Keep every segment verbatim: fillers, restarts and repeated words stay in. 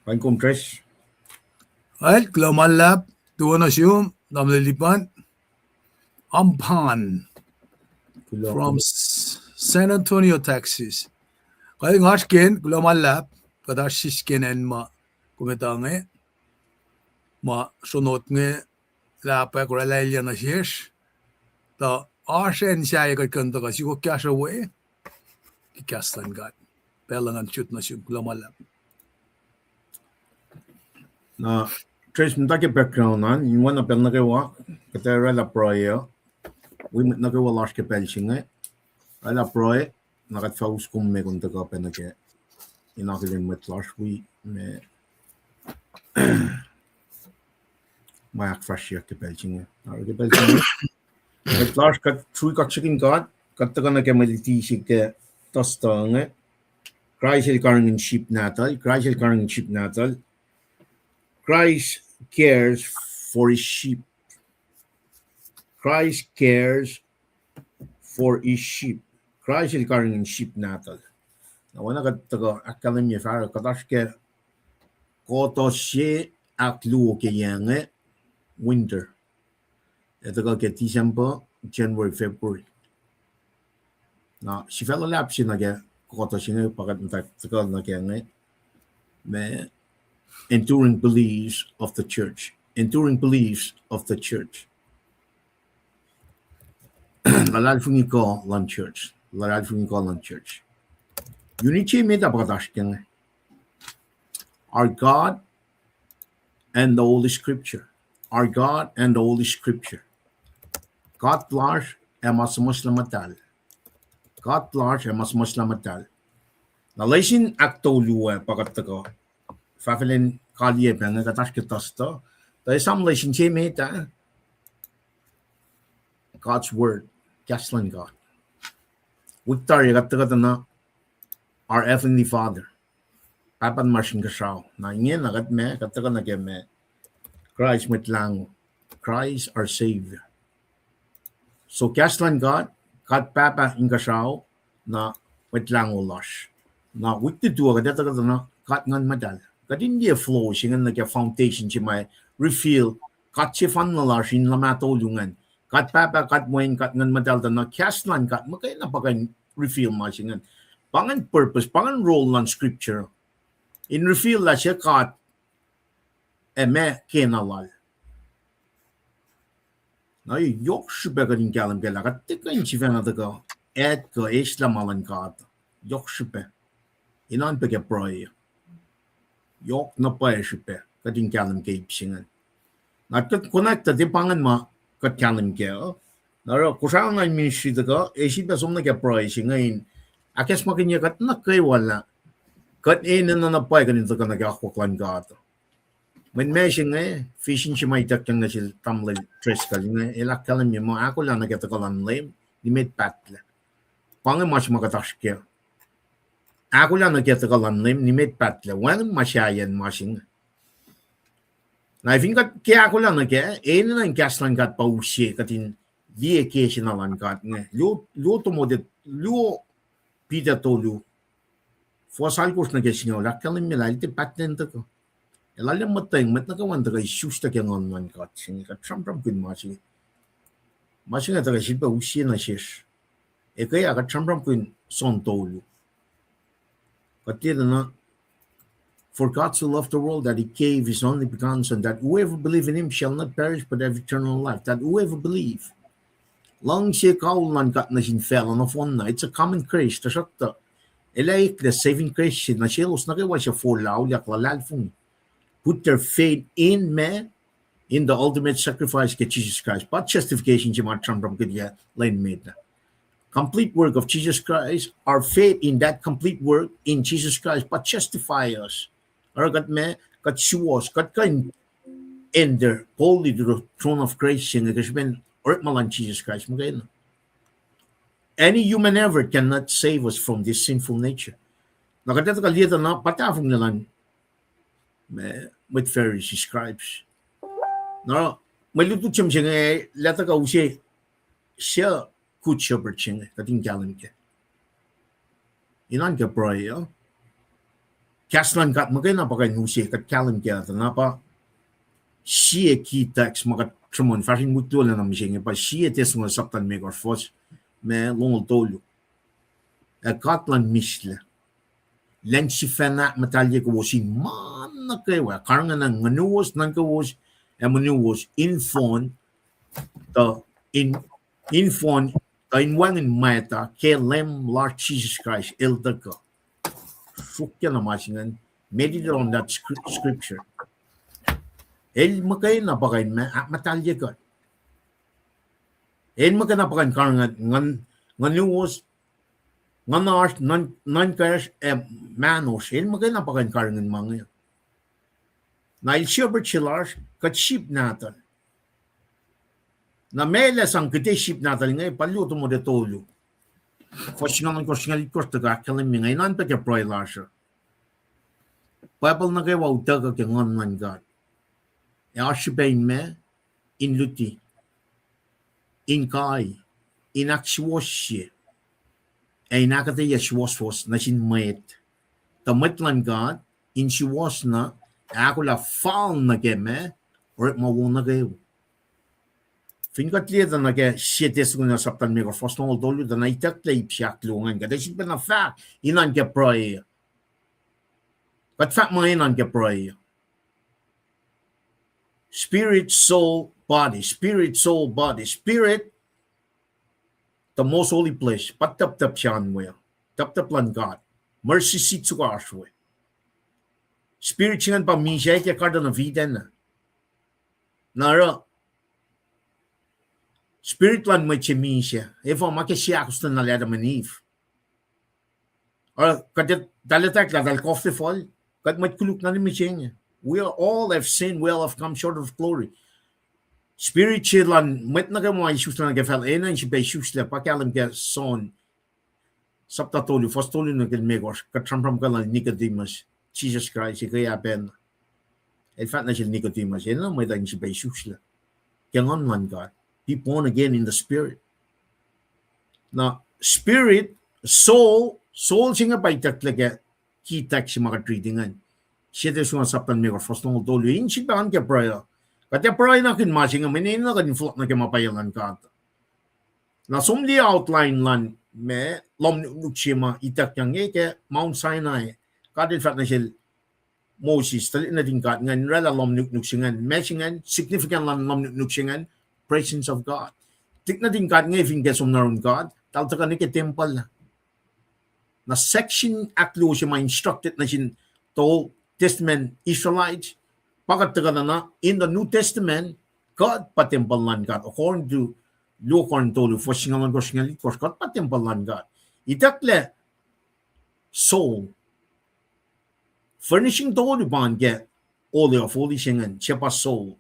Paing kom, Trace. Well, kuloh ma luhlahp, tuo nuh sum, tamuhlwel Lipan. Ampan from San Antonio, Texas. Kuh nga srihke, kuloh ma luhlahp, kuht oasr sisken acn ma kom etuh inge, ma sronot inge, lahpwack orwaclah elyah nuh sesr. Tuh oasr acn sahyac kuht kuh in tuhkuh sukok kahsruh we ke kahs luhn God. Pacl uh ngan sot nuh sum, kuloh ma luhlahp. Na, Trace, muhta ke background an, in oacna pacl nuh kwewa, kuht ac orwaclah pruhe uh. Wi mwet nuh kwewa lasr ke pacl se inge, orwaclah pruhe, na kuht fah us kom me kom tuhkuh pac nuh ke in akihlen mwet lasr wi me ma ahkfahsryeyuck ke pacl se inge. Oruh ke pacl se inge, mwet lasr, kuht sui kaksakihn God, kuht tuhkuh nuh ke mwe luti se ke Thursday inge. Kraist el karihngihn sip nahtuhl, Kraist el karihngihn sip nahtuhl. Christ cares for his sheep. Christ cares for his sheep. Kraist el karihngihn sip nahtuhl. Na oacna kuht tuhkuh ahkkahlwemye fahsruh, kuht oasr ke kuhtuh se ahkluo ke yac inge, winter. Ac tuhkuh ke December, January, February. Na sifac luhlahp se nuh ke kuhtuh se inge pa kuht muhta tuhkuh nuh ke inge, ma enduring beliefs of the church. Enduring beliefs of the church. Luhlahlfongi kuh luhn church. Luhlahlfongi kuh luhn church. Unit se met ah pa kuht oasr ke inge. Our God and the Holy Scripture. Our God and the Holy Scripture. God lasr ac ma suhmuhslah muhtahl. God lasr ac ma suhmuhslah muhtahl. Na lesin ahktolu ah pa kuht tuhkuh fahfahlacn kaliyac pac inge, kuht oasr ke Thursday. Tuh esam lesin se met ah, God's Word, kahs luhn God. Wik tari kuht tuhkuh tuh na Our Heavenly Father, Pahpah tuhmasr Inkuhsrao. Na ingena kuht ma, kuht tuhkuh nuh ke ma, Christ Mwet Lahngo, Christ our Savior. So kahs luhn God, God Pahpah Inkuhsrao, na Mwet Lahngo lasr. Na wik tutu uh kuht ac tuhkuh tuh na God Nguhn Muhtahl. Kuht in liye flow se ingacn nuh ke foundation se ma reveal God sefanna lasr in luhmah tolu ingacn. God Pahpah, God Wen, God Nguhn Muhtahl, tuh na kahs luhn God muhkwena pa kuh in reveal ma se ingacn. Pa ingacn purpose, pa ingacn role luhn scripture, in reveal lah se God ac ma kena lal. Na yohk srihpac kuht in kahlwem kac lah kuht tiac kuh in sifacna tuhkuh add kuh eislah ma luhn God. Yohk srihpac. Inan pac ke pruhe, yohk na pwacye srihpac kuht in kahlwem ke ip se ingacn. Na kuht connect tuh tiac pa ingacn ma kuht kahlwem kac. Na oruh Kosrae Online Ministry tuhkuh, e sifilpac som nuh ke pruhe se inge in ahkacsmakihnye kuht nuh kwewa lah kuht enenuh na pwacye kuht in tuhkuh nuh ke akwuck luhn God. Mweyen ma se inge, vision se ma ituckyang nuh sel tamuhlwel Driscoll inge, el ahkkahlwemye muh ahkolah nuh ke tuhkuh luhn Leum, nimet pahtlac. Pa inge ma se ma kuht oasr kac. Ahkolah nuh ke tuhkuh luhn Leum, nimet pahtlac. Wacngihn ma sahyacn ma se inge. Na fin kuht ke ahkolah nuh kac, enenuh in kahs luhn God pa use kuht in liye ke se na luhn God inge. Luo, luo Timothy, luo Peter tolu, fuhs alkosr nuh ke singucul, ahkkahlwemye lah el tiac pahtlac in tuhkuh. El arlac muhtweng mwet nuh kwewa in tuhkuh isuslac ke nguhn luhn God se inge. Kuht sramsramkihn ma se inge. Ma se inge tuhkuh sifilpac use nuh sesr. Eke ah kuht sramsramkihn John tolu. Kuht liye tuh na, For God so loved the world that he gave his only begotten Son, that whoever believe in him shall not perish but have eternal life. That whoever believe. Luhngse kaul luhn God nuh sin facluh nohfohnna. It's a common grace. Tuhsruhktuh el eklac saving grace se nuh selos nuh kwewa suc forlah auliyak luhlahlfongi, put their faith in me, in the ultimate sacrifice ke Jesus Christ. Pa justification se ma sramsramkihn ke lwen met ah. Complete work of Jesus Christ, our faith in that complete work in Jesus Christ, pa justify us. Oruh kuht me, kuht suwohs, kuht kuh in enter boldly to the throne of grace se inge ke srihpen orekma luhn Jesus Christ muhkwena. Any human effort cannot save us from this sinful nature. Na kuht etuh kuh liye tuh na pa tahfonglac luhn mwet Pharisee, scribes. Na mwe lutlut se inge, lah tuhkuh use se good shepherd se inge kuht in kahlwem kac. Inan ke pruhe uh, Kahs luhn God muhkwena pa kuh in use, kuht kahlwem kac tuh na pa sie key text ma kuht sruhmuhn fahsr in wik luo lana mihsenge pa sie Thessalonians sapta limekohsr, fuhs me longoul tolu. Ac God luhn mislac, lwen sifacna ahkmuhtahlye kowos in ma nuh kwewa, karihngihn nguhnuwos, nuhnkowos, ac munuwos in fohn, tuh in, in fohn, tuh in wacngihn mwacta ke Leum lasr Jisus Kraist El tuhkuh. Sruokyac na ma se ingacn, meditate on that scr-, scripture. El muhkwena pa kuh in ma-, ahkmuhtahlye kuht. El muhkwena pa kuh in karihngihn nguhn-, nguhnuwos, nguhnasr, nuhn-, nuhnkacsr, ac mahnosr. El muhkwena pa kuh in karihngihn ma inge. Na El shepherd se lasr, kuht sip nahtuhl. Na meac El ac sang kuhte sip nahtuhl inge, pa luo Timothy tolu, fuhs singucul ohnkohsr, singucul itkohsr tuhkuh ahkkahlwemye inge, enenuh pac ke pruhe lasr uh. Bible nuh kwewa utuckuh ke Nguhn luhn God. Ac oasr srihpac in ma, in luti, in kai, in ahksuwohsye, ac in ahkuhtweyac suwohswohs nuh sin mwet. Tuh mwet luhn God in suwohs na, ac ahkolah fal nuh ke ma, orekma wo nuh kwewa. Fin kuht liye tuh na ke sie Thessalonians sapta limekohsr, fuhs longoul tolu, tuh na itucklac ip se ahkluo ingacn, kuht ac sifilpacna fahk, enenuh ke pruhe. Kuht fahk muh enenuh ke pruhe. Spirit, soul, body. Spirit, soul, body. Spirit, the most holy place. Pa tuptup se an we. Tuptup luhn God. Mercy seat sukohsohk we. Spirit se ingacn pa misac ke Garden of Eden. Na oruh spirit luhn mwet se misac. Efuh? Ma ke seahkostwen lal Adam and Eve. Oruh kuht, tahl etwacack lah tahl kohflac fal, kuht mwet koluk na mihsenge. We are all have sinned, we all have come short of glory. Spirit se luhn mwet nuh kwewa isuslac nuh ke facl enenuh in sifilpac isuslac, pa kahlwem ke John sapta tolu, fuhs tolu nuh ke limekohsr, kuht sramsram ke lal Nicodemus, Jisus Kraist ekuh ah pacna. El fahk nuh sel Nicodemus, enenuh mwet uh in sifilpac isuslac ke Nguhn luhn God. Be born again in the Spirit. Na spirit, soul, soul se inge pa itucklac ke key text se ma kuht riti ingacn. Sie Thessalonians sapta limekohsr, fuhs longoul tolu, in sifilpac an ke pruhe. Kuht ac pruhe na kihn ma se inge, mweyen enenuh kuht in fohlohk nuh ke ma pwacye luhn God. Na som liye outline luhn ma lohm nuknuk se ma ituckyang inge ke Mount Sinai. God El fahk nuh sel Moses, tuhlihk nuhtin God ingacn, in oraclah lohm nuknuk se ingacn, ma se ingacn, significant luhn lohm nuknuk se ingacn, presence of God. Tuhlihk nuhtin God inge fin ke som nuh yurin God, tahl tuhkuh nuh ke tempuhl. Na section ahkluo se ma instructed nuh sin the Old Testament Israelites, pa kuht tuhkuh na in the New Testament, kuht pa tempuhl luhn God, according to luo Korin tolu, fuhs singucul ohnkohsr, singucul itkohsr, kuht pa tempuhl luhn God. Itucklac soul. Furnishing tolu pa an ke Holy of Holies se ingacn, se pa soul.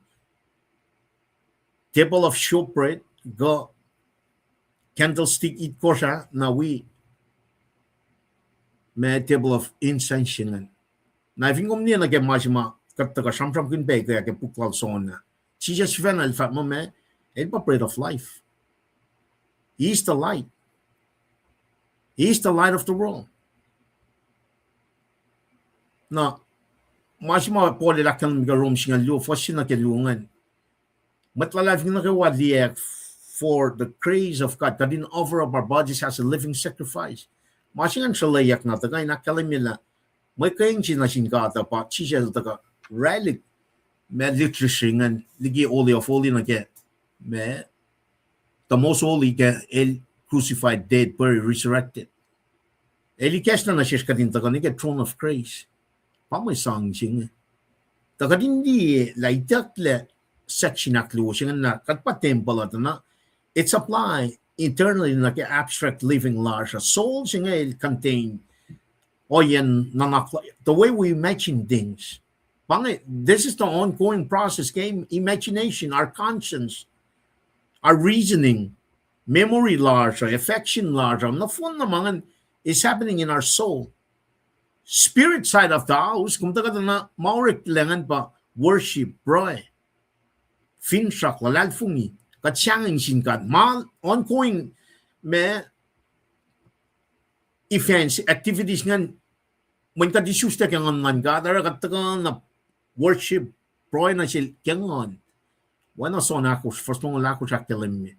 Table of showbread, kuh candlestick itkohsr ah, na wi ma table of incense se ingacn. Na fin kom liye nuh ke ma se ma kuht tuhkuh sramsramkihn pac ke, ke puk lal John ah, Jisus sifacna El fahk muh ma, El pa bread of life. He is the light. He is the light of the world. Na ma se ma Paul el ahkkahlwemye ke Rom singucul luo, fuhs se nuh ke luo ingacn. Mwet luhlahlfongi nuh kwewa liyacack, for the grace of God, kuht in offer up our bodies as a living sacrifice. Ma se ingacn sruhlweyuck na tuhkuh in ahkkahlwemye lah mwe kweacng se nuh sin God uh pa Jisus El tuhkuh ralihk ma literature ingacn liki Holy of Holy nuh ke ma the most holy ke El crucified, dead, buried, resurrected. El ikacslah nuh sesr kuht in tuhkuh nuh ke throne of grace. Pa mwe sang se inge. Tuh kuht in liye lah itucklac section ahkluo se ingacn lah kuht pa tempuhl uh tuh na, it apply internally nuh ke abstract living lasr uh. Soul se inge el contain ohiyacn nuhnak, the way we imagine things. Pa inge, this is the ongoing process ke imagination, our conscience, our reasoning, memory lasr uh, affection lasr uh, nohfohn na ma ingacn is happening in our soul. Spirit side of the house, kom tuhkuh tuh na ma orek lac ingacn pa worship, pruhe, finsrak, luhlahlfongi, kuht sahngweng sin God. Ma ongoing ma events, activities ingacn mweyen kuht isuslac ke nguhn luhn God, oruh kuht tuhkuh na worship, pruhe nuh sel ke nguhn. Oacna John ahkosr, fuhs longoul ahkosr ahkkahlwemye,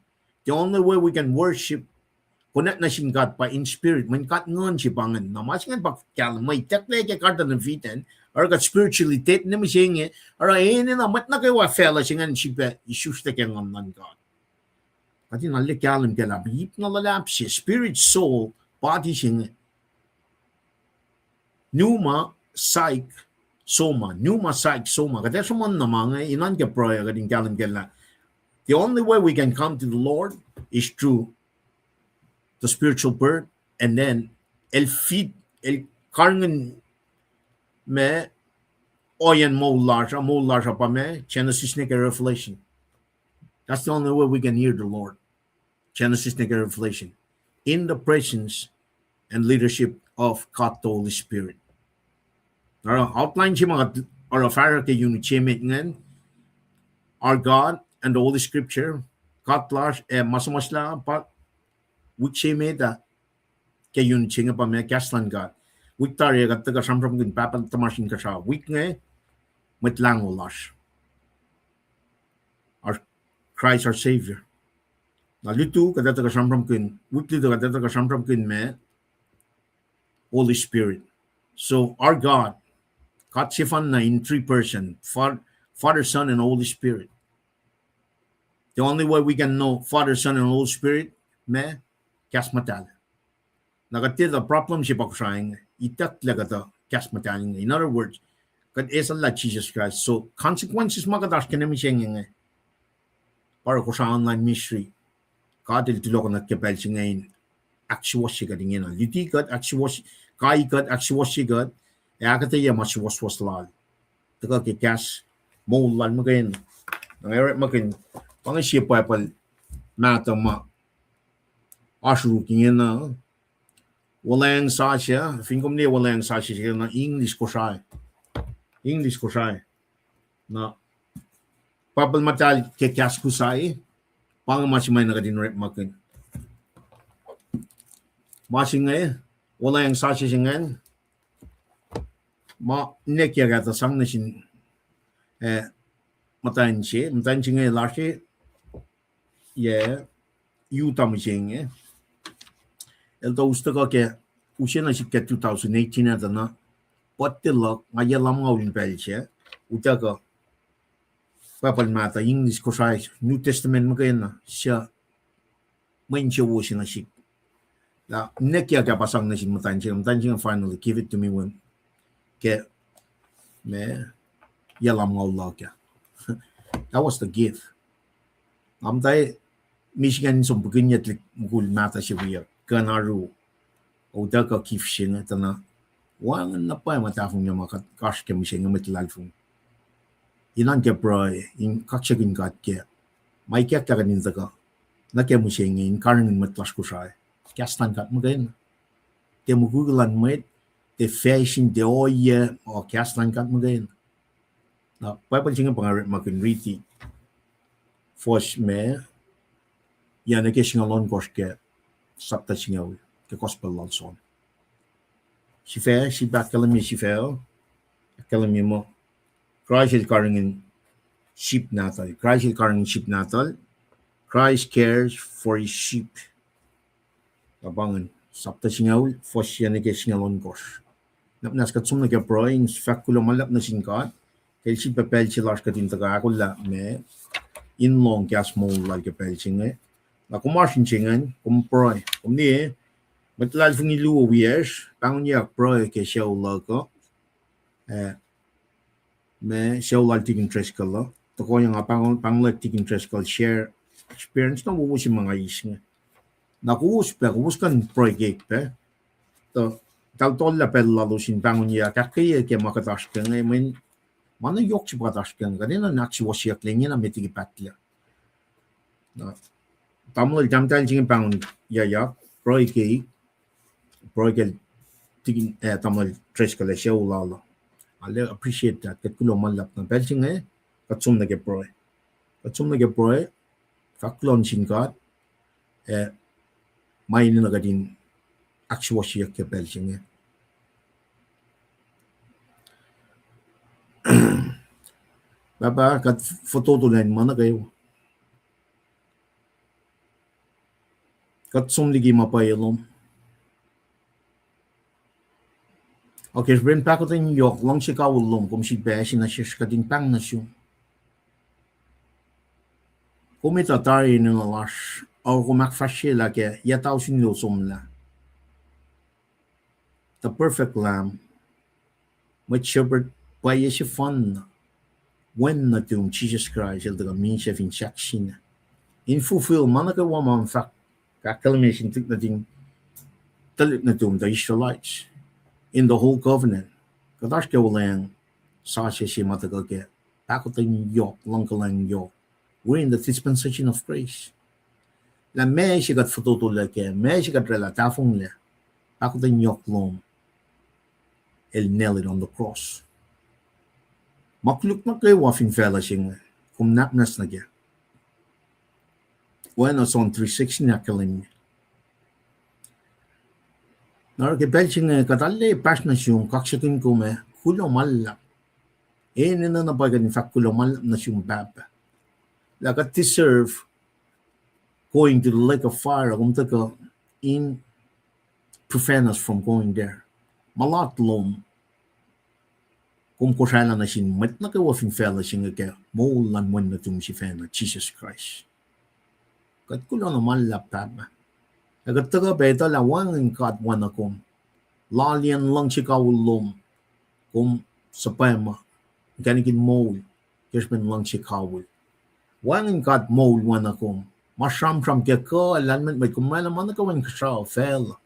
the only way we can worship, connect nuh sin God pa in spirit, mweyen God nguhn se pa ingacn. Na ma se ingacn pa kahlwem, mwe itucklac ke Garden of Eden, oruh kuht spiritually dead nuh mihsenge, oruh enenuh mwet nuh kwewa facluh se ingacn srihpac isuslac ke nguhn luhn God. Kuht in arlac kahlwem ke lah ip na luhlahp se, spirit, soul, body se inge. Pneuma, psyche, soma. Pneuma, psyche, soma. Kuht ac sruhmuhn na ma inge, inan ke pruhe kuht in kahlwem ke lah the only way we can come to the Lord is through the spiritual birth, and then el fit, el karihngihn ma, ohiyacn moul lasr uh, moul lasr uh pa ma, Genesis nuh ke Revelation. That's the only way we can hear the Lord. Genesis nuh ke Revelation. In the presence and leadership of God the Holy Spirit. Oruh outline se ma kuht oruh fahsruh ke unit se met ingacn, our God and the Holy Scripture, God lasr ac ma suhmuhslah pa wik se met ah, ke unit se inge pa ma kahs luhn God. Wik tari kuht tuhkuh sramsramkihn Pahpah tuhmasr Inkuhsrao. Wik inge, Mwet Lahngo lasr, our Christ our Savior. Na lutu kuht ac tuhkuh sramsramkihn, wik lutu kuht ac tuhkuh sramsramkihn ma, Holy Spirit. So our God, God sefanna in three person, Fa-, Father, Son, and Holy Spirit. The only way we can know Father, Son, and Holy Spirit, ma, kahs muhtahl. Na kuht tiac tuh problem se pa Kosrae inge, itucklac kuhtuh kahs muhtahl inge. In other words, kuht eslah Jisus Kraist. So consequences ma kuht oasr ke mihsenge inge, pa oruh Kosrae online ministry, God el tulohkohnak ke pacl se inge in ahksuwohsye kuht ingena. Luti kuht, ahksuwohsye, kai kuht, ahksuwohsye kuht, ac ahkuhtweyac ma suwohswohs lal. Tuhkuh ke kahs moul lal muhkwena. Na nga orekmakihn, pa inge sie Bible mahtuh ma oasr oruk ingena. Wuhlweacng Sasuc, fin kom liye Wuhlweacng Sasuc se na English Kosrae. English Kosrae. Na Bible muhtahl ke kahs Kosrae, pa inge ma se ma na kuht in orekmakihn. Ma se inge, Wuhlweacng Sasuc se ingacn, ma ninac kiyuhk ah tuh sang nuh sin, eh, muhtwacn se, muhtwacn se inge lasr e, yac, Utah mihsenge. El tuh us tuhkuh ke, use nuh sihk ke two thousand eighteen ah tuh na, birthday luhk, nga yac lumngaul in pacl se, utuckuh Bible mahtuh, English, Kosrae, New Testament muhkwena, suc mwe insewowo se nuh sihk. Na ninac kiyuhk ah pa sang nuh sin muhtwacn se, muhtwacn se inge finally give it to me when, ke, ma, yac lumngaul luhk ah. That was the gift. Nga muhta Michigan in som pihkihnyac tuhlihk mukul mahtuh se wiyuck, kuh in oaru, utuckuh gift se inge tuh na, wacngihn na pwacye ma tahfonglac ma kuht oasr ke mihsenge, mwet luhlahlfongi. Inan ke pruhe, in kaksakihn God ke ma ikacklah kuht in tuhkuh nuh ke mihsenge in karihngihn mwet lasr Kosrae kahs luhn God muhkwena. Tiac mukwikwi luhn mwet, tiac fashion, tiac ohiyac, o kahs luhn God muhkwena. Na Bible se inge pa nga orekmakihn riti. Fuhs ma, yac nuh ke singucul ohnkohsr ke sapta singucul ke Gospel lal John. Sifac, sip ahkkahlwemye sifac, ahkkahlwemye muh Kraist el karihngihn sip nahtuhl. Kraist el karihngihn sip nahtuhl. Christ cares for his sheep. Na pa ingacn, sapta singucul, fuhs yac nuh ke singucul ohnkohsr. Nap muhnahs kuht som nuh ke pruhe in fahk kuloh ma luhlahp nuh sin God ke el sifilpac pacl se lasr kuht in tuhkuh ahkolah ma in lohng kahs moul lal ke pacl se inge. Na kom oasr in se ingacn, kom pruhe. Kom liye, mwet luhlahlfongi luo wiyacsr pahngonyuck pruhe ke sucu luhk uh, ma sucu lal Tikin Driscoll uh. Tuhkuh nga pahng-, pahngonlac Tikin Driscoll share experience na wowo se ma nga eis inge. Na kowos pac, kowos kuh in pruhe keik pac. Tuh, eltahl tollah pacl lalos in pahngonyuck ahkkweye ke ma kuht oasr ke inge, mweyen ma na yohk se pa kuht oasr ke inge, kuht enenuh in ahksuwohsyeyucklac ingena met liki pahtlac. Na tamuhlwel tahmtahel se inge pahngonyuckyak, pruhe keik, pruhe kacl Tikin, eh, tamuhlwel Driscoll ac sucu lal uh. I appreciate that. Kuht kuloh ma luhlahp. Na pacl se inge, kuht som nuh ke pruhe. Kuht som nuh ke pruhe, fahk kuloh nuh sin God, eh, ma enenuh kuht in ahksuwohsyeyuck ke pacl se inge. Pahpah, kuht fototo lacn ma nuh kwewa. Kuht som liki ma pwacye lom. Ac ke srihpen pahkotwen yohk luhngse kawihl lom, kom sifilpac ase nuh sesr kuht in pahng nuh sum. Kom etuh tari enenuh lasr, ac kom ahkfahsryelah ke yac tausin luo somlah. The perfect Lamb, Mwet Shepherd pwacye sefanna, Wen nuhtum Jisus Kraist el tuhkuh misac fin sahk sina, in fulfill ma nuh kwewa ma fahk, ahkkahlwemye sin tuhlihk nuhtin, tuhlihk nuhtum, the Israelites, in the whole covenant. Kuht oasr ke olweacng sasuc se ma tuhkuh ke pahkotwen yohk, luhngkuhlwacng yohk. We're in the dispensation of grace. Lah meac se kuht fototolac kac, meac se kuht oraclah tahfonglac, pahkotwen yohk lom, el nailed on the cross. Ma koluk nuh kwewa fin facluh se inge, kom nwacsnwacs nuh kac. Oacna John three sixteen ahkkahlwemye. Na oruh ke pacl se inge kuht arlac pahsr nuh sum, kaksakihn kom ac kuloh ma luhlahp. Enenuh na pwacye kuht in fahk kuloh ma luhlahp nuh sum Pahpah. Lah kuht deserve going to the lake of fire, kom tuhkuh in prevent us from going there. Ma luhlahp lom, kom kosraclah nuh sin mwet nuh kwewa fin facluh se inge ke moul luhn Wen nuhtum sifacna, Jisus Kraist. Kuht kuloh na ma luhlahp Pahpah. Ac kuht tuhkuh pac etuh lah wacngihn God oacna kom. Loaliyacn luhngse kawihl lom, kom suhpwacma inkacnek in moul ke srihpen luhngse kawihl. Wacngihn God moul oacna kom. Ma sramsram ke kuh lahlmwetmwet, kom oraclah ma nuh kwewa inkuhsrao facluh.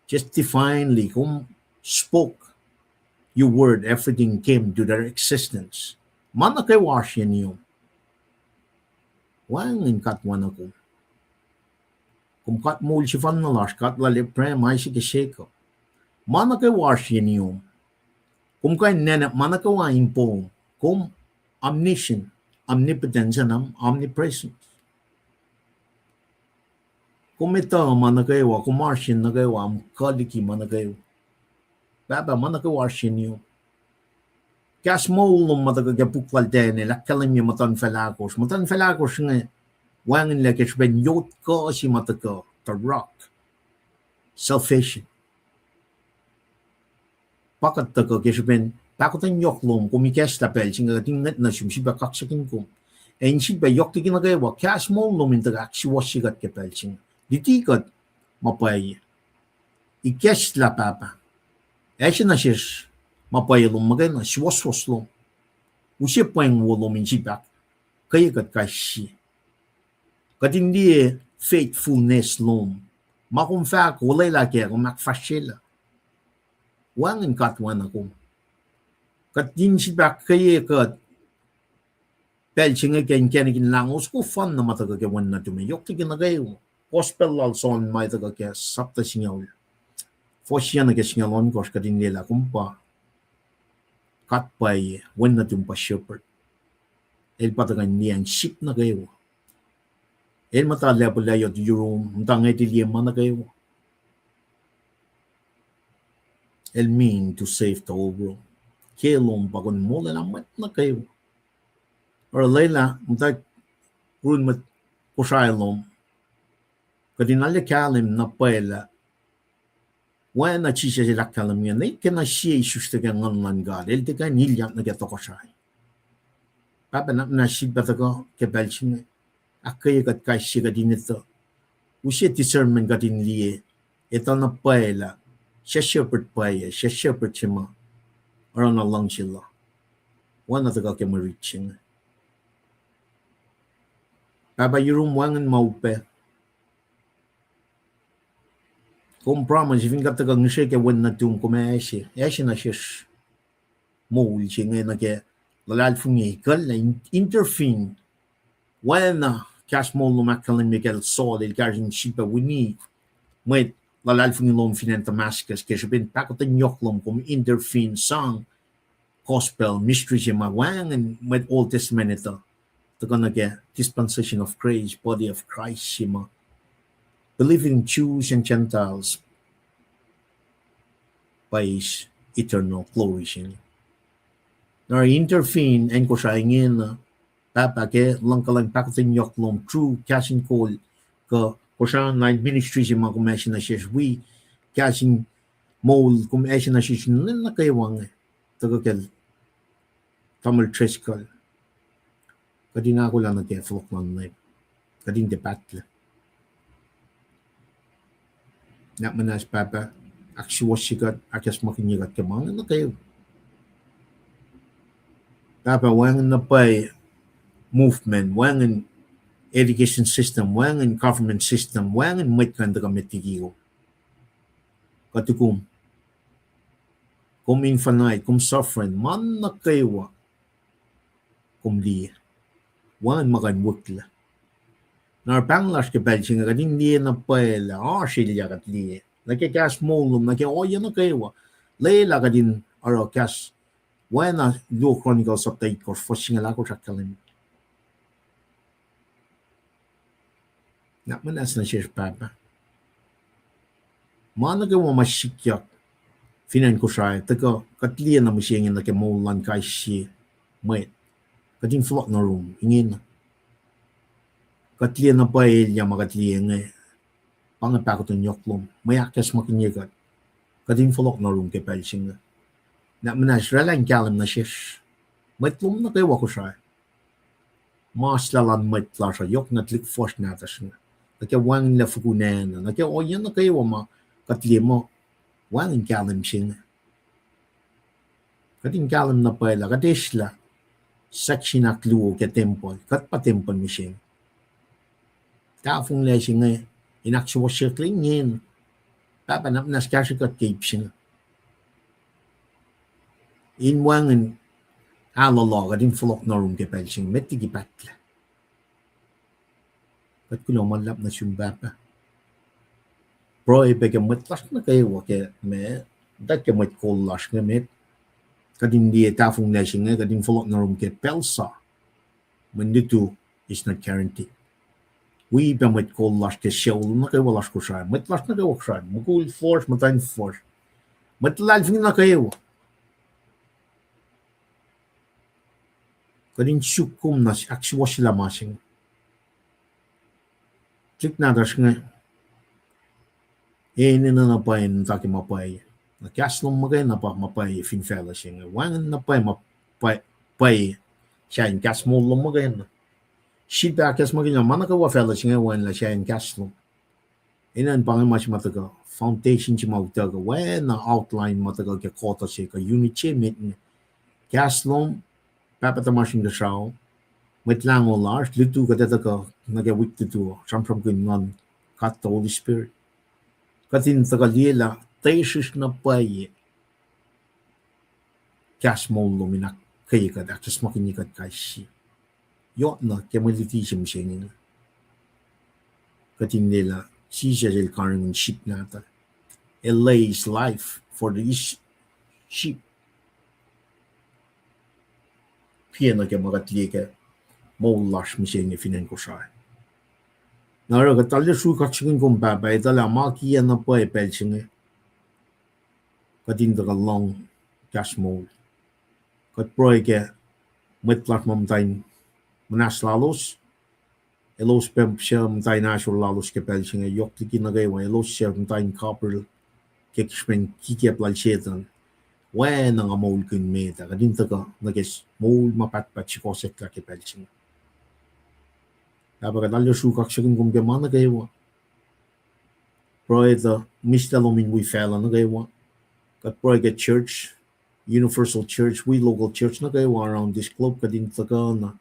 Just divinely, kom spoke your word, everything came to their existence. Ma nuh kwewa oasr yen iom. Wacngihn God oacna kom. Kom God moul sefanna lasr, God lal Abraham, Isaac, ac Jacob. Ma nuh kwewa oasr yen iom. Kom kuh in nwacklah ma nuh kwewa in poum. Kom omniscient, omnipotent, and om-, omnipresent. Kom etuh ma nuh kwewa, kom oasr yen nuh kwewa, kom kuh liki ma nuh kwewa. Pahpah, ma nuh kwewa oasr yen iom. Kahs moul lom ma tuhkuh ke puk lal Daniel ahkkahlwemye muhtuhnfacl ahkosr. Muhtuhnfacl ahkosr inge wacngihnlac ke srihpen yot kuh se ma tuhkuh, the rock, salvation. Pa kuht tuhkuh ke srihpen pahkotwen yohk lom, kom ikacslah pacl se inge kuht in ngwet nuh sum, sifilpac kaksakihn kom. Ac in sifilpac yohk liki nuh kwewa, kahs moul lom in tuhkuh ahksuwohsye kuht ke pacl se inge. Luti kuht ma pwacye. Ikacslah Pahpah. Ase nuh sesr ma pwacye lom muhkwena, suwohswohs lom. Use pweng wo lom in sifilpac ahkkweye kuht kais sie. Kuht in liye faithfulness lom. Ma kom fahk, olwelah kac, kom ahkfahsryelah. Wacngihn God oacna kom. Kuht in sifilpac ahkkweye kuht pacl se inge ke inkacnek in lahngo soko fanna ma tuhkuh ke Wen nuhtum, yohk liki nuh kwewa. Gospel lal John ma tuhkuh ke sapta singucul, fuhs yuc nuh ke singucul ohnkohsr, kuht in liyelah kom pa God pwacye, Wen nuhtum pa shepherd. El pa tuhkuh in liyacacng sip nuh kwewa. El muhta lacpo layot yurum, muhta ngwetlah liye ma nuh kwewa. El mean to save the whole world. Ke lom pa kom molwelah mwet nuh kwewa. Oruh lwelah muhtwacn run mwet Kosrae lom, kuht in arlac kahlwem na pwacye lah oacna Jisus el ahkkahlwemye, nuh ke na sie isus tuhkuh ke Nguhn luhn God, el tuhkuh in ilyak nuh ke tohkohsrahi. Pahpah, na, na sifilpac tuhkuh ke pacl se inge, ahkkweye kuht kais sie kuht in etuh. Use discernment kuht in liye, etuh na pwacye lah sie shepherd pwacye, sie shepherd se ma oruh na luhngse la. Oacna tuhkuh ke mwe rit se inge. Pahpah, yurum, wacngihn ma upac. Kom promise fin kuht tuhkuh ngihsre ke Wen nuhtum, kom ase, ase nuh sesr moul se inge nuh ke luhlahlfongi, kuh lah in-, intervene. Oacna kahs moul lom ahkkahlwemye kacl Saul, el kahsruh in sifilpac wini mwet luhlahlfongi lom fin acn Damascus ke srihpen pahkotwen yohk lom, kom intervene, sang gospel mystery se ma wacngihn mwet Old Testament etuh, tuhkuh nuh ke dispensation of grace, body of Christ se ma believing Jews and Gentiles pa eis eternal glory se inge. Na intervene acn Kosrae ingena, Pahpah, ke luhngkuhlwacng pahkotwen yohk lom through kahs in kol, kuh Kosrae na in ministry se ma kom ase nuh sesr wi kahs in moul kom ase nuh sesr nuh kwewa inge, tuhkuh kacl Tamuhlwel Driscoll. Kuht in ahkolah nuh ke fohlohk luhn Leum. Kuht in tiac pahtlac. Nuhnak muhnahs Pahpah, ahksuwohsye kuht, ahkacsmakihnye kuht ke ma inge nuh kwewa. Pahpah, wacngihn na pwacye movement, wacngihn education system, wacngihn government system, wacngihn mwet kuh in tuhkuh met liki kom. Kuht tukum. Kom infinite, kom sovereign, ma nuh kwewa kom liye. Wacngihn ma kuh in wihklac. Na oruh pahng lasr ke pacl se inge kuht in liye na pwacye lah oasr elyah kuht liye nuh ke kahs moul lom, nuh ke ohiyac nuh kwewa. Lwelah kuht in oruh kahs, oacna luo Chronicles sapta itkohsr, fuhs singucul ahkosr ahkkahlwemye. Nuhnak muhnahs nuh sesr Pahpah. Ma nuh kwewa ma sikyak fin acn Kosrae, tuhkuh kuht liye na mihsenge nuh ke moul luhn kais sie mwet. Kuht in fohlohk nuh yurum ingena. Kuht liye na pwacye elyah ma kuht liye inge. Pa inge pahkotwen yohk lom, mwe ahkacsmakihnye kuht. Kuht in fohlohk nuh yurum ke pacl se inge. Nuhnak muhnahs oraclah in kahlwem nuh sesr, mwet lom nuh kwewa Kosrae. Maslah luhn mwet lasr uh yohk na tuhlihk fuhsr nahtuhsr inge, nuh ke wacngihnlac fukun acn uh, nuh ke ohiyac nuh kwewa ma kuht liye muh wacngihn kahlwem se inge. Kuht in kahlwem na pwacye lah kuht eslah section ahkluo ke tempuhl, kuht pa tempuhl mihsenge. Tahfonglac se inge in ahksuwohsyucklac ingena. Pahpah, nuhnak muhnahs kahsrwe kuht ke ip se inge in wacngihn ahlohloh, kuht in fohlohk nuh yurum ke pacl se inge met liki pahtlac. Kuht kuloh ma luhlahp nuh sum Pahpah. Pruhe pac ke mwet lasr nuh kwewa ke ma, tuh ke mwet kol lasr inge met. Kuht in liye tahfonglac se inge, kuht in fohlohk nuh yurum ke pacl sa. Mweyen lutu is not guaranteed. Wi pac mwet kol lasr ke sucu nuh kwewa lasr Kosrae, mwet lasr nuh kwewa Kosrae, mukul fuhsr, muhtwacn fuhsr, mwet luhlahlfongi nuh kwewa. Kuht in suk kom na ahksuwohsyelah ma se inge. Tuhlihk nahtuhsr inge, enenuh na pwacye in muhta ke ma pwacye. Na kahs lom muhkwena pa ma pwacye fin facluh se inge. Wacngihn na pwacye ma pwacye, pwacye sahyacn kahs moul lom muhkwena. Sifilpac ahkacsmakihnye ma nuh kwewa facluh se inge wacngihnlac sahyacn kahs lom. Enenuh pa inge ma se ma tuhkuh foundation se ma utuckuh, oacna outline ma tuhkuh ke quarter se kuh unit se met inge. Kahs lom, Pahpah tuhmasr Inkuhsrao, Mwet Lahngo lasr, lutu kuht ac tuhkuh nuh ke wik lutu uh, sramsramkihn Nguhn, God the Holy Spirit. Kuht in tuhkuh liye lah tiac srihsr na pwacye kahs moul lom in ahkkweye kuht, ahkacsmakihnye kuht kais sie. Yohk na ke mwe luti se mihsenge, kuht in liye lah Jisus el karihngihn sip nahtuhl. El lay his life for the sheep. Piyac nuh ke ma kuht liye ke moul lasr mihsenge fin acn Kosrae. Na oruh kuht arlac sruhk kaksakihn kom Pahpah, etuh lah ma kiyac na pwacye pacl se inge, kuht in tuhkuh lohng kahs moul. Kuht pruhe ke mwet lasr ma muhta in muhnahs lalos, elos pac suc muhta in ahsor lalos ke pacl se inge, yohk liki nuh kwewa elos suc muhta in kapihr ke srihpen kikiacp lal Setuhn. Oacna nga moulkihn met ah, kuht in tuhkuh nuh ke moul ma pahtpaht sukohsohklah ke pacl se inge. Pahpah, kuht arlac sruhk kaksakihn kom ke ma nuh kwewa. Pruhe tuh mihslac lom in wi facluh nuh kwewa. Kuht pruhe ke church, universal church, wi local church nuh kwewa around this globe, kuht in tuhkuh na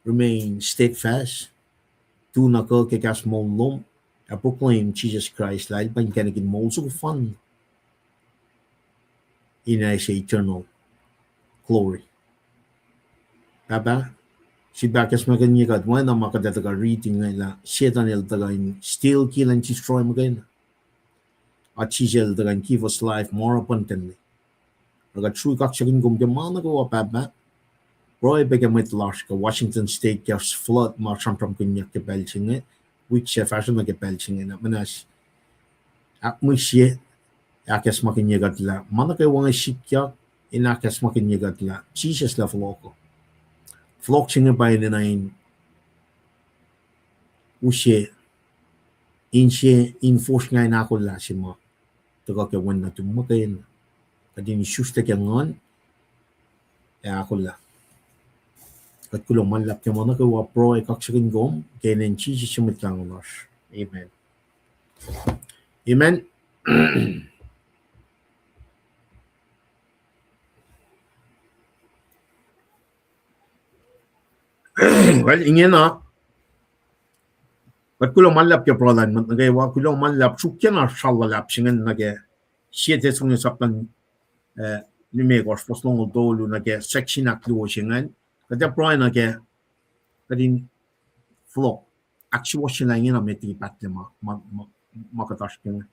remain steadfast, tu na kuh ke kahs moul lom, ac proclaim Jisus Kraist lah el pa inkacnek in moul soko fanna in ase eternal glory. Pahpah, sifilpac ahkacsmakihnye kuht oacna ma kuht ac tuhkuh riti inge lah Setuhn el tuhkuh in steal, kill and destroy muhkwena. Ac Jisus el tuhkuh in give us life more abundantly. Oruh kuht sruhk kaksakihn kom ke ma nuh kwewa Pahpah. Pruhe pac ke mwet lasr ke Washington State ke flood ma sramsramkihnyuck ke pacl se inge, wik se fahsruh nuh ke pacl se inge, nuhnak muhnahs ahkmihsye, ahkacsmakihnye kuht lah ma nuh kwewa inge sikyak, in ahkacsmakihnye kuht lah Jisus lah fohlohk. Fohlohk se inge pa enenuh in use, in se, in fosrngah in ahkolah se ma tuhkuh ke wen nuhtum muhkwena. Kuht in isuslac ke nguhn ac ahkolah. Kuht kuloh ma luhlahp ke ma nuh kwewa, pruhe kaksakihn kom ke inen Jisus Mwet Lahngo lasr. Amen. Amen. Well, ingena, kuht kuloh ma luhlahp ke pruhe lun mwet nuh kwewa, kuloh ma luhlahp sruokyac na sral luhlahp se ingacn nuh ke Sie Thessalonians sapta, eh, limekohsr, fuhs longoul tolu nuh ke section ahkluo se ingacn. Kuht ac pruhe nuh ke, kuht in fohlohk, ahksuwohsyelah ingena met liki pahtlac ma, ma, ma, ma kuht oasr ke inge.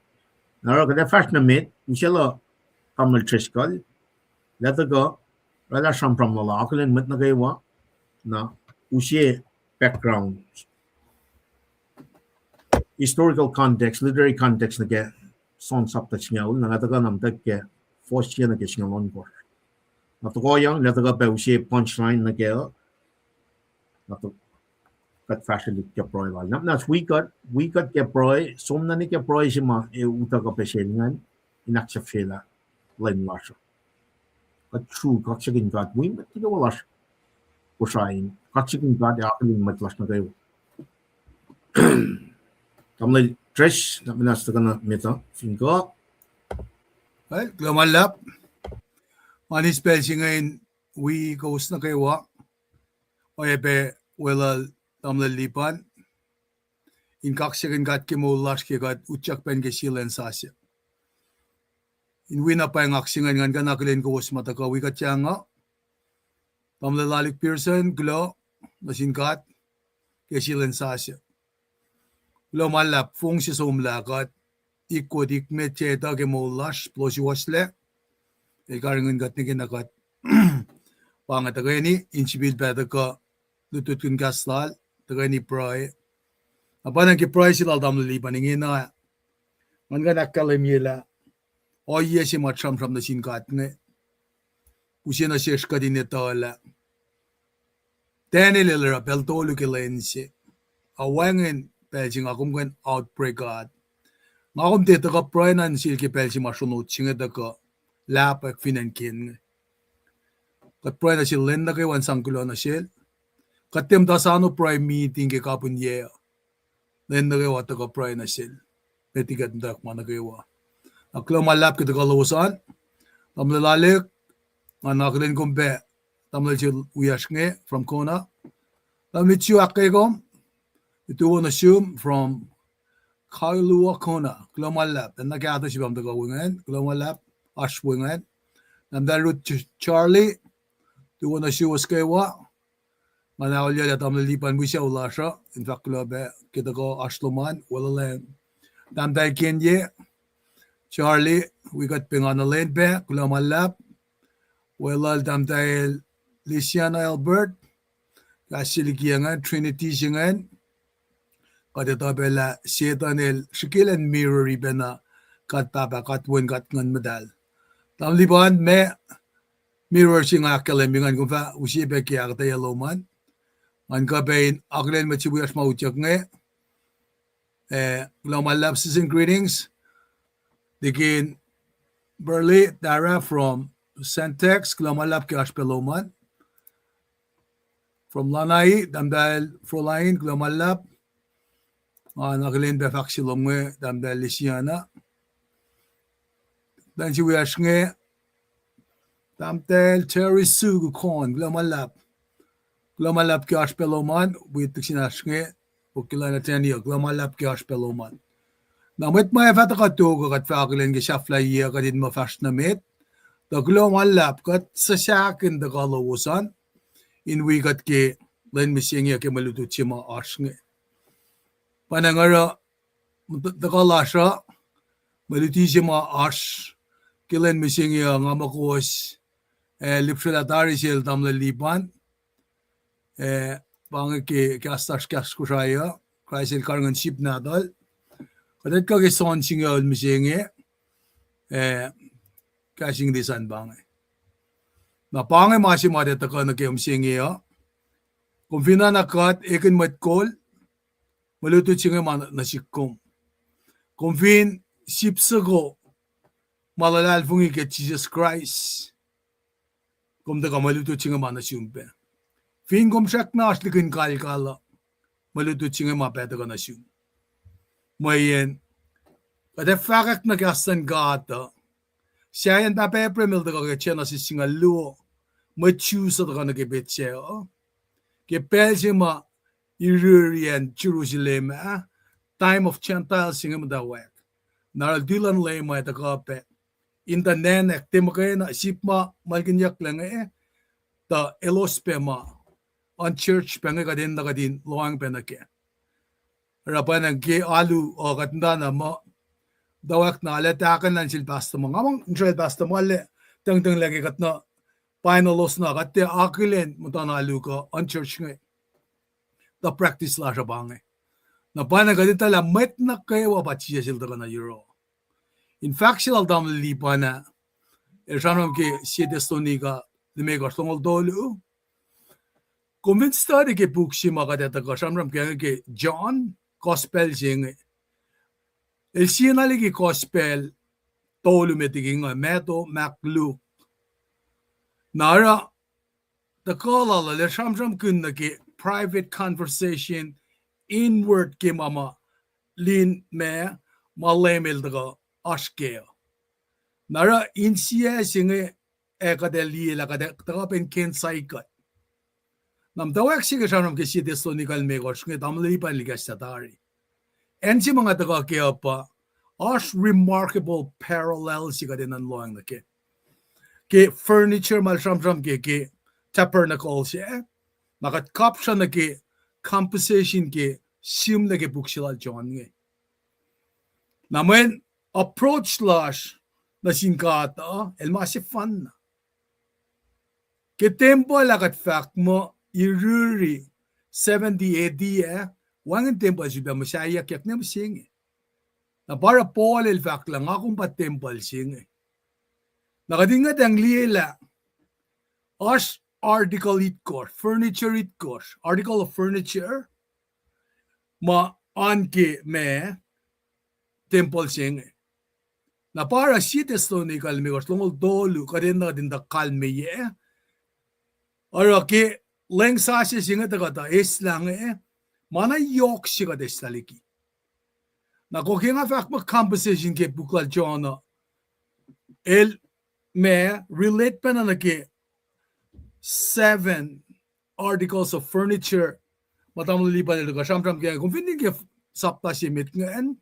Na oruh kuht ac fahsr nuh met, usaclah Tamuhlwel Driscoll, lah tuhkuh, oraclah sramsram lal ah akihlen mwet nuh kwewa, na use background, historical context, literary context nuh ke John sapta singucul, na nga tuhkuh na muhtwacwacack ke fuhs se nuh ke singucul ohnkohsr. Na tohkohyang, lah tuhkuh pac use punchline nuh ke, na tuh kuht fahsrwelihk ke pruhe lal. Na, na wi kuht, wi kuht ke pruhe, som na nuh ke pruhe se ma ac utuckuh pac sel ingacn, in ahksahfyelah lwen lasr uh. Kuht sruok kaksakihn God, wi mwet nuh kwewa lasr Kosrae in kaksakihn God ac akihlen mwet lasr nuh kwewa. Tamuhlwel Dres, na muhnahs tuhkuh na met uh, fin kuh. Well, kuloh ma luhlahp. Nga eis pacl se inge in wi kowos nuh kwewa. Oacyacpac weluhl Tamuhlwel Lipan in kaksakihn God ke moul lasr ke kuht utyak pac ke sie lwen sasuc. In wi na pwacngak se ingacn, ngan kuh in akihlen kowos ma tuhkuh wi kuht yang uh. Tamuhlwel Lalik Pearson, kuloh nuh sin God ke sie lwen sasuc. Kuloh ma luhlahp, fong se somlah kuht ikwot ikmet se etuh ke moul lasr, puhlosuwohslac, el karihngihn kuht nwe ke na kuht pa inge tuhkweni, in sifilpac tuhkuh lutlutkihn kahs lal, tuhkweni pruhe. Na pa na ke pruhe se lal Tamuhlwel Lipan ingena, ngan kuh in ahkkahlwemye lah ohiyac se ma sramsram nuh sin God inge, use nuh sesr kuht in etuh lah Daniel el oruh pacl tolu ke lwen se. A wacngihn pacl se nga kom kuh in outbreak God. Nga kom tiac tuhkuh pruhe na nuh sel ke pacl se ma sronot se inge tuhkuh lahpack fin acn Kane inge. Kuht pruhe nuh sel lwen nuh kwewa in sang kuloh nuh sel. Kuht tiac muhta sano pruhe meeting ke kapihn yac uh. Lwen nuh kwewa tuhkuh pruhe nuh sel. Met liki kuht muhtwacwacack ma nuh kwewa. Na kuloh ma luhlahp ke tuhkuh lowos an. Tamuhlwel Lalik, nga akihlen kom pac. Tamuhlwel se wiyacsr inge from Kona. Tamuhlwel Mitsu, ahkkweye kom. Tuwo nuh sum from Kailua, Kona. Kuloh ma luhlahp. Acn na kahto srihpac tuhkuh wacngihn. Kuloh ma luhlahp. Oasr wacngihn. Tahmtahel Ruth Ch-, Charlie. Tuwo nuh suwos kwewa. Nga na auliyalah Tamuhlwel Lipan wi sucu lasr uh, in fahk kuloh pac ke tuhkuh oasr lom an, weluhlwacng. Tahmtahel Kenye, Charlie, wi kuht pac nga nuh lwen pac, kuloh ma luhlahp. Weluhl Tahmtahel Lisiana Albert, kahs se liki ingacn, Trinity se ingacn. Kuht etuh pac lah Setuhn el srihke elan mirror-i pacna God Pahpah, God Wen, God Nguhn Muhtahl. Tamuhlwel Lipan, ma mirror se nga ahkkahlwemye ingacn, kom fah use pac ke ahkuhtweyac lom an. Ngan kuh pac in akihlen mwet se wiyacsr ma utyak inge. Eh, kuloh ma luhlahp, season greetings. Deacon Burley Tara from Sentex, kuloh ma luhlahp ke oasr pac lom an. From Lanai, Tahmtahel Frolain, kuloh ma luhlahp. Nga akihlen pac fahk se lom inge, Tahmtahel Lisiana. Tahmtahel se wiyacsr inge, Tahmtahel Terry Sue Kukon, kuloh ma luhlahp. Kuloh ma luhlahp ke oasr pac lom an, wi tuk sin oasr inge, Pokila Nathaniel, kuloh ma luhlahp ke oasr pac lom an. Na mwet ma ac fah tuhkuh tok uh kuht fah akihlen ke sahflahiyac kuht in muh fahsr nuh met. Tuh kuloh ma luhlahp kuht suhsahkihn tuhkuh lowos an, in wi kuht ke lwen mihsenge ke mwe lutlut se ma oasr inge. Pa na nga oruh tuhkuh lasr uh, mwe luti se ma oasr ke lwen mihsenge uh, nga muh kowos, eh, lihpsrelah tari sel Tamuhlwel Lipan, eh, pa inge ke kahs lasr kahs Kosrae uh, Kraist el karihngihn sip nahtuhl. Kuht etuh ke John singucul mihsenge, eh, kahs English an pa inge. Na pa inge ma se ma tiac tuhkuh nuh ke mihsenge uh. Kom fin oacna kuht ekihn mwet kol, mwe lutlut se inge ma nuh sihk kom. Kom fin sip soko ma luhlahlfongi ke Jisus Kraist, kom tuhkuh, mwe lutlut se inge ma nuh sum pac. Fin kom srackna oasr likin kalkal uh, mwe lutlut se inge ma pac tuhkuh nuh sum. Mweyen kuht ac fahkwack nuh kahs luhn God uh. Sahyacn Pahpah Abraham el tuhkuh ke Genesis singucul luo, mwet Jew suc tuhkuh nuh ke petsac uh, ke pacl se ma iriri acn Jerusalem ah, time of Gentiles se inge muhtwacwacack. Na oruh luti luhn Leum ac tuhkuh pac in tuh nacnack tiac muhkwena, sip ma muhlkihnyucklac inge, tuh elos pac ma unchurched pac inge, kuht enenuh kuht in lohacng pac nuh kac. Oruh pwacnwacng ke alu uh kuht muhtana muh, muhtwacwacack na lah tahkuhnlah nuh sel pastor ma, nga muh nuh sel pastor ma lah tuhngtuhnglah ke kuht na pain elos na kuht tiac akihlen muhtuhn alu kuh unchurched inge. Tuh practice lasr uh pa inge. Na pwacnwacng kuht etuh lah mwet nuh kwewa pa Jisus el tuhkuh nuh yohroh. In fahk se lal tamuhlwel Lipan ah, el sramsram ke Sie Thessalonica limekohsr, longoul tolu. Kom fin study ke puk se ma kuht ac tuhkuh sramsram ke, ke John, gospel se inge. El sie na liki gospel tolu met liki inge, Matthew, Mark, Luke. Na oruh tuhkuh lal uh el sramsramkihn nuh ke private conversation, inward ke ma ma lin ma, ma Leum el tuhkuh oasr kac. Na oruh insiyac se inge ac kuht ac liye lah kuht ac tuhkuh pac in kena saikuht. Na muhtwacwacack se ke sramsram ke Sie Thessalonica limekohsr inge, tamuhlwel Lipan el kahs tari. Acn se ma nga tuhkuh kac uh pa, oasr remarkable parallel se kuht enenuh in lohacng nuh kac. Ke furniture ma el sramsram ke, ke tabernacle se, na kuht kapsra nuh ke composition ke sihmlac ke puk se lal John inge. Na mweyen approach lasr nuh sin God uh, el ma sefanna. Ke tempuhl ah kuht fahk muh iriri seventy A D ah, wacngihn tempuhl sulpac muhsaheack ne mihsenge. Na pa oruh Paul el fahk lah nga kom pa tempuhl se inge. Na kuht in ngwetacng liye lah oasr article itkohsr, furniture itkohsr, article of furniture, ma oan ke ma tempuhl se inge. Na pa oruh Sie Thessalonica limekohsr, longoul tolu, kuht enenuh kuht in tuh kalmeyac. Oruh ke lwen sasuc se inge tuh kuht eslah inge, ma na yohk se kuht eslah liki. Na kom ke nga fahk muh composition ke puk lal John uh, el ma relate pacna nuh ke seven articles of furniture ma tamuhlwel Lipan el tuhkuh sramsram ke, kom fin liye ke sapta se met ingacn,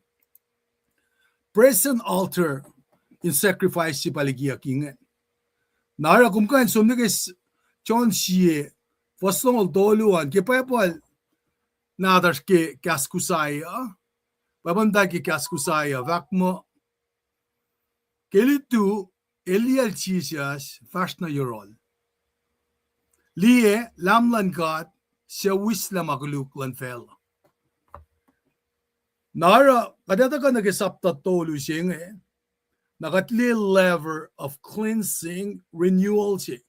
present altar in sacrifice se pa likiyucki ingacn. Na oruh kom kuh in som nuh ke s-, John sie, fuhs longoul tolu an, ke Bible nahtuhsr ke kahs Kosrae uh, Bible muhta ke kahs Kosrae uh, fahk muh, ke lutu, el liyacl Jisus fahsr nuh yohrohl. Liye, Lam luhn God, suc wislah ma koluk luhn facluh. Na oruh kuht ac tuhkuh nuh ke sapta tolu se inge, na kuht liye laver of cleansing, renewal se.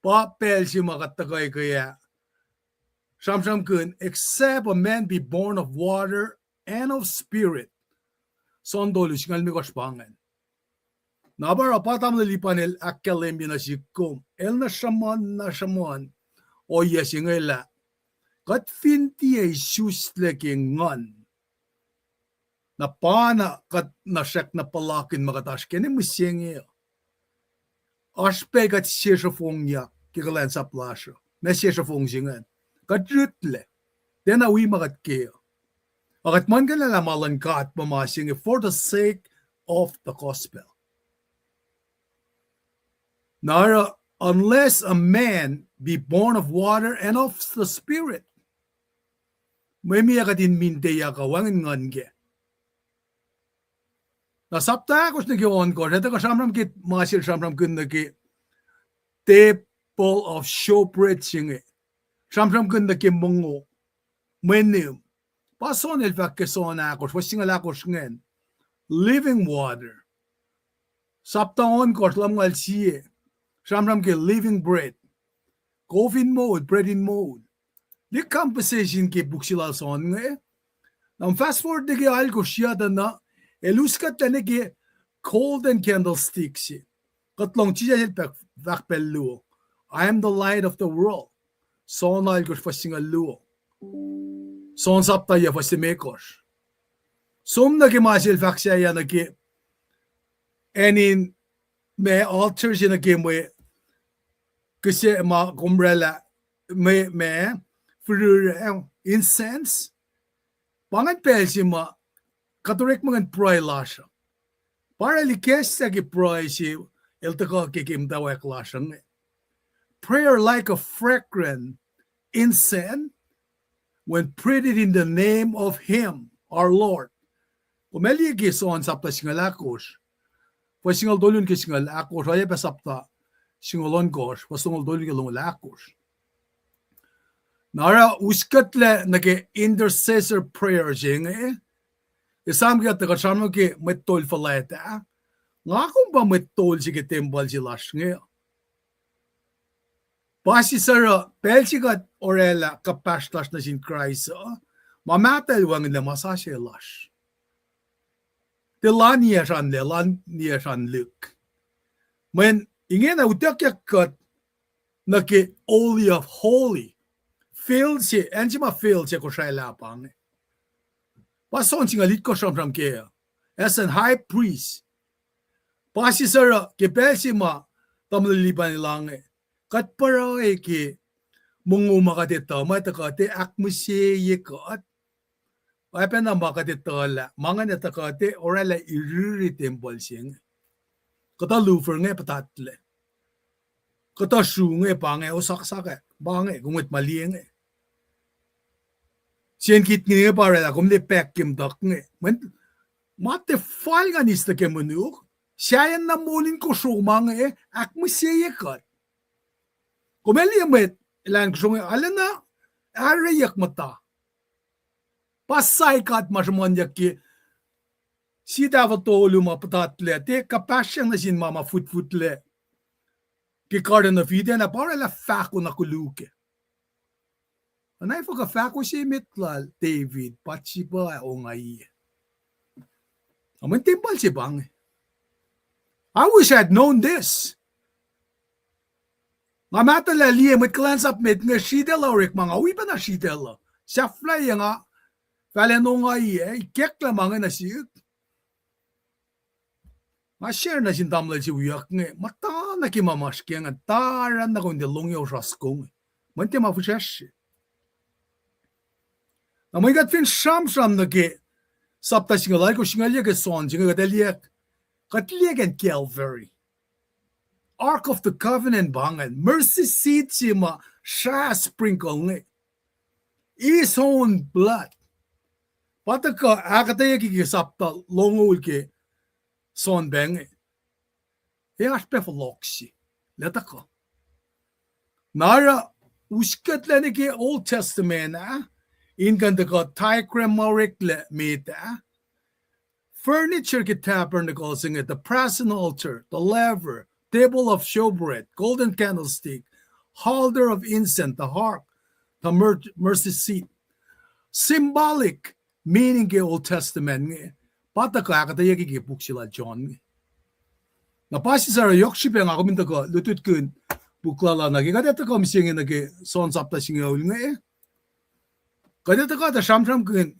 Pa pacl se ma kuht tuhkuh ke ah, sramsramkihn, except a man be born of water and of spirit. John tolu singucul limekohsr pa ingacn. Na pa oruh pa tamuhlwel Lipan el ahkkahlwemye nuh sihk kom, el na sruhmuhn, na sruhmuhn ohiyac se inge lah kuht fin tiac isuslac ke Nguhn, na pa na kuht na srackna puhlakihn ma kuht oasr ke ne mihsenge uh. Oasr pacl kuht sesr fongyak ke kuhlwacnsap lasr uh, ma sesr fong se ingacn. Kuht rutlac, tiacna wi ma kuht ke uh. A kuht muhlkuhnlah lah ma luhn God pa ma se inge for the sake of the gospel. Na oruh, unless a man be born of water and of the Spirit, mwe meac kuht in minteyak uh wacngihn Nguhn kac. Na sapta ahkosr nuh ke ohnkohsr, el tuhkuh sramsram ke ma se el sramsramkihn nuh ke table of showbread se inge. Sramsramkihn nuh ke mongo, mwe nihm. Pa John el fahk ke John ahkosr, fuhs singucul ahkosr ingacn, living water. Sapta ohnkohsr, lumngaul sie, sramsram ke living bread. Kof in moul, bread in moul. Liye conversation ke puk se lal John inge. Na fast forward nuh ke alkosr yac tuh, el uskuhtlac nuh ke golden candlestick se. Kuht lohng Jisus el fahk, fahk pacl luo, I am the light of the world. John alkosr fuhs singucul luo. John sapta yac fuhs limekohsr. Som nuh ke ma se el fahk sahyac nuh ke, acn in ma altar se nuh ke mwe, kihsac ma kom oraclah, mwe, ma, fihrihr, incense. Pa ingacn pacl se ma kuht orekmakihn pruhe lasr uh. Pa oraclah ikacslah ke pruhe se el tuhkuh ke ke muhtwacwacack lasr uh inge. Prayer like a fragrant incense when prayed in the name of Him, our Lord. Kom ac liye ke John sapta singucul ahkosr, fuhs singucul tolu nuh ke singucul ahkosr, oacyacpac sapta singucul ohnkohsr, fuhs longoul tolu nuh ke longoul ahkosr. Na oruh uskuhtlac nuh ke intercessor prayer se inge, esam ke kuht tuhkuh sramsram ke mwet tol fuhlwact ah. Nga kom pa mwet tol se ke tempuhl se lasr inge. Pa sisacruh pacl se kuht oraclah kuhpahsr lasr nuh sin Kraist uh, ma mahtuh el wacngihnlac ma sasuc lasr. Tiac laniyacsr an lac, laniyacsr an lihk. Mweyen ingena utuckyak kuht nuh ke Holy of Holy. Veil se, acn se ma veil se Kosrae lah pa inge. Pa John singucul itkohsr sramsram ke, as an high priest. Pa sisacruh ke pacl se ma tamuhlwel Lipan el inge, kuht pruhe ke mongo ma kuht etuh, ma tuhkuh tiac ahkmihsye kuht. Oacpacna ma kuht etuh lah ma ingacn tuhkuh tiac oraclah iriri tempuhl se inge. Kuhtuh louver inge puhtatlac. Kuhtuh sru inge pa inge, osaksak ah pa inge, kom mwet ma liye inge. Sienkit inge pa oraclah kom liye pack ke muhtuhk inge. Mweyen ma tiac fal ngan eis nuh ke monuk, sahyacn na moul in kosro ma inge, ahkmihsye kuht. Kom ac liye mwet elan kosro inge arulacna areyuck muhta. Pa sign God ma sruhmuhnyuck ke sie tahfuh tolu ma puhtatlac, tiac kuhpahsryang nuh sin ma ma futfutlac ke Garden of Eden ah, pa oraclah fahko na koluk ah. Na fuhkah fahko se met lal David, Bathsheba, ongaiyac. Na mweyen tempuhl se pa inge. I wish I had known this. Nga mahtuhlah liye mwet kuhlwacnsap met inge sritacl uh orekma, nga wi pacna sritacl uh. Sahflahiyac nga, fahlen ongaiyac, ikacklah ma inge nuh sihk. Nga share nuh sin tamuhlwel se wiyuck inge, muhta nuh ke ma masr ke inge, taran na kom tiac lohng yohrohsr kom inge. Mweyen tiac ma fihsracsrye. Na mweyen kuht fin sramsram nuh ke sapta singucul, alkosr singucul yac ke John se inge, kuht liye, kuht liye ke Calvary. Ark of the Covenant pa ingacn, mercy seat se ma srah sprinkle inge. His own blood. Pa tuhkuh ahkuhtweyucki ke sapta longoul ke John pa inge. Ac oasr pac fohlohk se. Lah tuhkuh. Na oruh uskuhtlac nuh ke Old Testament ah, in kuh in tuhkuh diagram ma oreklac met ah. Furniture ke tabernacle se inge, the brazen altar, the laver, table of showbread, golden candlestick, altar of incense, the ark, the mer-, mercy seat. Symbolic meaning ke Old Testament inge, pa tuhkuh ahkuhtweyucki ke puk se lal John inge. Na pa sisacruh yohk srihpac nga kom in tuhkuh lutlutkihn puk lal an ah ke kuht ac tuhkuh mihsenge nuh ke John sapta singucul inge. Kuht ac tuhkuh tuh sramsramkihn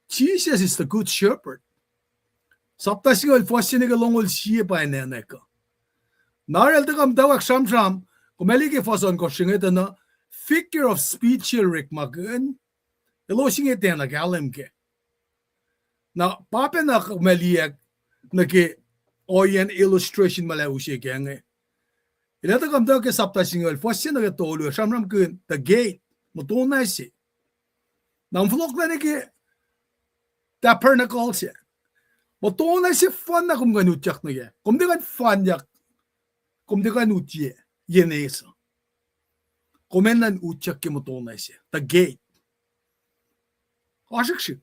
Jesus is the good shepherd. Sapta singucul fuhs se nuh ke longoul sie pa enenuh kuh. Na oruh el tuhkuh muhtwacwacack sramsram, kom ac liye ke fuhs ohnkohsr se inge tuh na figure of speech el orekmakihn, elos inge tiacna kahlwem kac. Na pa pacna kom ac liye nuh ke ohiyacn illustration ma lah use kac inge. El ac tuhkuh muhtwacwacack ke sapta singucul fuhs se nuh ke tolu, sramsramkihn the gate, muhtuhnoa se. Na fohlohklac nuh ke tabernacle se. Muhtuhnoa se, fun na kom kuh in utyak nuh kac. Kom tiac kuh in fanyak, kom tiac kuh in utyak, yen eis. Kom enenuh in utyak ke muhtuhnoa se, the gate. Ohsrihksrihk.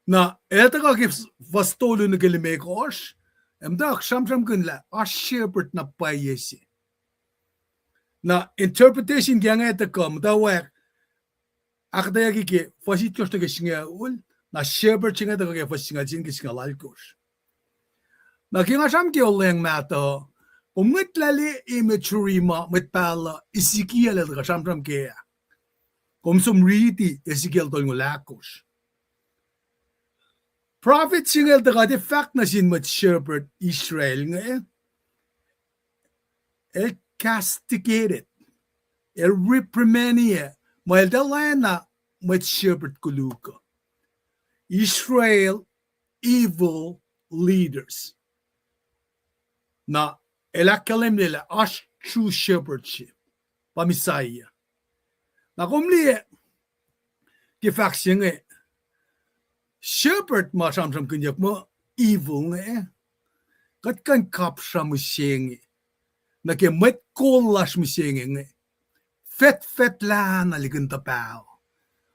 Na el tuhkuh ke fuhs tolu nuh ke limekohsr, Ac muhtwacwacack sramsramkihn lah oasr shepherd na pwacye se. Na interpretation ke inge tuhkuh muhtwacwacack ahkuhtweyucki ke fuhs itkohsr nuh ke singucul, na shepherd se inge tuhkuh ke fuhs singucul se nuh ke singucul alkosr. Na ke nga sramsram ke olweacng mahtuh, kom ngwetlah imagery ma mwet pahluh Ezekiel el tuhkuh sramsram kac ah. Kom som riti Ezekiel tolngoul ahkosr. Prophet se inge el tuhkuh tiac fahk nuh sin mwet shepherd Israel inge, el castigated, el reprimanded, ma el tuh lana mwet shepherd koluk uh. Israel evil leaders. Na el ahkkahlwemye lah oasr true shepherd se, pa Messiah. Na kom liye ke fahk se inge, shepherd ma sramsramkihnyuck muh evil inge, kuht kuh in kapsra mihsenge nuh ke mwet kol lasr mihsenge inge, fetfetlah na likin tuh paho,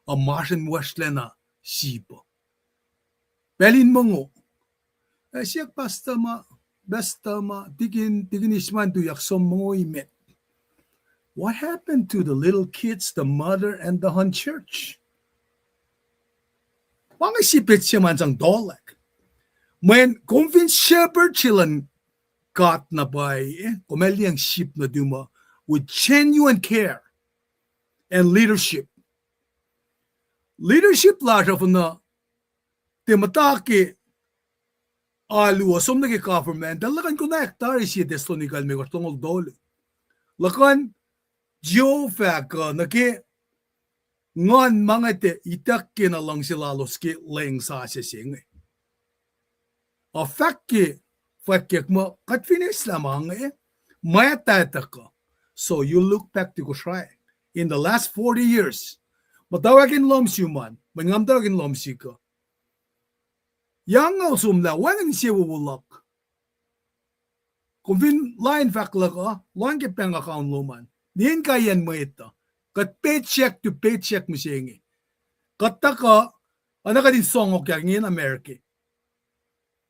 a masr in wesrlacna sip uh. Pacl in mongo, ac siyuck pastor ma, pastor ma, tikin, tikin Eastman tuyak som mongo emet. What happened to the little kids, the mother, and the unchurched? Pa inge sip se ma sang tolack. Mweyen kom fin shepherd se luhn God na pwacye, kom ac liyacacng sip nuhtum uh with genuine care and leadership. Leadership lasr uh fin tiac muhta ke alu uh, som nuh ke government, el luhkuhn konwacack tari sie Thessalonica limekohsr, longoul tolu. Luhkuhn Jehovah kuh nuh ke nguhn ma inge tiac ituckyang ke luhngse lalos ke leng sasuc se inge. Ac fahk ke fwackyuck muh kuht fin eslah ma inge, mwet uh tuhkuh. So you look back to Kosrae in the last forty years. Muhtwacwacack in lohm sum an, mweyen nga muhtwacwacack in lohm sihk uh. Yac nga somlah, wacngihn sie wowo luhk. Kom fin lain fahk luhk uh, lohng ke pahng account lom an. Niacn kaiyacn mwet uh. Kuht paycheck to paycheck mihsenge. Kuht tuhkuh, oacna kuht in songokyak inge in America.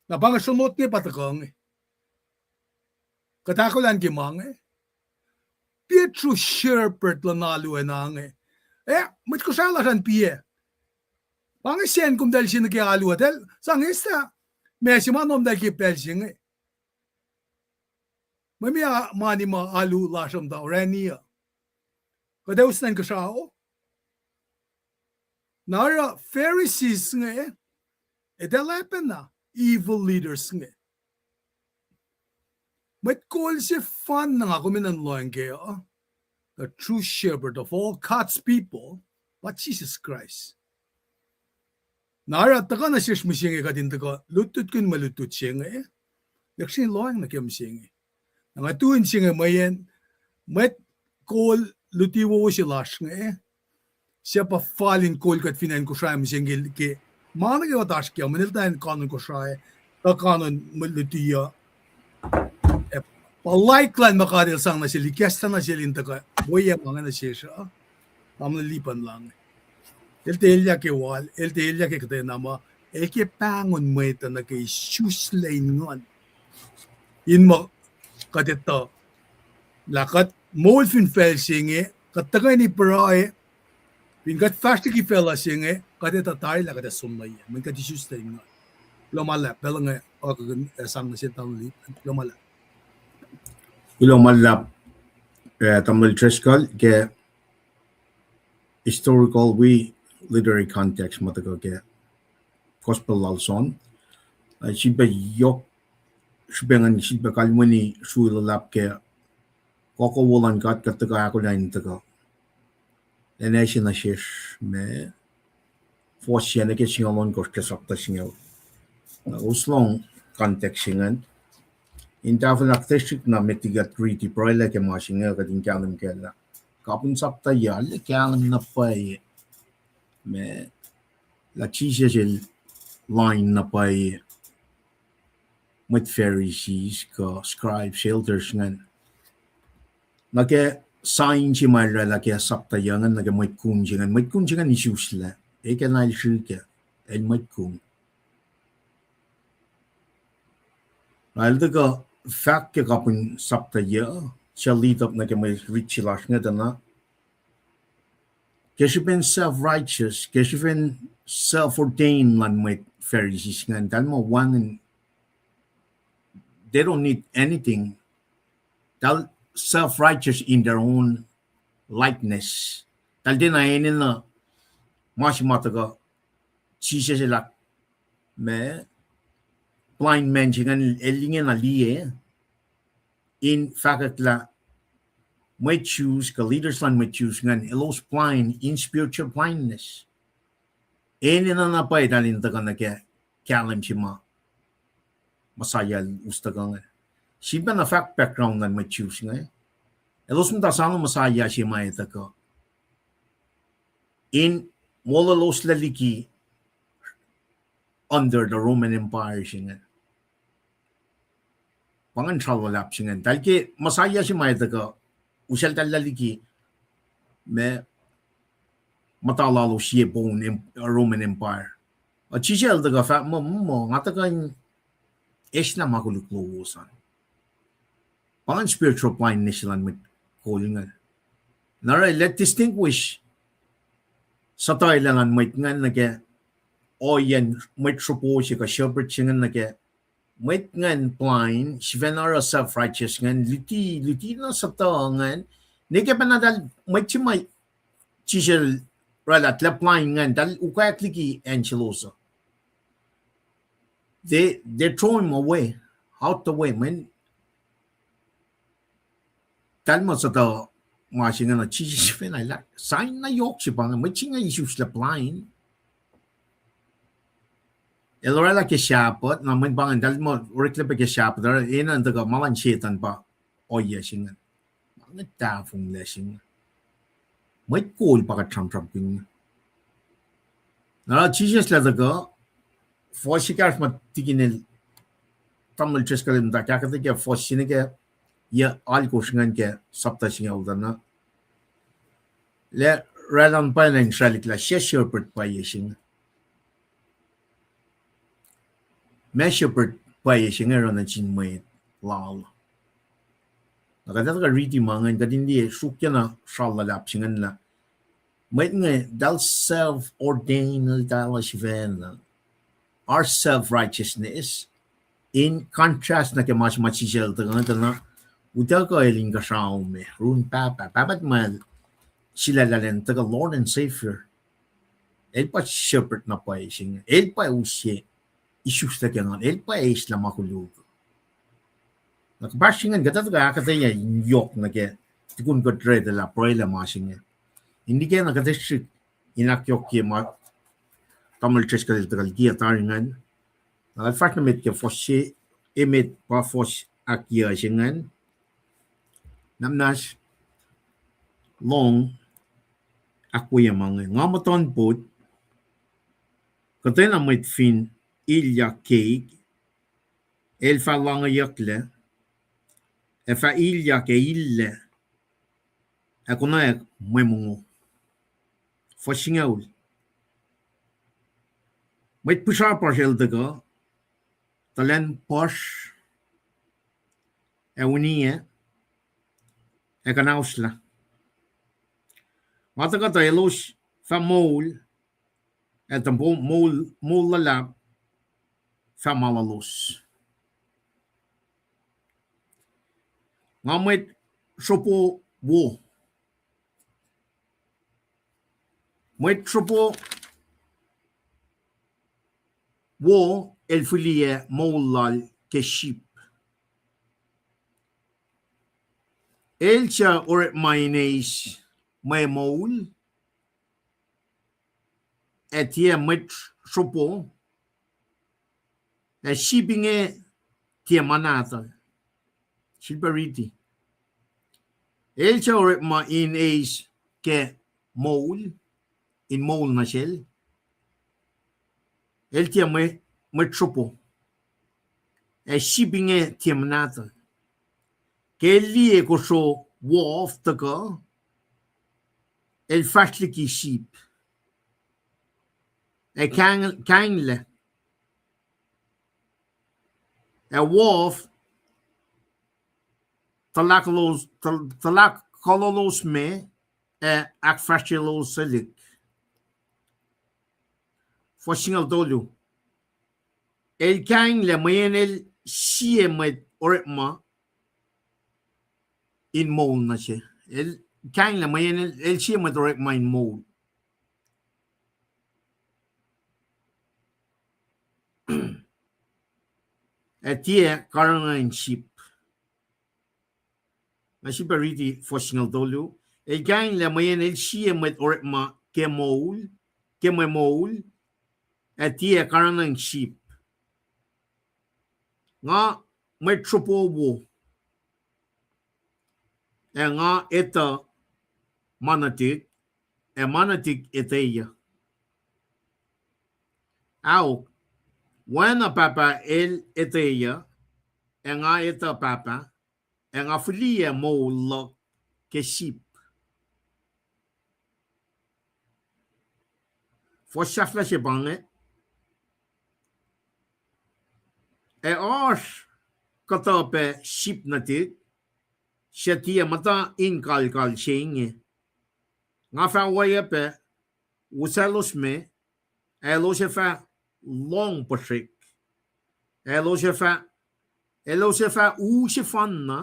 Na pa inge sronot inge pa tuhkuh inge. Kuht ahkolah ke ma inge. Tiac true shepherd luhn alu an inge. Eh, mwet Kosrae lasr an piac. Pa inge sacn komtacl se nuh ke alu uh, eltahl sang eslah ma se ma nomtacl ke pacl se inge. Mwe meac mani ma alu lasr uh muhta orani uh? Kuht ac us na in kuhsrao? Na oruh Pharisees inge, eltahl oacpacna evil leaders inge. Mwet kol sefanna nga kom enenuh in lohng kac uh, the true shepherd of all God's people, pa Jisus Kraist. Na oruh tuhkuh nuh sesr mihsenge kuht in tuhkuh lutlutkihn mwe lutlut se inge, lihksreni lohacng nuh ke mihsenge. Na nga tu in se inge mweyen mwet kol luti wowo se lasr inge, suc pa fal in kol kuht fin acn Kosrae mihsenge ke ma nuh kwewa oasr kac, mweyen eltahl in kanon Kosrae, tuh kanon mwe luti uh. Pa laiklan ma God El sang nuh sel, ikacslah nuh sel in tuhkuh weacng ma inge nuh sesr uh, tamuhlwel Lipan lah inge. El tiac elyah ke wal, el tiac elyah ke kuhtwena ma, el ke pahngon mwet uh nuh ke isuslac in nguhn. In muh kuht etuh lah kuht moul fin facl se inge, kuht tuhkweni pruhe, fin kuht fahsr liki facluh se inge, kuht etuh tari lah kuht ac som nuh ye, mweyen kuht isuslac in nguhn. Kuloh ma luhlahp, pacl inge, uh, kuh, uh, sang nuh sel tamuhlwel, kuloh ma luhlahp. Kuloh ma luhlahp, uh, tamuhlwel Driscoll ke historical wi literary context ma tuhkuh ke gospel lal John. Uh, sifilpac yohk, srihpac ngan sifilpac kalweni srui luhlahp ke kuh wo luhn God kuht tuhkuh ahkolah in tuhkuh. Lwen se nuh sesr me, fuhs se nuh ke singucul ohnkohsr ke sapta singucul. Na us lohng context se ingacn. In tahfwelah kuht srihk na met liki kuht riti pruhelah ke ma se inge kuht in kahlwem kac lah kapihn sapta yac el kahlwem na pwacye me, lah Jisus el lain na pwacye mwet Pharisees kuh scribes, elders ingacn. Nuh ke sign se ma el oraclah ke sapta yac ingacn nuh ke mwet kun se ingacn. Mwet kun se ingacn isuslac. Eke na el srihke, el mwet kun. Na el tuhkuh fahk ke kapihn sapta yuc, suc lead up nuh ke mwe rit se lasr inge tuh na, ke srihpen self-righteous, ke srihpen self-ordained luhn mwet Pharisees ingacn, eltahl muh wacngihn, they don't need anything. Eltahl self-righteous in their own likeness. Eltahl tiacna enenuh ma se ma tuhkuh Jisus el ahk- ma blind man se ingacn el ingena liye in fahkwack lah mwet Jews kuh leaders luhn mwet Jews ingacn elos blind in spiritual blindness. Enenuh na pwacye eltahl in tuhkuh nuh ke kahlwem se ma Messiah el us tuhkuh inge. Sifilpacna fahk background luhn mwet Jews inge. Elos muhta soano Messiah se ma ac tuhkuh in molweloslac liki under the Roman Empire se inge. Pa ingacn sral luhlahp se ingacn. Eltahl ke Messiah se ma ac tuhkuh, usaltahllah liki ma muhta lalos sie poun em-, Roman Empire. Uh, Jisus el tuhkuh fahk muh, muh, nga tuhkuh in eislah ma koluk lowos an. Pa ingacn spiritual blindness luhn mwet kol ingacn. Na oruh el distinguish suhtuhelac luhn mwet ingacn nuh ke ohiyacn mwet sropo se kuh shepherd se ingacn nuh ke mwet ingacn blind, sifacna oruh self-righteous ingacn, luti, luti na suhtuh ingacn, ne ke pacna eltahl mwet se ma Jisus el oraclah lah blind ingacn, eltahl ukwack liki acn selos uh. They, they throw him away, out the way, mweyen eltahl muh suhtuh ma se ingacn, Jisus sifacna lah, sign na yohk se pa inge, mwet se inge isuslac blind. El oraclah ke Sabbath, na mweyen pa ingacn, eltahl muh oreklac pac ke Sabbath, oruh enenuh in tuhkuh ma luhn Setuhn pa ohiyac se ingacn. Ma inge tahfonglac se inge. Mwet kol pa kuht sramsramkihn. Na Jisus el tuhkuh, fuhs ekahsr ma tikin el, tamuhlwel Driscoll el muhta ahkuhtweyac fuhs se nuh ke yac alkosr ingacn ke sapta singucul tuh na. Lah, oraclah pacna in srwaclihk lah sie shepherd pwacye se inge. Ma shepherd pwacye se inge oruh nuh sin mwet lal. Na kuht ac tuhkuh riti ma ingacn, kuht in liye sruokyacna sral luhlahp se ingacn lah mwet inge eltahl self-ordained, eltahl sifacna. Our self-righteousness, in contrast nuh ke ma se ma Jisus el tuhkuh inge tuh na, utuckuh el inkuhsrao me, run Pahpah, Pahpah tuhmwacl, sulaclah elan tuhkuh Lord and Savior. El pa shepherd na pwacye se inge. El pa use isuslac ke nguhn. El pa eislah ma koluk. Na kuhpahsr se ingacn kuht ac tuhkuh ahkuhtweyac in yohk nuh ke tukun kuht read lah pruhelah ma se inge. In liki na kuht ac srihk in ahkyohkye ma tamuhlwel Driscoll el tuhkuh likiyac tari ingacn. Na kuht fahsr nuh met ke fuhs se, emet pa fuhs ahkyohkye se ingacn. Nuhnak muhnahs lohng ahkwoye ma inge. Nga muhtuhnpot, kuhtwena mwet fin ilyak keik, el fah lohngeyucklac, ac fah ilyak ac illac, ac konwacack mwe mongo. Fuhs singucul. Mwet pihsrapasr el tuhkuh, tuhlahn puhsr, ac uniyac, ac kuhnaoslah. Nga tuhkuh tuh elos fah moul, ac tuh moul, moul luhlahp fah ma lalos. Nga mwet sropo wo. Mwet sropo wo el fihliyac moul lal ke sip. El suc orekma in eis mwe moul, ac tiac mwet sropo, ac sip inge tiac ma nahtuhl. Sifilpac riti. El suc orekma in eis ke moul, in moul nuh sel, el tiac mwe, mwet sropo. Ac sip inge tiac ma nahtuhl. Ke el liye kosro wolf tuhkuh, el fahsr liki sip. Ac kahing-, kainglac. ac wolf, tuhlahk-, tuhlahkuhlolos me, ac ahkfahsryeloselihk. Fuhs singucul tolu. El kainglac mweyen el sie mwet orekma in moul nuh se. El kainglac mweyen el, el sie mwet orekma in moul. Ac tiac karihngihn sip. Nga sifilpac riti fuhs singucul tolu. El kainglac mweyen el sie mwet orekma ke moul, ke mwe moul, ac tiac karihngihn sip. Nga mwet sropo wo, ac nga etuh ma nuhtihk, ac ma nuhtihk etweyuc. Ahok, oacna Pahpah el etweyuc, ac nga etuh Pahpah, ac nga fihliyac moul luhk ke sip. Fuhs sahflah se pa inge. Ac oasr kuhtuh pac sip nuhtihk, suc tiac muhta in kalkal se inge. Nga fah oacyacpac usaclos me, ac elos ac fah lohng puhsrek, ac elos ac fah, elos ac fah u sefanna,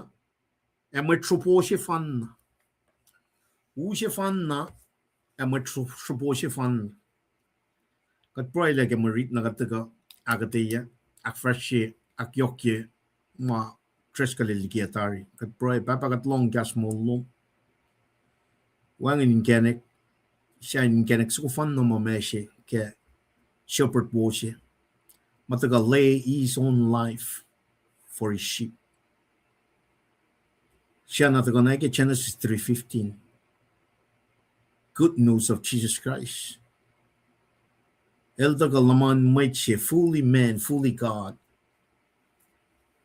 ac mwet sropo sefanna. U sefanna, ac mwet sro-, sropo sefanna. Kuht pruhe lah ke mwe rit na kuht tuhkuh ahkuhtweyac, ahkfahsrye, ahkyohkye ma Driscoll el liki tari. Kuht pruhe, Pahpah, kuht lohng kahs moul lom. Wacngihn inkacnek, sahyacn inkacnek soko fanna ma ma se ke shepherd wo se, ma tuhkuh lay his own life for his sheep. Sacna tuhkuh na ke Genesis three fifteen. Good news of Jesus Christ. El tuhkuh luhman mwet se, fully man, fully God,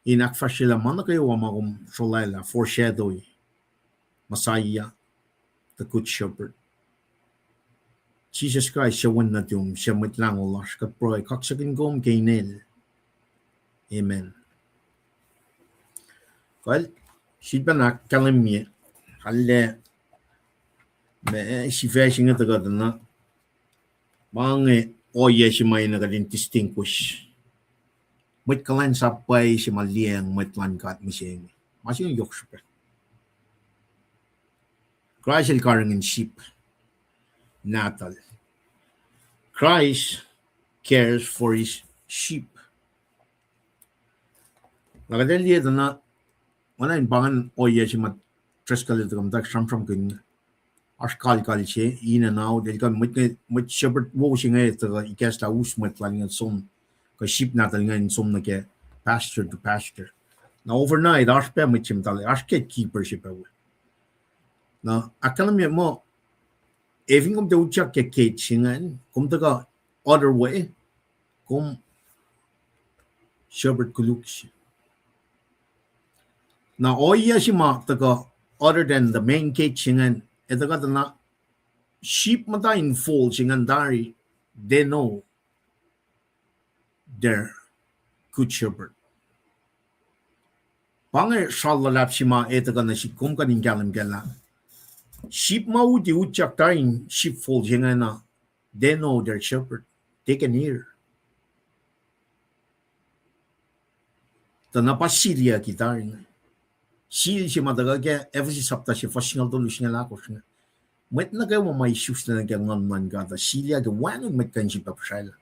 in ahkfahsryelah ma nuh kwewa ma kom srolwaclah, foreshadow Messiah, the Good Shepherd. Jisus Kraist, suc Wen nuhtum, suc Mwet Lahngo lasr, kuht pruhe kaksakihn kom ke inel. Amen. Kal, sifilpac ahkkahlwemye, arlac, ma sifac se inge tuhkuh tuh na, ma inge ohiyac se ma enenuh kuht in distinguish mwet kuhlwacnsap pwacye se ma liyacacng mwet luhn God mihsenge. Ma se inge yohk srihpac. Kraist el karihngihn sip nahtuhl. Christ cares for his sheep. Na kuht ac liye tuh na, oacna in pa ingacn ohiyac se ma Driscoll el tuhkuh muhta sramsramkihn. Oasr kalkal se, in and out, el kuh mwet, mwet shepherd wo se inge tuhkuh ikacslah us mwet lal inge som, kuh sip nahtuhl inge in som nuh ke pasture to pasture. Na overnight, oasr pac mwet se muhta, oasr gatekeeper se pac we. Na ahkkahlwemye muh, efin kom tiac utyak ke gate se ingacn, kom tuhkuh other way, kom shepherd koluk se. Na ohiyac se ma tuhkuh other than the main gate se ingacn, el tuhkuh tuh na sheep muhta in fold se ingacn tari, they know their good shepherd. Pa inge sral luhlahp se ma el tuhkuh nuh sihk, kom kuh in kahlwem kac lah sheep ma uti utyak tari in sheepfold se ingacn, they know their shepherd. They can hear. Tuh na pa siliyucki tari inge. Sil se ma tuhkuh ke Ephesus sapta se fuhs singucul tolu singucul ahkosr inge. Mwet nuh kwewa ma isuslac nuh ke Nguhn luhn God uh siliyucki, wacngihn mwet kuh in sifilpac puhsralah.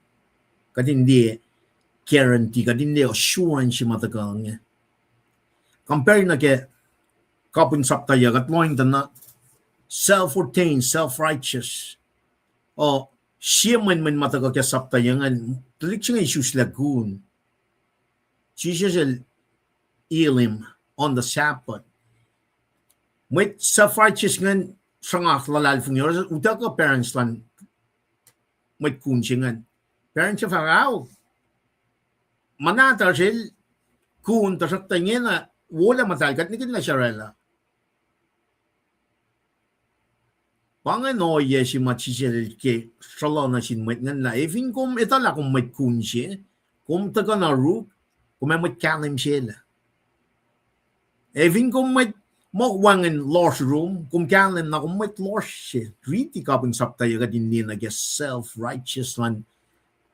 Kuht in liye guarantee, kuht in liye assurance se ma tuhkuh inge. Compare nuh ke kapihn sapta yuc, kuht lohng tuh na self-ordained, self-righteous. O, sie mwenmwen ma tuhkuh ke sapta yuc ingacn, tuhlihk se inge isuslac kun. Jisus el heal him on the Sabbath. Mwet self-righteous ingacn sruhnga luhlahlfongi, utuckuh parents luhn mwet kun se ingacn. Parents uh fahk, ao, ma nahtuhsr el kun, tuhsruhktuh ingena wolac muhtahl, kuht nihkihn lah sruhraclah. Pa ingacn ohiyac se ma Jisus el ke sruhluh nuh sin mwet ingacn lah, efin kom etuh lah kom mwet kun se, kom tuhkuh na ruk, Kom ac mwet kahlwem se lac. Ac fin kom mwet muh wacngihn lohsr rom, kom kahlwem na kom mwet lohsr se. Riti kapihn sapta yac kuht in liye nuh ke self-righteous luhn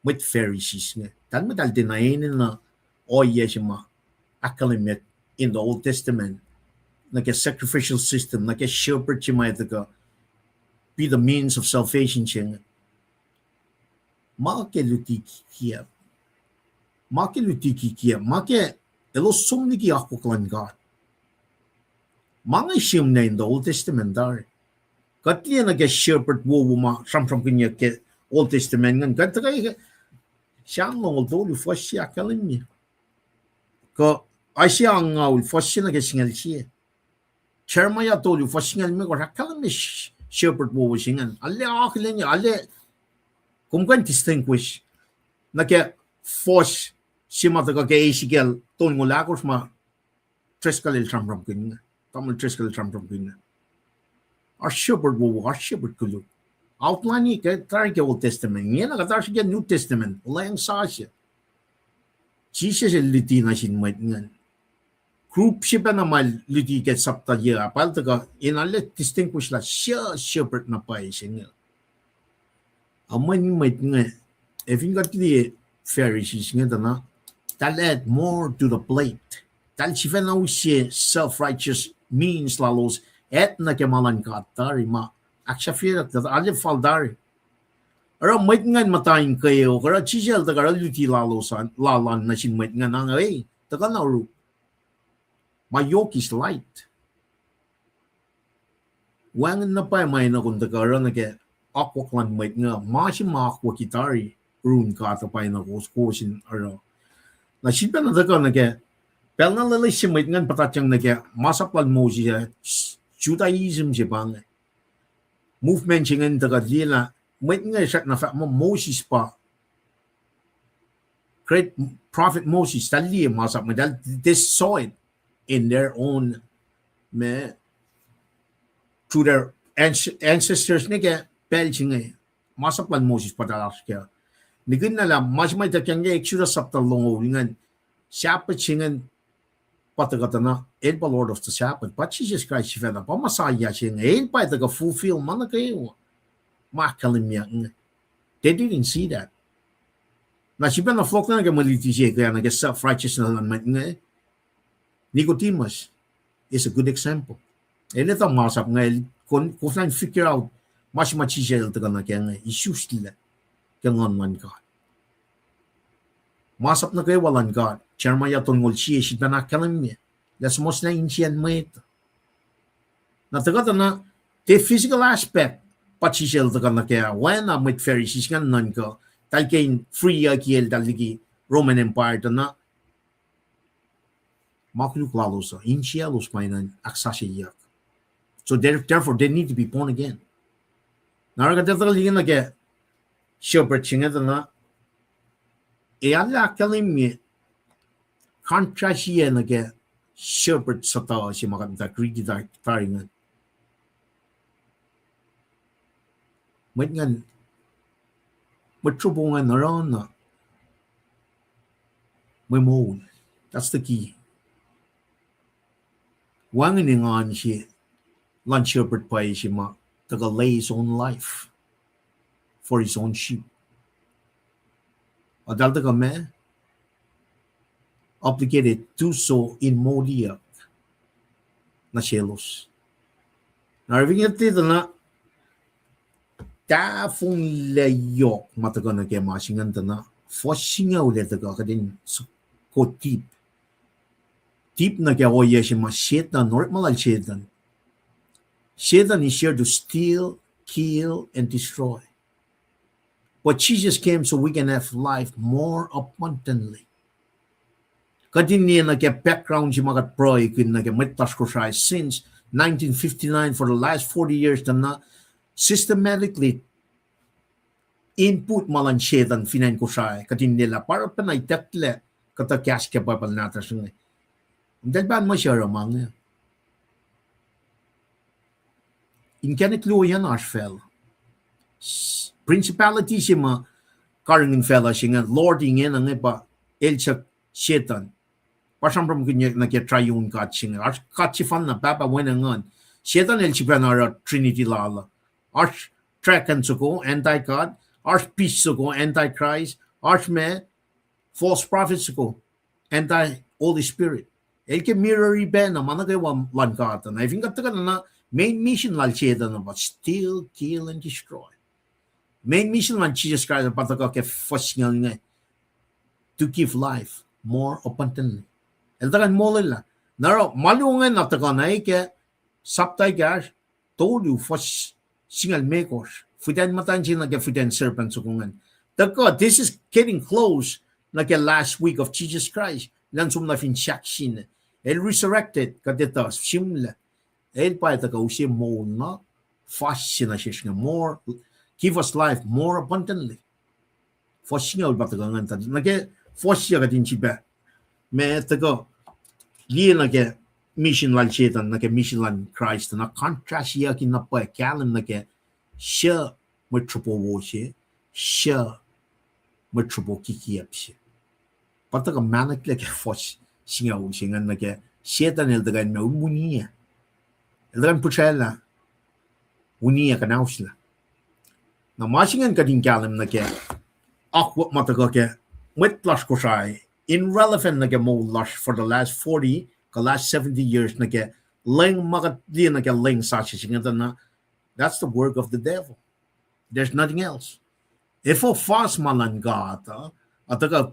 mwet Pharisees inge. Tahl mwet tahl tiacna enenuh ohiyac se ma ahkkahlwemye in the Old Testament nuh ke sacrificial system, nuh ke shepherd se ma etuh kuh be the means of salvation se inge. Ma ke luti kikiacp. Ma ke luti kikiacp. Ma ke elos som liki akwuck luhn God. Ma inge sihmlac in the Old Testament tari. Kuht liye nuh ke shepherd wowo ma sramsramkihnyuck ke Old Testament ingacn. Kuht tuhkuh ke Sam longoul tolu fuhs sie ahkkahlwemye. Kuh Isaiah angngaul fuhs sie nuh ke singucul sie. Jeremiah tolu fuhs singucul limekohsr ahkkahlwemye shepherd wowo se ingacn. Arlac akihlen, arlac, kom kuh in distinguish nuh ke fuhs se ma tuhkuh ke Ezekiel tolngoul ahkosr ma Driscoll el sramsramkihn inge. Tamuhlwel Driscoll el sramsramkihn inge. Oasr shepherd wowo, oasr shepherd koluk. Outline ke tari ke Old Testament inge, na kuht oasr ke New Testament, olweacng sasuc. Jisus el luti nuh sin mwet ingacn. Group se pacna ma el luti ke sapta yac ah, pa el tuhkuh in arlac distinguish lah sie shepherd na pwacye se inge. Ac mweyen mwet inge, ac fin kuht liye Pharisees inge tuh na, tahl add more to the plate. Tahl sifacna use self-righteous means lalos, add nuh ke ma luhn God tari ma ahksahfyelah, arlac fal tari. Oruh mwet ingacn muhta in kweok, oruh Jisus el tuhkuh oruh luti lalos an, lal an nuh sin mwet ingacn, ah, e, tuhkuh na oruh. Ma yohk is light. Wacngihn na pwacye ma enenuh kom tuhkuh oruh nuh ke akwuck luhn mwet inge, ma se ma akwucki tari, run God uh pwacye na kowos, kowos in oruh. Na sifacna tuhkuh nuh ke, pacl na loeloes se mwet ingacn puhtatyang nuh ke masap lal Moses ah, Judaism se pa inge. Movement se ingacn tuhkuh liye lah mwet inge srackna fahk muh Moses pa great prophet Moses, tahl liye masap inge, tahl, they saw it in their own, ma, through their anc-, ancestors, ne ke pacl se inge, masap lal Moses pa tahl oasr kac. Nihkihn na lah ma se ma ituckyang ke Exodus sapta longoul ingacn, Sabbath se ingacn, pa tuhkuh tuh na, el pa Lord of the Sabbath, pa Jisus Kraist sifacna, pa Messiah se inge, el pa tuhkuh fulfill ma nuh kwewa ma ahkkahlwemyeyuck inge. They didn't see that. Na sifacna fohlohk na nuh ke mwe luti se ke, nuh ke self-righteousness luhn mwet inge, Nicodemus is a good example. El etuh masap inge, el kon-, koflah in figure out ma se ma Jisus el tuhkuh nuh kac inge, isuslac ke Nguhn luhn God. Masap nuh kwewa luhn God, Jeremiah tolngoul sie, sifacna ahkkahlwemye lah suhmuhslah insiyacn mwet. Na tuhkuh tuh na, the physical aspect, pa Jisus el tuhkuh nuh kac, oacna mwet Pharisees ingacn nuhnkuh, tahl ke in free-aki eltahl liki Roman Empire tuh na, ma koluk lalos uh, insiyaclos pa enenuh in ahksasucyeyuck. So there-, therefore, they need to be born again. Na oruh kuht etuh liki nuh ke shepherd se inge tuh na, e arlac ahkkahlwemye contrast se nuh ke shepherd sutuh se ma kuht muhta riti ta-, tari ingacn. Mwet ingacn, mwet sropo ingacn oruh na mwe moul. That's the key. Wacngihn engan se luhn shepherd pwacye se ma tuhkuh lay his own life for his own sheep. Eltahl tuhkuh ma obligated to do so in moliyuck nuh selos. Na oruh fin etuh na, tahfonglac yohk ma tuhkuh nuh ke ma se ingacn tuh na, fuhs singucul el tuhkuh kuht in s-, go deep. Deep nuh ke ohiyac se ma Satan, orekma lal Satan. Satan is here to steal, kill, and destroy. But Jesus came so we can have life more abundantly. Kuht in liye nuh ke background se ma kuht pruhekihn nuh ke mwet lasr Kosrae since nineteen fifty-nine, for the last forty years, tuh na systematically input ma luhn Satan fin acn Kosrae, kuht in liye lah pa oruh pacna itucklac kuhtuh kahs ke Bible nahtuhsr inge. Eltahl pahngon ma se oruh ma inge. Inkacnek luo an oasr facluh. Principality se ma karihngihn facluh se inge, lord ingena inge pa, el suc Satan. Pa sramsramkihnyuck nuh ke triune God se inge. Oasr God sefanna, Pahpah, Wen, ac Nguhn. Setan el sifacna oruh trinity lal uh. Oasr dragon soko, anti-God. Oasr beast soko, antichrist. Oasr ma false prophet soko, anti-Holy Spirit. El ke mirror-i pacna ma nuh kwewa luhn God uh. Na fin kuht tuhkuh na, main mission lal Setan uh pa steal, kill, and destroy. Main mission luhn Jisus Kraist pa tuhkuh ke fuhs singucul inge, to give life more abundantly. El tuhkuh in molwelah. Na oruh ma luo inge na tuhkuh na ke sapta ekahsr, tolu, fuhs singucul limekohsr. Fihtac in muhtwacn se nuh ke fihtac in serpent soko ingacn. Tuhkuh, this is getting close nuh ke last week of Jesus Christ. Elan som na fin sahk sine. El resurrected, kuht etuh, sihmlac. El pa tuhkuh use moul na, fuhs se nuh sesr inge, more, give us life more abundantly. Fuhs singucul pa tuhkuh ingacn, tuh nuh ke fuhs se kuht in sifilpac, ma tuhkuh, liye nuh ke mission lal Setan, nuh ke mission lal Kraist, na contrastiyucki na pwacye kahlwem nuh ke suc mwet sropo wo se, suc mwet sropo kikiacp se. Pa tuhkuh mahneklac ke fuhs singucul se ingacn nuh ke Setan el tuhkuh in ma un winiyac. El tuhkuh in pihsraclah, winiyac kuhnauslah. Na ma se ingacn kuht in kahlwem nuh ke akwuck ma tuhkuh ke mwet lasr Kosrae, in relevant nuh ke moul lasr for the last forty, kuh last seventy years nuh ke leng ma kuht liye nuh ke leng sasuc se inge tuh na, that's the work of the devil. There's nothing else. Efuh fuhs ma luhn God uh, a tuhkuh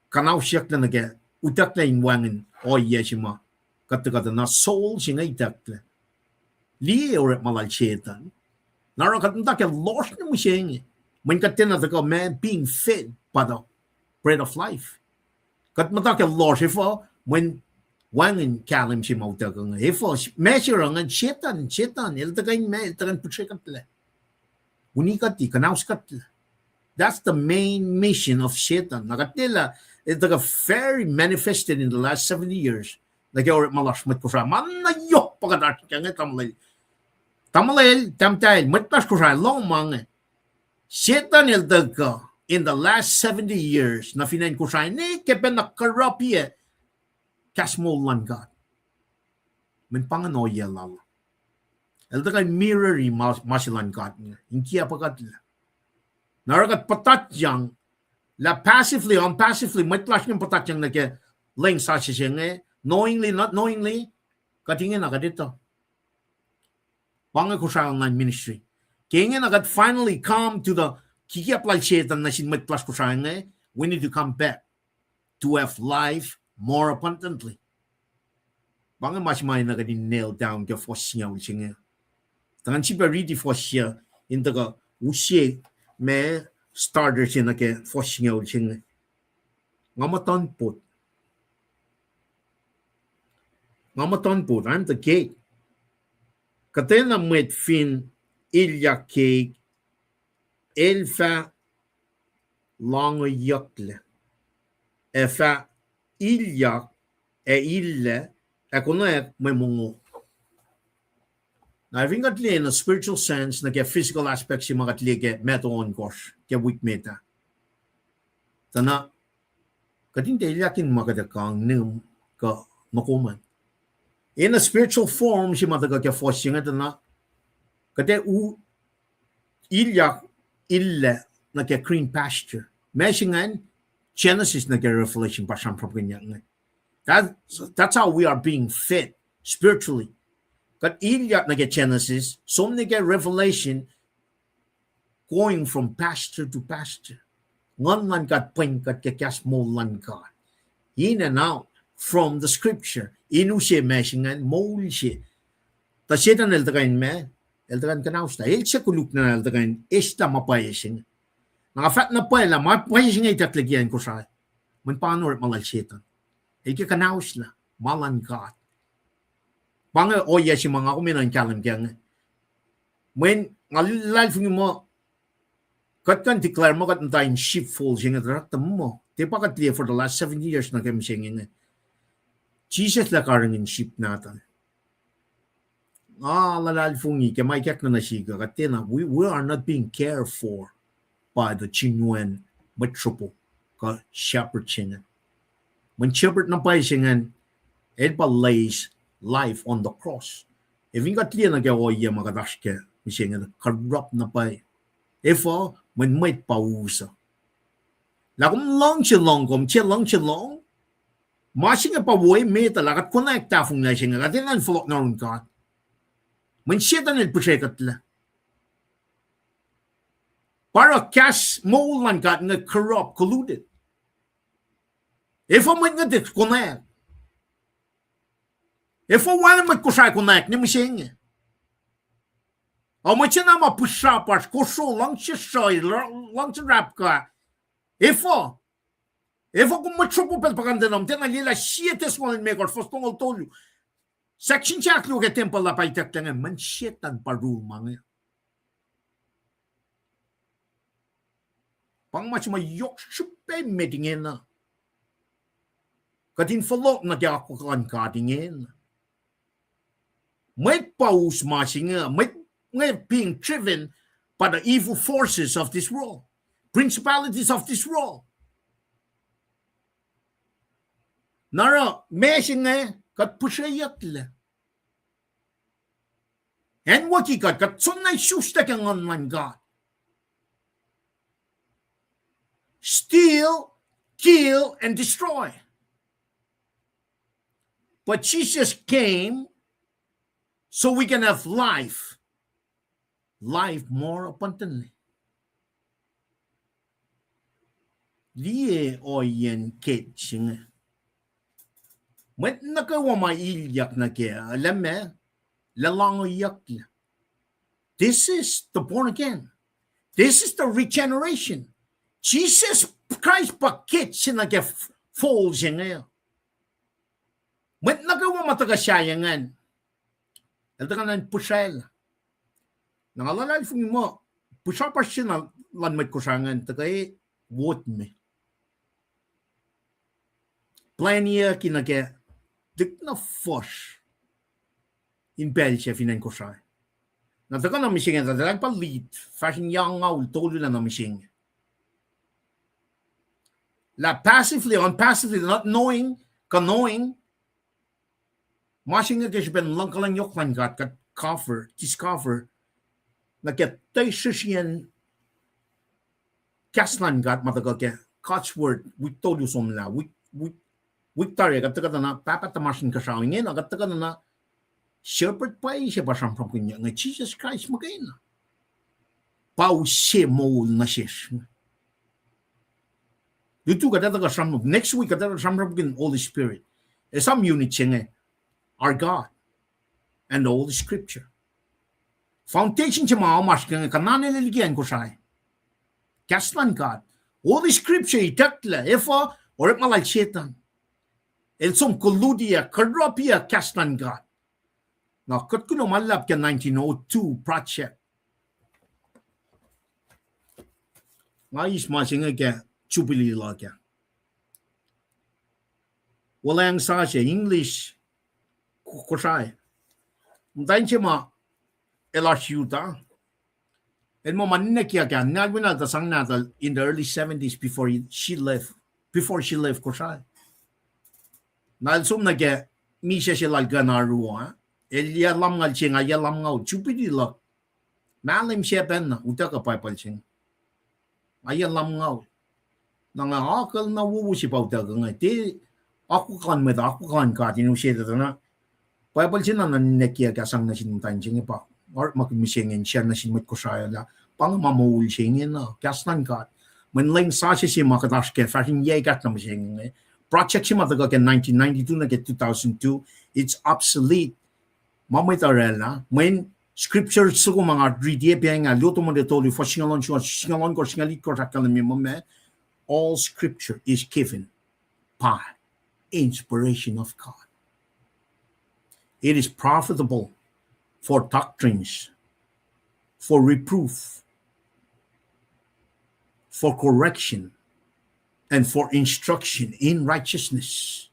kuhnausyucklac nuh ke, utucklac in wacngihn ohiyac se ma kuht tuhkuh tuh na soul se inge itucklac. Liye orekma lal Setan. Na oruh kuht muhta ke lohsr nuh mihsenge. Mweyen kuht tiacna tuhkuh ma being fed by the bread of life. Kuht muhta ke lohsr efuh, mweyen wacngihn kahlwem se ma utuckuh inge. Efuh, ma se oruh ingacn Setan, Setan, el tuhkuh in ma, el tuhkuh in pihsre kuhtlac. Wini kuhti, kuhnaus kuhtlac. That's the main mission of Satan. Na kuht liye lah, el tuhkuh very manifested in the last seventy years. Nuh ke orekma lasr mwet Kosrae. Ma na yohk pa kuht oasr ke inge tamuhlwel. Tamuhlwel, tahmtahel, mwet lasr Kosrae, lohng ma inge. Satan el tuhkuh in the last seventy years, nuh fin acn Kosrae, ne ke pacna corrupt-iyac kahs moul luhn God. Mweyen pa ingacn ohiyac lal. El tuhkuh in mirror-i ma, ma se luhn God inge, in kiacpwe kuhtlac. Na oruh kuht puhtatyang, lah passively, unpassively, mwet lasr ingacn puhtatyang nuh ke leng sasuc se inge, knowingly, not knowingly, kuht ingena kuht etuh. Pa inge Kosrae online ministry. Ke ingena kuht finally come to the, kikiacp lal Satan nuh sin mwet lasr Kosrae inge, we need to come back to have life more abundantly. Pa inge ma se ma enenuh kuht in nail down ke fuhs singucul se inge. Tuh ngan sifilpac riti fuhs se, in tuhkuh use ma starter se nuh ke fuhs singucul se inge. Nga muhtuhnpot. Nga muhtuhnpot, I am the gate. Kuhtwena mwet fin ilyak keik, el fah loangoiyucklac. Ac fah ilyak, ac illac, ac konwacack mwe mongo. Na fin kuht liye in a spiritual sense, nuh ke physical aspect se ma kuht liye ke matwac ohnkohsr ke wik met ah, tuh na kuht in tiac ilyak in ma kuht ac kang, nihm, kuh nohkohn. In a spiritual form se ma tuhkuh ke fuhs se inge tuh na kuht ac u-, ilyak, illac nuh ke green pasture. Ma se ingacn, Genesis nuh ke Revelation pa sramsramkihnyuck inge. That's, that's how we are being fed spiritually. Kuht ilyak nuh ke Genesis, som nuh ke Revelation, going from pasture to pasture. Nguhn luhn God pwen kuht ke kahs moul luhn God. In and out from the scripture. In use ma se ingacn, moul se. Tuh Satan el tuhkuh in ma, el tuhkuh in kuhnauslah. El se koluk na el tuhkuh in eslah ma pwacye se inge. Na nga fahk na pwacye lah ma pwacye se inge itucklac ke acn Kosrae. Mweyen pa orekma lal Satan. El ke kuhnauslah ma luhn God. Pa inge ohiyac se ma nga kom enenuh in kahlwem kac inge. Mweyen nga luhlahlfongi muh kuht kuh in declare muh kuht muhta in sheepfold se inge tuhsruhktuh muh tiac pa kuht liye for the last seventy years nuh ke mihsenge inge. Jisus lah karihngihn sheep nahtuhl. Nga luhlahlfongi ke ma ikackna nuh sihk uh, kuht tiacna, we, we are not being cared for by the genuine mwet sropo kuh shepherd se inge. Mweyen shepherd na pwacye se ingacn, el pa lays life on the cross. Ac fin kuht liye nuh ke ohiyac ma kuht oasr kac mihsenge, corrupt na pwacye. Efuh? Mweyen mwet pa us uh. Lah kom luhngse lohng, kom tiac luhngse lohng, ma se inge pa wo emet uh lah kuht konwacack tahfonglac se inge, kuht enenuh in fohlohk nuh yurin God. Mweyen Setuhn el pihsrekuhtlac. Pa oruh kahs moul luhn God inge corrupt, colluded. Efuh mwet inge tiac konwacack? Efuh wacngihn mwet Kosrae konwacack nuh mihsenge? Ac mwet se na ma pihsrapasr, kosro, luhngse sruhi, luhngse rapka. Efuh? Efuh kom mwet sruhpuh pacl puhkantwen uh, tiacna liyelah sie Thessalonians limekohsr fuhs longoul tolu. Section se ahkluo ke tempuhl uh pa itucklac inge, mweyen Setuhn pa rule ma inge. Pa inge ma se ma yohk srihpac met ingena. Kuht in fohlohk nuh ke akwuck luhn God ingena. Mwet pa us ma se inge, mwet inge being driven by the evil forces of this world, principalities of this world. Na oruh ma se inge kuht pihsreyucklac. Acnwucki kuht, kuht soenna isuslac ke Nguhn luhn God. Steal, kill, and destroy. But Jesus came so we can have life, life more abundantly. Liye ohiyacn ket se inge. Mwet nuh kwewa ma ilyak nuh kac, lah meac, lah loangoiyucklac. This is the born again. This is the regeneration. Jesus Christ pa ket se nuh ke f-, foal se inge. Mwet nuh kwewa ma tuhkuh sahyac ingacn, el tuhkuh na in pihsraclah. Na nga luhlahlfongi muh pihsrapasr se na luhn mwet Kosrae ingacn tuhkuh wot me plwacniyucki nuh ke tuhlihk na fuhsr in pacl se fin acn Kosrae. Na tuhkuh na mihsenge, tuh eltahl pa lead fahsr in yac angngaul tolu lah na mihsenge. Lah passively, unpassively, not knowing, kuh knowing, ma se inge ke srihpen luhngkuhlwacng yohk luhn God kuht cover, discover, nuh ke tuh srihsriyacn kahs luhn God ma tuhkuh ke God's word, wik tolu somlah, wik, wik, wik tari, kuht tuhkuh na Pahpah tuhmasr Inkuhsrao ingena, kuht tuhkuh na shepherd pwacye se pa sramsramkihnyuck inge, Jisus Kraist muhkwena. Pa use moul nuh sesr. Lutu kuht ac tuhkuh sramsram, next week kuht ac tuhkuh sramsramkihn Holy Spirit. Esam unit se inge, our God and the Holy Scripture. Foundation se ma oasr ke inge, kuh na nele liki acn Kosrae. Kahs luhn God. Holy Scripture itucklac, efuh? Orekma lal Setuhn. El som colludeyuck, corruptiyuck kahs luhn God. Na kuht kuloh ma luhlahp ke nineteen oh two project. Nga eis ma se inge ke Jubilee luhk ah. Wuhlweacng sasuc, English, Ko-, Kosrae. Muhtwacn se ma el oasr Utah. El muh ma ninac kiyuhk ah, ninac wina tuh sang nahtuhl in the early seventies before he, she left, before she left Kosrae. Na el som nuh ke misac se lal kuh in oaru ah. El yac lumngaul se inge, yac lumngaul, Jubilee luhk. Mahlwem se pacna utuckuh Bible se inge. Nga yac lumngaul. Na nga akucl na wowo se pa utuckuh inge. Tiac akwuck luhn mwet, akwuck luhn God in use tuh na Bible se na, na ninac kiyuhk ah sang nuh sin muhtwacn se inge pa orekmakihn mihsenge in share nuh sin mwet Kosrae lah pa inge ma moul se ingena, kahs luhn God. Mweyen lwen sasuc se ma kuht oasr kac fahsr in yac ekahsr na mihsenge inge. Project se ma tuhkuh ke nineteen ninety-two nuh ke two thousand two, it's obsolete. Ma mwet orwaclah, mweyen scripture soko ma nga riti pac inge, Luo Timothy tolu, fuhs singucul ohnkohsr, singucul ohnkohsr, singucul itkohsr ahkkahlwemye muh, all scripture is given by inspiration of God. It is profitable for doctrines, for reproof, for correction, and for instruction in righteousness,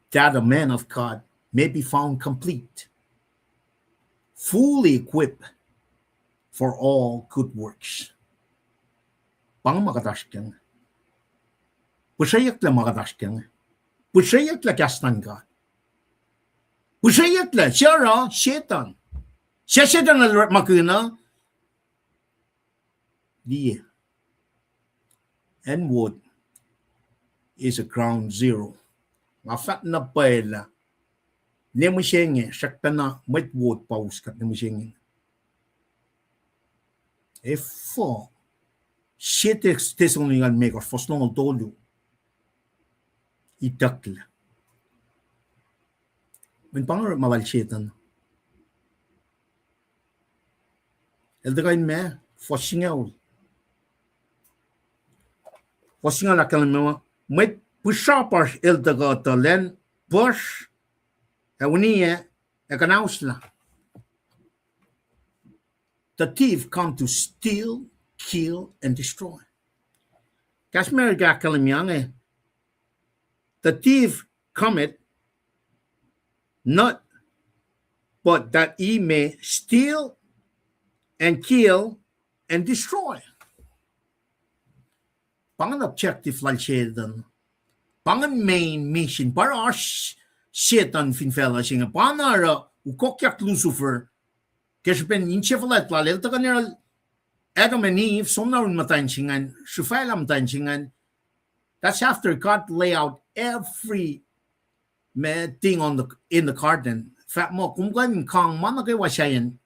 that a man of God may be found complete, fully equipped for all good works. Pa inge ma kuht oasr ke inge. Pihsreyucklac ma kuht oasr ke inge. Pihsreyucklac kahs luhn God. Pihsreyucklac, suc oruh? Setan. Suc Setan el orekmakihn uh? Liye. Acn Wood is a ground zero. Nga fahk na pwacye lah ne mihsenge, srackpacna mwet Wood pa us kuht ne mihsenge. Efuh, Sie Thessalonians limekohsr, fuhs longoul tolu, itucklac. Mweyen pa inge orekma lal Setan. El tuhkuh in ma, fuhs singucul. Fuhs singucul ahkkahlwemye muh, mwet pihsrapasr el tuhkuh tuh lwen puhsr, ac uniyac, ac kuhnahoslah. The thief come to steal, kill, and destroy. Kahs America ahkkahlwemye inge, the thief cometh not but that he may steal and kill and destroy. Pa ingacn objective lal Setan. Pa ingacn main mission. Pa oruh oasr Setan fin facluh se inge. Pa na oruh ukokyak Lucifer ke srihpen insefuhlwact lal, el tuhkuh nuh yohrohl Adam and Eve, som na yurin muhtwacn se ingacn, srihfaclah muhtwacn se ingacn. That's after God lay out every ma thing on the, in the garden. Fahk muh kom kuh in kang ma nuh kwewa sahyacn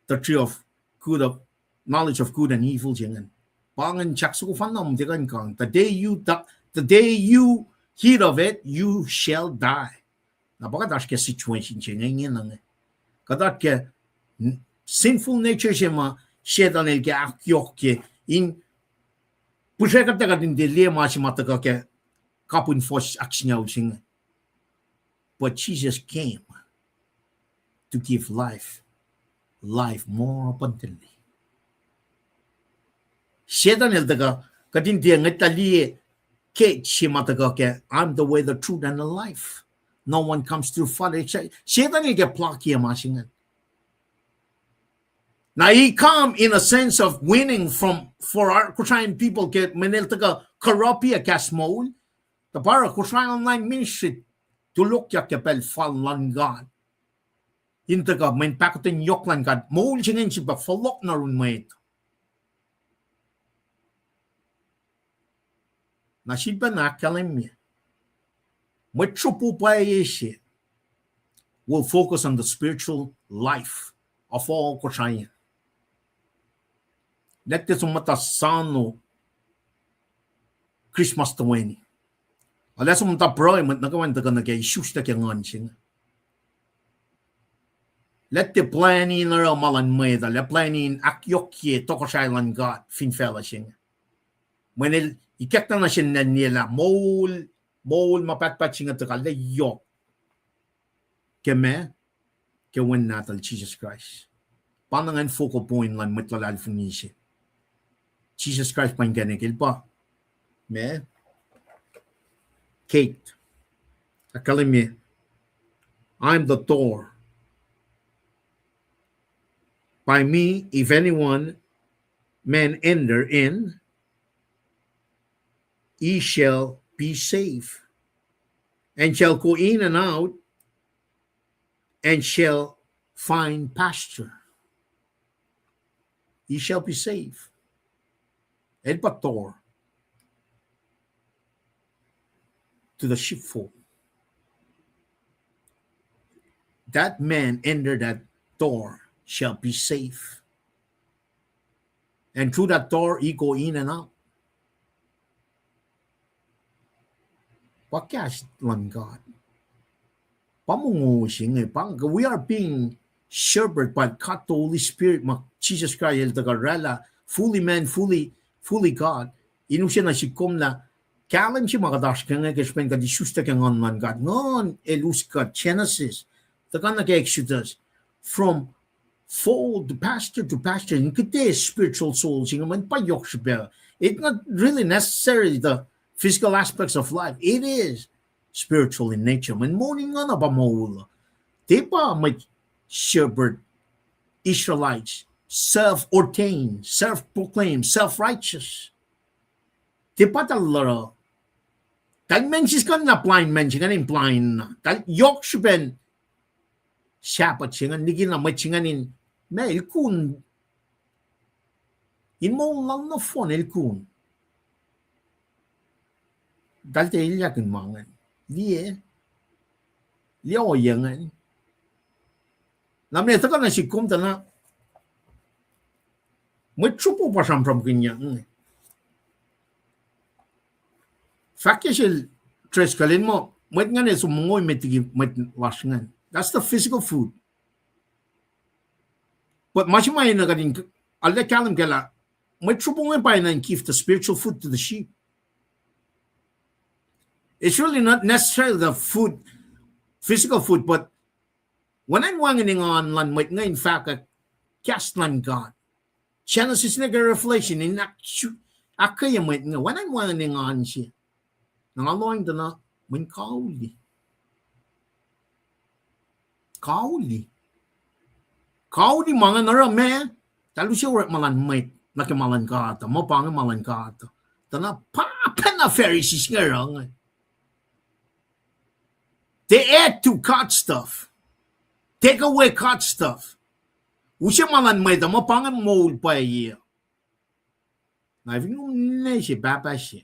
the tree of good, of knowledge of good and evil se ingacn. Pa ingacn sahk soko fanna muh tiac kuh in kang. The day you, the, the day you eat of it, you shall die. Na pa kuht oasr ke situation se inge, inge na inge. Kuht oasr ke sinful nature se ma Setan el ke ahkyohkye in pihsrekuhtuh kuht in tiac liye ma se ma tuhkuh ke kapihn fuhs ahksingucul se inge. But Jesus came to give life, life more abundantly. Setan el tuhkuh, kuht in tiac ngwetlah liye ke se ma tuhkuh ke, I'm the way, the truth, and the life. No one comes to the Father except, Setan el ke plaki ma se ingacn. Now he come in a sense of winning from, for our Kosrae people ke mweyen el tuhkuh corrupt-ye kahs moul, tuh pa oruh Kosrae online ministry tulokyak ke pacl fal luhn God. In tuhkuh mweyen pahkotwen yohk luhn God, moul se ingacn sifilpac fohlohk nuh yurin mwet. Na sifilpac na ahkkahlwemye, mwet sruhpuh pwacye se will focus on the spiritual life of all Kosrae. Lah tiac som muhta sano Christmas toeni. Ac lah som muhta pruhe mwet nuh kwewa in tuhkuh nuh ke isuslac ke nguhn se inge. Lah tiac plwacni in oruh ma luhn mwet uh, lah plwacni in ahkyohkye tohkohsrahi luhn God fin facluh se inge. Mweyen el ikackna nuh sin acn liye lah moul, moul ma pahtpaht se inge tuhkuh lah yohk ke ma, ke Wen Nahtuhl Jisus Kraist. Pa na ingacn focal point luhn mwet luhlahlfongi se. Jisus Kraist pa inkacnek, el pa ma, gate. Ahkkahlwemye, I am the door. By me, if anyone man enter in, he shall be saved, and shall go in and out, and shall find pasture. He shall be saved. El pa door to the sheepfold. That man enter that door shall be saved. And through that door, he go in and out. Pa kahs luhn God. Pa mongo se inge, pa, we are being shepherded by God the Holy Spirit, ma Jisus Kraist el tuhkuh oraclah, fully man, fully, fully God. In use nuh sihk kom lah kahlwem se ma kuht oasr ke inge ke srihpen kuht isuslac ke nguhn luhn God. Nguhn el us kuht, Genesis, tuhkuh nuh ke Exodus, from fold to pasture to pasture, in kite spiritual soul se inge, mweyen pa yohk srihpac. It's not really necessarily the physical aspects of life. It is spiritual in nature. Mweyen moul in nguhn uh pa moul. Tiac pa mwet shepherd, Israelites, self-ordained, self-proclaimed, self-righteous. Tiac pa tahl oruh. Tahl mensis kuh na blind man se ingacn in blind na. Tahl yohk srihpen shepherd se ingacn, likina mwet se ingacn in, ma el kun, in moul lal nohfohn el kun. Tahl tiac elyahkihn ma ingacn. Liye, liye ohiyac ingacn. Na meac tuhkuh nuh sihk kom tuh na, mwet sruhpuh pa sramsramkihnyuck inge. Fahk ke sel Driscoll el muh, mwet ingacn ac som mongo met liki mwet lasr ingacn. That's the physical food. But ma se ma enenuh kuht in, arlac kahlwem kac lah, mwet sruhpuh inge pa enenuh in give the spiritual food to the sheep. It's really not necessarily the food, physical food, but wacngihn wacngihn engan luhn mwet inge in fahkwack kahs luhn God. Genesis nuh ke Revelation in ahk-, ahkkweye mwet inge. Wacngihn wacngihn engan se. Na nga lohacng tuh na, mweyen kauli. Kauli. Kauli ma ingacn oruh meac, tahl use orekma luhn mwet nuh ke ma luhn God uh, muh pa inge ma luhn God uh. Tuh na pa pacna Pharisees inge oruh inge. They add to God's stuff. Take away God's stuff. Use ma luhn mwet uh, muh pa inge moul pwacye. Na fin kom ne se pahpah se,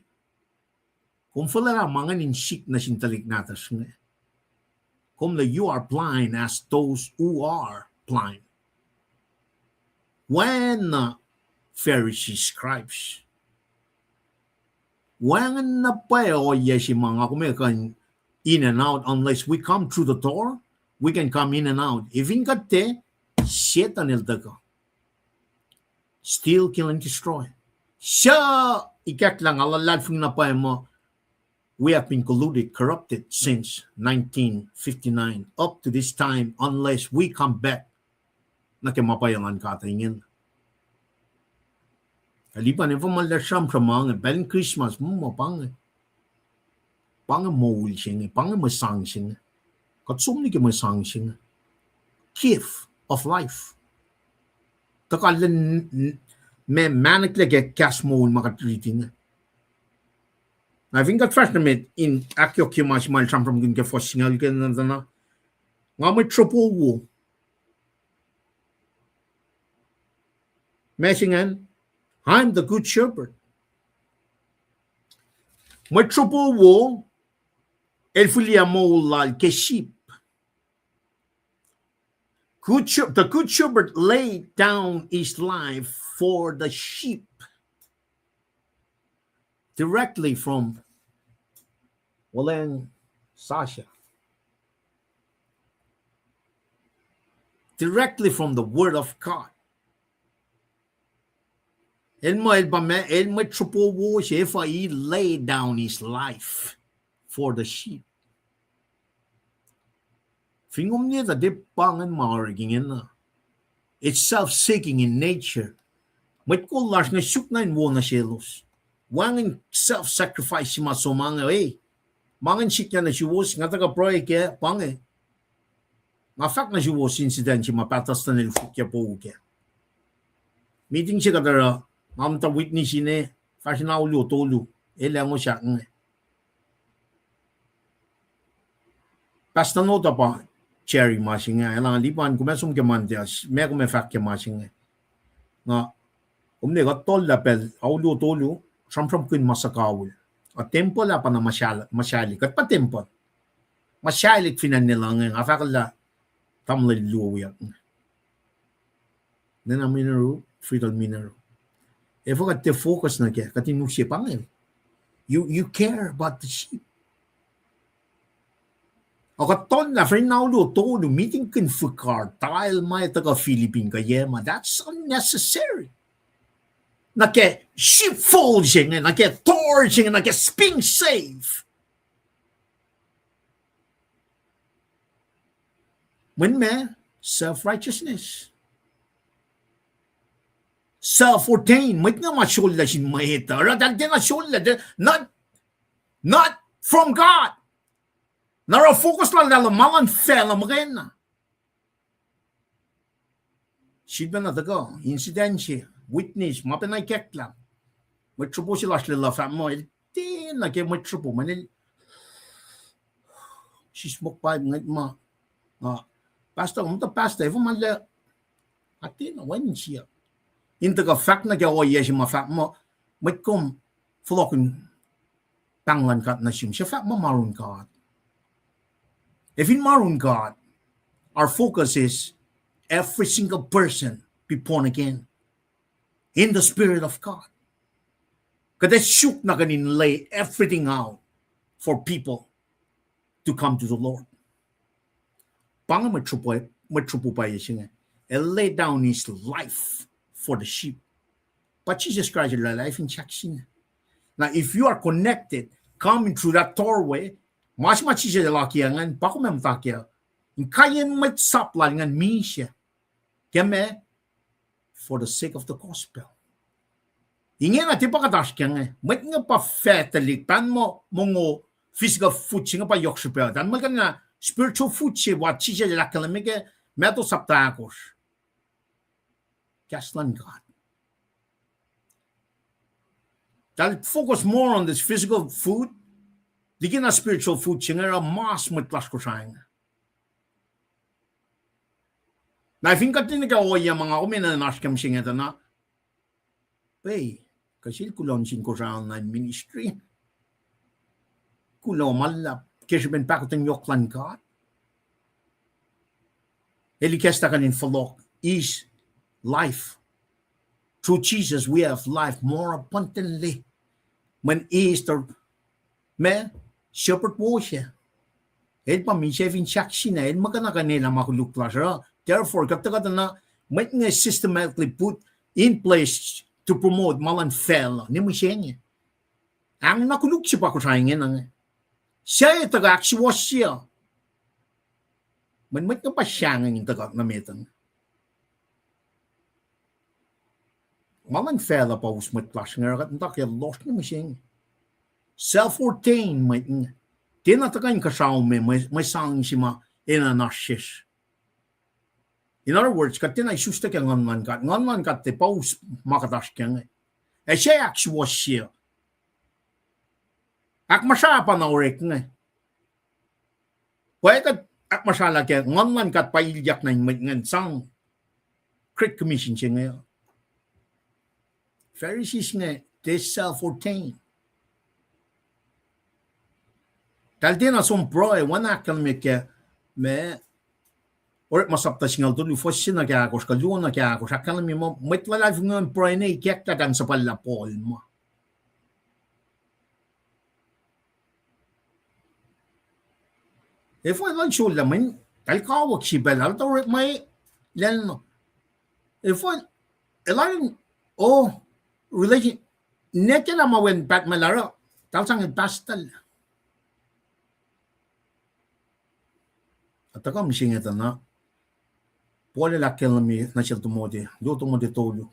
kom fuhlwelah ma ingacn in sik nuh sin tuhlihk nahtuhsr inge. Kom lah you are blind as those who are blind. Wacngihn na Pharisees, scribes. Wacngihn na pwacye ohiyac se ma nga kom ac kuh in in and out unless we come through the door, we can come in and out. Fin kuht tiac, Setuhn el tuhkuh. Steal, kill, and destroy. Suc ikacklah nga luhlahlfongi na pwacye muh we have been colluded, corrupted since nineteen fifty-nine up to this time unless we come back nuh ke ma pwacye luhn God uh ingena. Ac lipan efuh ma lah sramsram ma inge pacl in Christmas, mm, pa inge. Pa inge moul se inge, pa inge mwe sang se inge. Kuht som nuh ke mwe sang se inge. Gift of life. Tuhkuh lwen, ma, ma nwacklah ke kahs moul ma kuht riti inge. Na fin kuht fahsr nuh met in ahkyohkye ma se ma el sramsramkihn ke fuhs singucul ke na, na, na, nga mwet sropo wo. Ma se ingacn, I am the good shepherd. Mwet sropo wo, el fihliyac moul lal ke sheep. Good shep-, the good shepherd laid down his life for the sheep. Directly from Wolacng Sasha. Directly from the word of God. El muh, el pa ma, el mwet sropo wo se, efuh he laid down his life for the sheep. Fin kom liye tuh tiac pa ingacn ma orekingena. It's self-seeking in nature. Mwet kol lasr inge suk na in wo nuh selos. Wacngihn self-sacrifice se ma som inge, e. Ma ingacn sikyak nuh suwos, nga tuhkuh pruhe kac, pa inge. Nga fahk nuh suwos incident se ma Pastor Stanley el fokyac pou kac. Meeting se kuht oruh, nga muhta witness ine, fahsr in aolu tolu, el ac ngosahk inge. Pastor Noto pa Jerry ma se inge, el ah lipan, kom ac som ke Monday, ma kom ac fahk ke ma se inge. Nga, kom ne kuht tollah pacl, aolu tolu, sramsramkihn ma suhkawihl. A tempuhl ah pa na muhsahlek, kuht pa tempuhl. Muhsahlek fin acn Nelong inge, nga fahk lah tamuhlwel luo wiyuck inge. Nena Minoru, Friedel Minoru. Efuh kuht tiac focus nuh kac, kuht in use pa inge. You, you care about the sheep. Ac kuht tollah fahsr in aolu tolu, meeting kihn fihkar, tael ma tuhkuh Philippine kuh yac ma, that's unnecessary. Nuh ke sheepfold se inge, nuh ke tor se inge, nuh ke being saved. Mweyen ma, self-righteousness. Self-ordained, mwet inge ma sollah sin mwet uh, oruh eltahl tiacna sollah, not, not from God. Na oruh focus lal eltahl uh ma luhn facluh muhkwena. Sifilpacna tuhkuh, incident se, witness, ma pacna ikacklah. Mwet sropo se lasr lwelah fahk muh el tiacna ke mwet sropo, mweyen el sismohk pa ngwet ma, ah, pastor, muhta pastor, efuh ma lah, a tiacna wacngihn siyuck. In tuhkuh fahk nuh ke ohiyac se ma fahk muh, mwet kom fohlohkihn pahng luhn God nuh sum, suc fahk muh ma run God. Efin ma run God, our focus is every single person be born again in the Spirit of God. Kuht ac suk na kuh in lay everything out for people to come to the Lord. Pa inge mwet sropo-, mwet sropo pwacye se inge. He lay down his life for the sheep. Pa Jisus Kraist el oraclah fin sahk sina. Now, if you are connected, coming through that doorway, ma se ma Jisus el akiyac ingacn, pa kom ac muhta kac. Inkaiyacn mwet sap lal ingacn misac. Ke meac? For the sake of the gospel. Ingena tiac pa kuht oasr kac inge. Mwet inge pa fatuhlik, pa muh mongo physical food se inge pa yohk srihpac. Tahl mwet kuh na spiritual food se pa Jisus el ahkkahlwemye ke Matthew sapta ahkosr. Kahs luhn God. Tahl focus more on this physical food. Likina spiritual food se inge oruh mas mwet lasr Kosrae inge. Na fin kuht tiacna ke ohiyac ma nga kom enenuh in oasr ke mihsenge tuh na, pei, kuh sel kuloh nuh sin Kosrae online ministry. Kuloh ma luhlahp ke srihpen pahkotwen yohk luhn God. El ikacslah kuht in fohlohk his life. Through Jesus, we have life more abundantly. Mweyen Easter, ma, shepherd wo se. El pa misac fin sahk sina, el muhkwena kuh in elah ma koluk lasr uh. Therefore, kuht tuhkuh tuh na, mwet inge systematically put in place to promote ma luhn facluh, ne mihsenge. Ahng na koluk se pa Kosrae ingena inge. Suc ac tuhkuh ahksuwohsye uh? Mweyen mwet inge pa sahngweng in tuhkuh nuh met uh. Ma luhn facluh pa us mwet lasr inge, oruh kuht muhta ke lohsr ne mihsenge. Self-ordained mwet inge. Tiacna tuhkuh in kuhsrao me, mwe, mwe sang se ma enenuh in oasr sesr. In other words, kuht tiacna isuslac ke Nguhn luhn God. Nguhn luhn God tiac pa us ma kuht oasr kac inge. Ac suc ac ahksuwohsye uh? Ahkmuhsra pa na orek inge. Pwacye kuht ahkmuhsralah ke Nguhn luhn God pa ilyak nuh in mwet ingacn sang Great Commission se inge. Pharisees inge, they self-ordained. Tahl tiacna som pruhe, oacna ahkkahlwemye ke, ma, Orekma sapta singucul tolu, fuhs se nuh ke ahkosr, kuh luo nuh ke ahkosr, ahkkahlwemye muh mwet luhlahlfongi an pruhe ne ikacklah in suhpwaclah Paul ma. Efuh elan sollah mweyen tahl kawuck sifacl, tahl orekma lal. Efuh elan, oh, relation, ne ke lah ma wen pahtmacl oruh, tahl sang el pastor. Tuhkuh mihsenge tuh na, Paul el ahkkahlwemye nuh sel Timothy, luo Timothy tolu,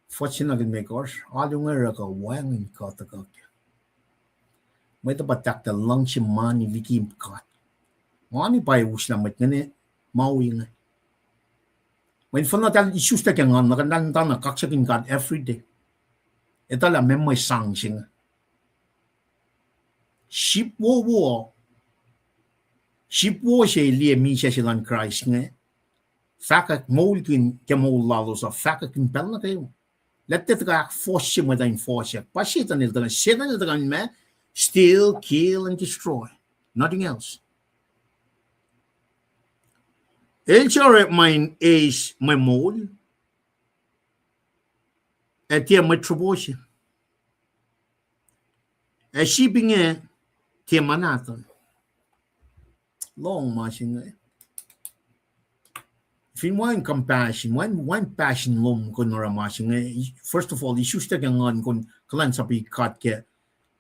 fuhs se nuh ke limekohsr, alu inge oruh kuh wacngihn kuh tuhkuh kac. Mwet uh pa tahklah luhngse mani liki God. Mani pa uslah mwet ingacn ma wi inge. Mweyen fin tahl isuslac ke Nguhn luhn God, tahl muhtana kaksakihn God every day. Etuh lah meac mwe sang se inge. Sip wowo, sip wo se liye misac se luhn Kraist inge, fahkwack moulkihn ke moul lalos uh, fahkwack in pacl nuh kwewa. Lah tiac tuhkuh ahkfohsye mwet uh in fohsyak. Pa Setuhn el tuhkuh, Setuhn el tuhkuh in ma, steal, kill, and destroy. Nothing else. El suc orekma in eis mwe moul, ac tiac mwet sropo se. Ac sip inge tiac ma nahtuhl. Lohng ma se inge. Fin wacngihn compassion, wacngihn, wacngihn passion lom kuh in oruh ma se inge, first of all, isuslac ke Nguhn kuh in kuhlwacnsapuh God ke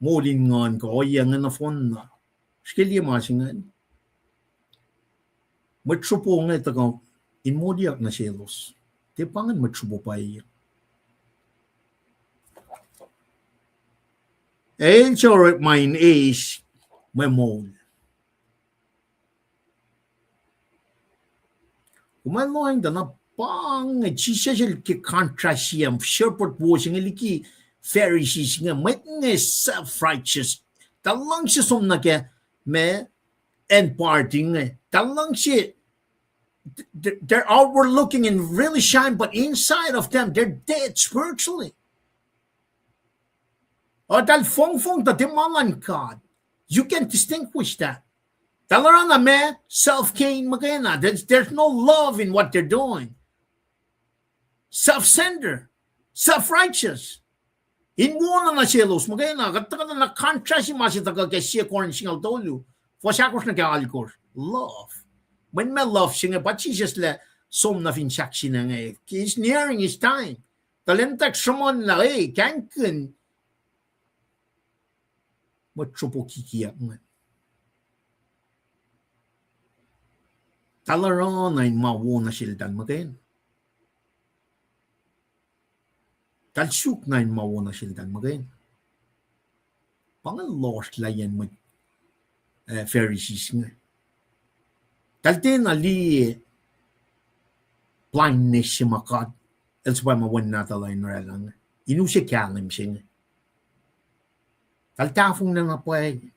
moul in nguhn kuh ohiyac inge nohfohnna. Srihke liye ma se ingacn. Mwet sropo inge tuhkuh in moliyuck nuh selos. Tiac pa ingacn mwet sropo pwacye. El suc orekma in eis mwe moul. Kom ac lohacng tuh na Pa inge Jisus el ke contrast se, shepherd wo se inge liki Pharisees inge, mwet inge self-righteous. Tuh luhngse som nuh ke ma, and party inge. Tuh luhngse, th-, th-, they're outward looking and really shine, but inside of them, they're dead spiritually. Eltahl fongfong tuh tiac ma luhn God. You can distinguish that. Eltahl oruh na ma self-gain muhkwena. There's, there's no love in what they're doing. Self-centered, self-righteous. In wona nuh selos muhkwena, kuht tuhkuh na contrast ma se tuhkuh ke sie Corinth singucul tolu, fuhs ahkosr nuh ke alkosr. Love. Mweyen ma love se inge pa Jisus el som nuh fin sahk se inge. He's nearing his time. Tuh lwen tak sruhmuhnlah, e, kahingkihn mwet sropo kikiyuck inge. Eltahl oruh na in ma wo nuh seltahl muhkwena. Eltahl suk na in ma wo nuh seltahl muhkwena. Pa inge lohsr layacn mwet, eh, Pharisees inge. Eltahl tiacna liye blindness se ma God el suhpwacma Wen nahtuhl uh in oraclah inge, in use kahlwem se inge. Eltahl tahfonglac na pwacye.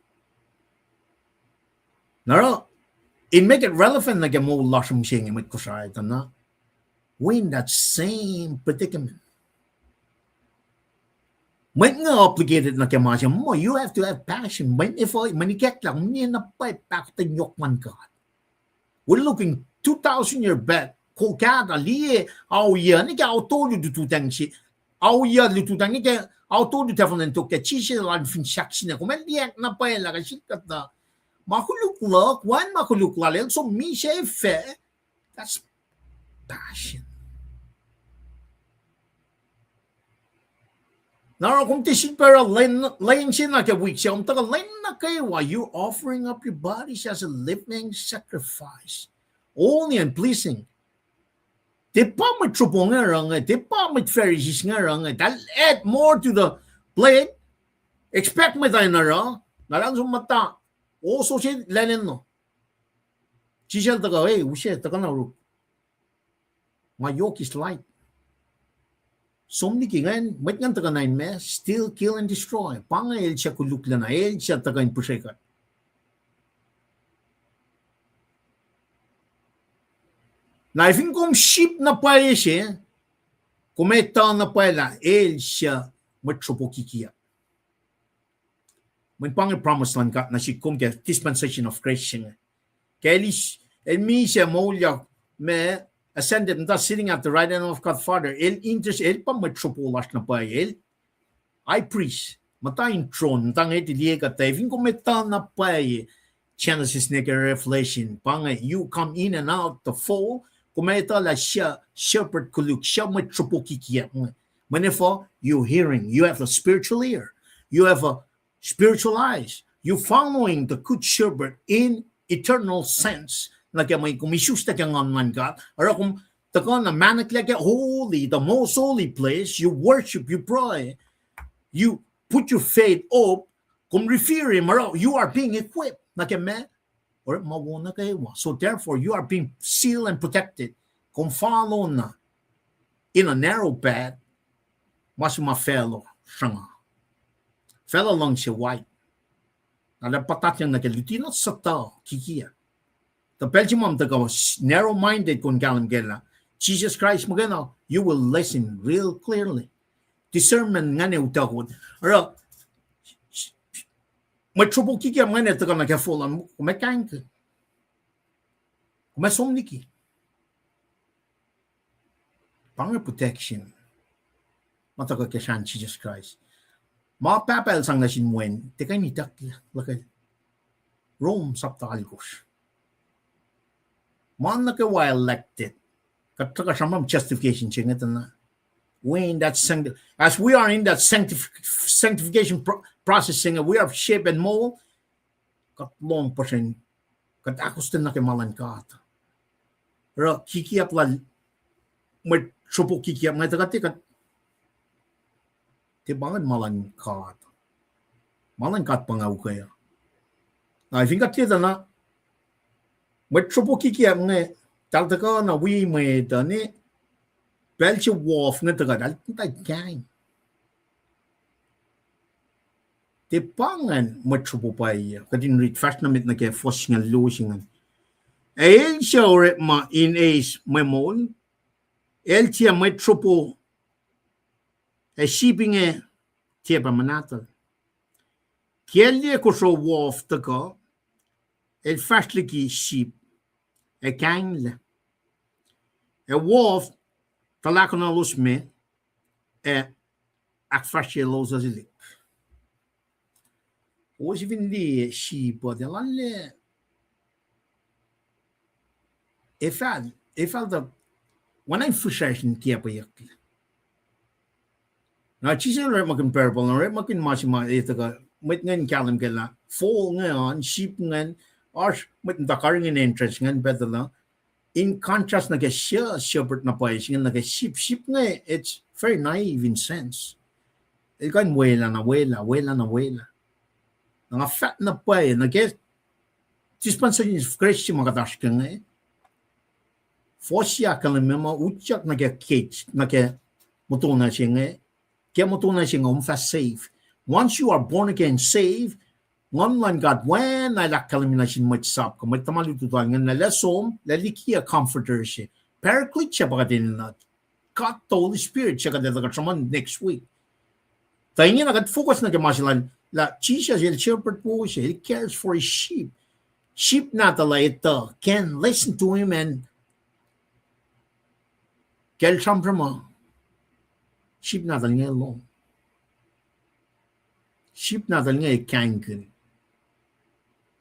Na oruh, in make it relevant nuh ke moul lasr mihsenge mwet Kosrae tuh na, we're in that same predicament. Mwet inge obligated nuh ke ma se muh, you have to have passion. Mweyen efuh, mweyen ikacklah, kom liye na pwacye pahkotwen yohk luhn God. We're looking two thousand year back. Kom kuh in liye, ao yac nuh ke ao tolu lututacng se, ao yac lututacng nuh ke ao tolu tahfuh nwe tok ke Jisus el an fin sahk se inge. Kom liye na pwacye lah kuh sihk kuht na, ma koluk luhk, wacngihn ma koluk lal, el som misac fac. That's passion. Na oruh kom tiac sifilpac oruh lwen, lwen se na ke wik se, kom tuhkuh lwen nuh kwewa, you're offering up your bodies as a living sacrifice, holy and pleasing. Tiac pa mwet sropo inge oruh inge, tiac pa mwet Pharisees inge oruh inge, eltahl add more to the plate, expect mwet uh in oruh, na eltahl som muhta, o, so se lwen enenuh. Jisus el tuhkuh, e, use, tuhkuh na oruk. My yoke is light. Som liki ingacn, mwet ingacn tuhkuh na in ma, steal, kill and destroy. Pa inge el suc koluklacna, el suc tuhkuh in pihsre kuht. Na fin kom sip na pwacye se, kom etuh na pwacye lah el suc mwet sropo kikiyuck. Mweyen pa inge promise luhn God nuh sihk kom ke dispensation of grace se inge. Ke el, el misac moulyak, ma, ascended, muhta sitting at the right hand of God Father, el inter-, el pa mwet sropo lasr na pwacye, el high priest, muhta in throne, muhta nge liye kuht, fin kom etuh na pwacye Genesis nuh ke Revelation, pa inge you come in and out the fold, kom etuh lah suc shepherd koluk, suc mwet sropo kikiyuck. Mweyen efuh, you hearing, you have a spiritual ear, you have a spiritual eyes, you following the good shepherd in eternal sense. Nuh ke mwe kom isusla ke nguhn luhn God, oruh kom tuhkuh na mahneklac ke holy, the most holy place, you worship, you pray, you put your faith, hope, kom revere him, oruh you are being equipped. Nuh ke ma, oruh ma wo nuh kwewa. So therefore, you are being sealed and protected. Kom follow na in a narrow path, ma se ma facluh sruhnga. Facluh luhngse wide. Na lah puhtatyang nuh ke luti na suhtuh kikiyuck. Tuh pacl se ma tuhkuh narrow-minded kom kahlwem kac lah Jesus Christ muhkwena, you will listen real clearly. Discernment ingacn utuckot. Oruh, mwet sropo kikiyuck ingacn tuhkuh nuh ke fohlohk, kom ac kahingkihn, kom ac som liki. Pa inge protection ma tuhkuh ke srahn Jesus Christ. Ma Pahpah El sang nuh sin Wen, tiac kuh in itucklac, luhkel. Rome sapta alkosr. Ma nuh kwewa elected, kuht tuhkuh sramsram justification se inge tuh na. We in that sancti-, as we are in that sanctif-, sanctification pro-, process se inge, we are shaped and mold. Kuht lohng puhsren, kuht ahkostwen nuh ke ma luhn God. Oruh kikiyuck lal mwet sropo kikiyuck inge tuh kuht tiac, kuht tiac pa ingacn ma luhn God. Ma luhn God pa inge ukwe uh. Na fin kuht liye tuh na, mwet sropo kikiyuck inge, eltahl tuhkuh na wi mwet uh ne, Pacl se wolf inge tuhkuh, eltahl muhta kaing. Tiac pa ingacn mwet sruhpo pwacye. Kuht in read fahsr nuh met nuh ke fuhs singucul luo se ingacn. Ac el suc orekma in eis mwe moul, el tiac mwet sruhpo, ac sip inge tiac pac muhnahtuhl. Ke el liye kosro wolf tuhkuh, el fahsr liki sip, ac kainglac. Ac wolf tuhlakuhnuhlos me, ac ahkfahsryelos uh silihk. Kowos fin liye sip uh, tiac lallac, efahl, efahl tuh, oacna in fihsracsr in kiacpweyucklac. Na Jisus orekmakihn parable, orekmakihn ma se ma etuh kuh, mwet ingacn kahlwem kac lah fohl ingacn, sip ingacn, oasr mwet muhta karihngihn entrance ingacn pactuhlah, in contrast nuh ke shepherd na pwacye se ingacn, nuh ke sip, sip inge, it's very naive in sense. El kuh in welah na welah, welah na welah. Na nga fahk na pwacye, nuh ke dispensation of grace se ma kuht oasr ke inge, fuhs se ahkkahlwemye muh utyak nuh ke cage, nuh ke motona se inge, ke motona se inge kom fah save. Once you are born again, save, Nguhn luhn God oacna el ahkkahlwemye nuh sin mwet sap kuh mwet tuhma lutlut ingacn, lah el som, lah el likiyac comforter se. Paraclete se pa kuht enenuh. God the Holy Spirit se kuht etuh kuht sruhmuhn next week. Tuh ingena kuht focus nuh ke ma se lal, lah Jesus el shepherd wo se, he cares for his sheep. Sip nahtuhl uh etuh, can listen to him and ke el sramsram uh, sip nahtuhl inge lohng. Sip nahtuhl inge kaingkihn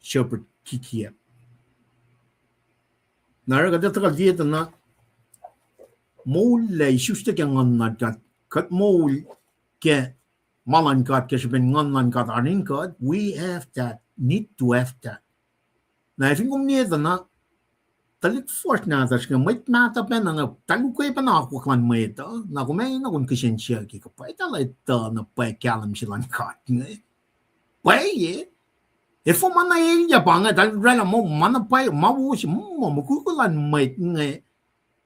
shepherd kikiacp. Na oruh kuht etuh kuh liye tuh na moul lac isuslac ke Nguhn luhn God, kuht moul ke ma luhn God, ke srihpen Nguhn luhn God oan in kuht, we have that, need to have that. Na fin kom liye tuh na, tuhlihk fuhsr nahtuhsr inge, mwet mahtuh pacna inge, tuhlihk pacna akwuck luhn mwet uh, na kom ac na kom kihsen siyuck ke kuh pwacye eltahl etuh na pwacye kahlwem se luhn God inge. Pwacye, efuh ma na elyah pa inge, eltahl oraclah muh ma na pwacye, ma wo se, muh mukwikwi luhn mwet inge,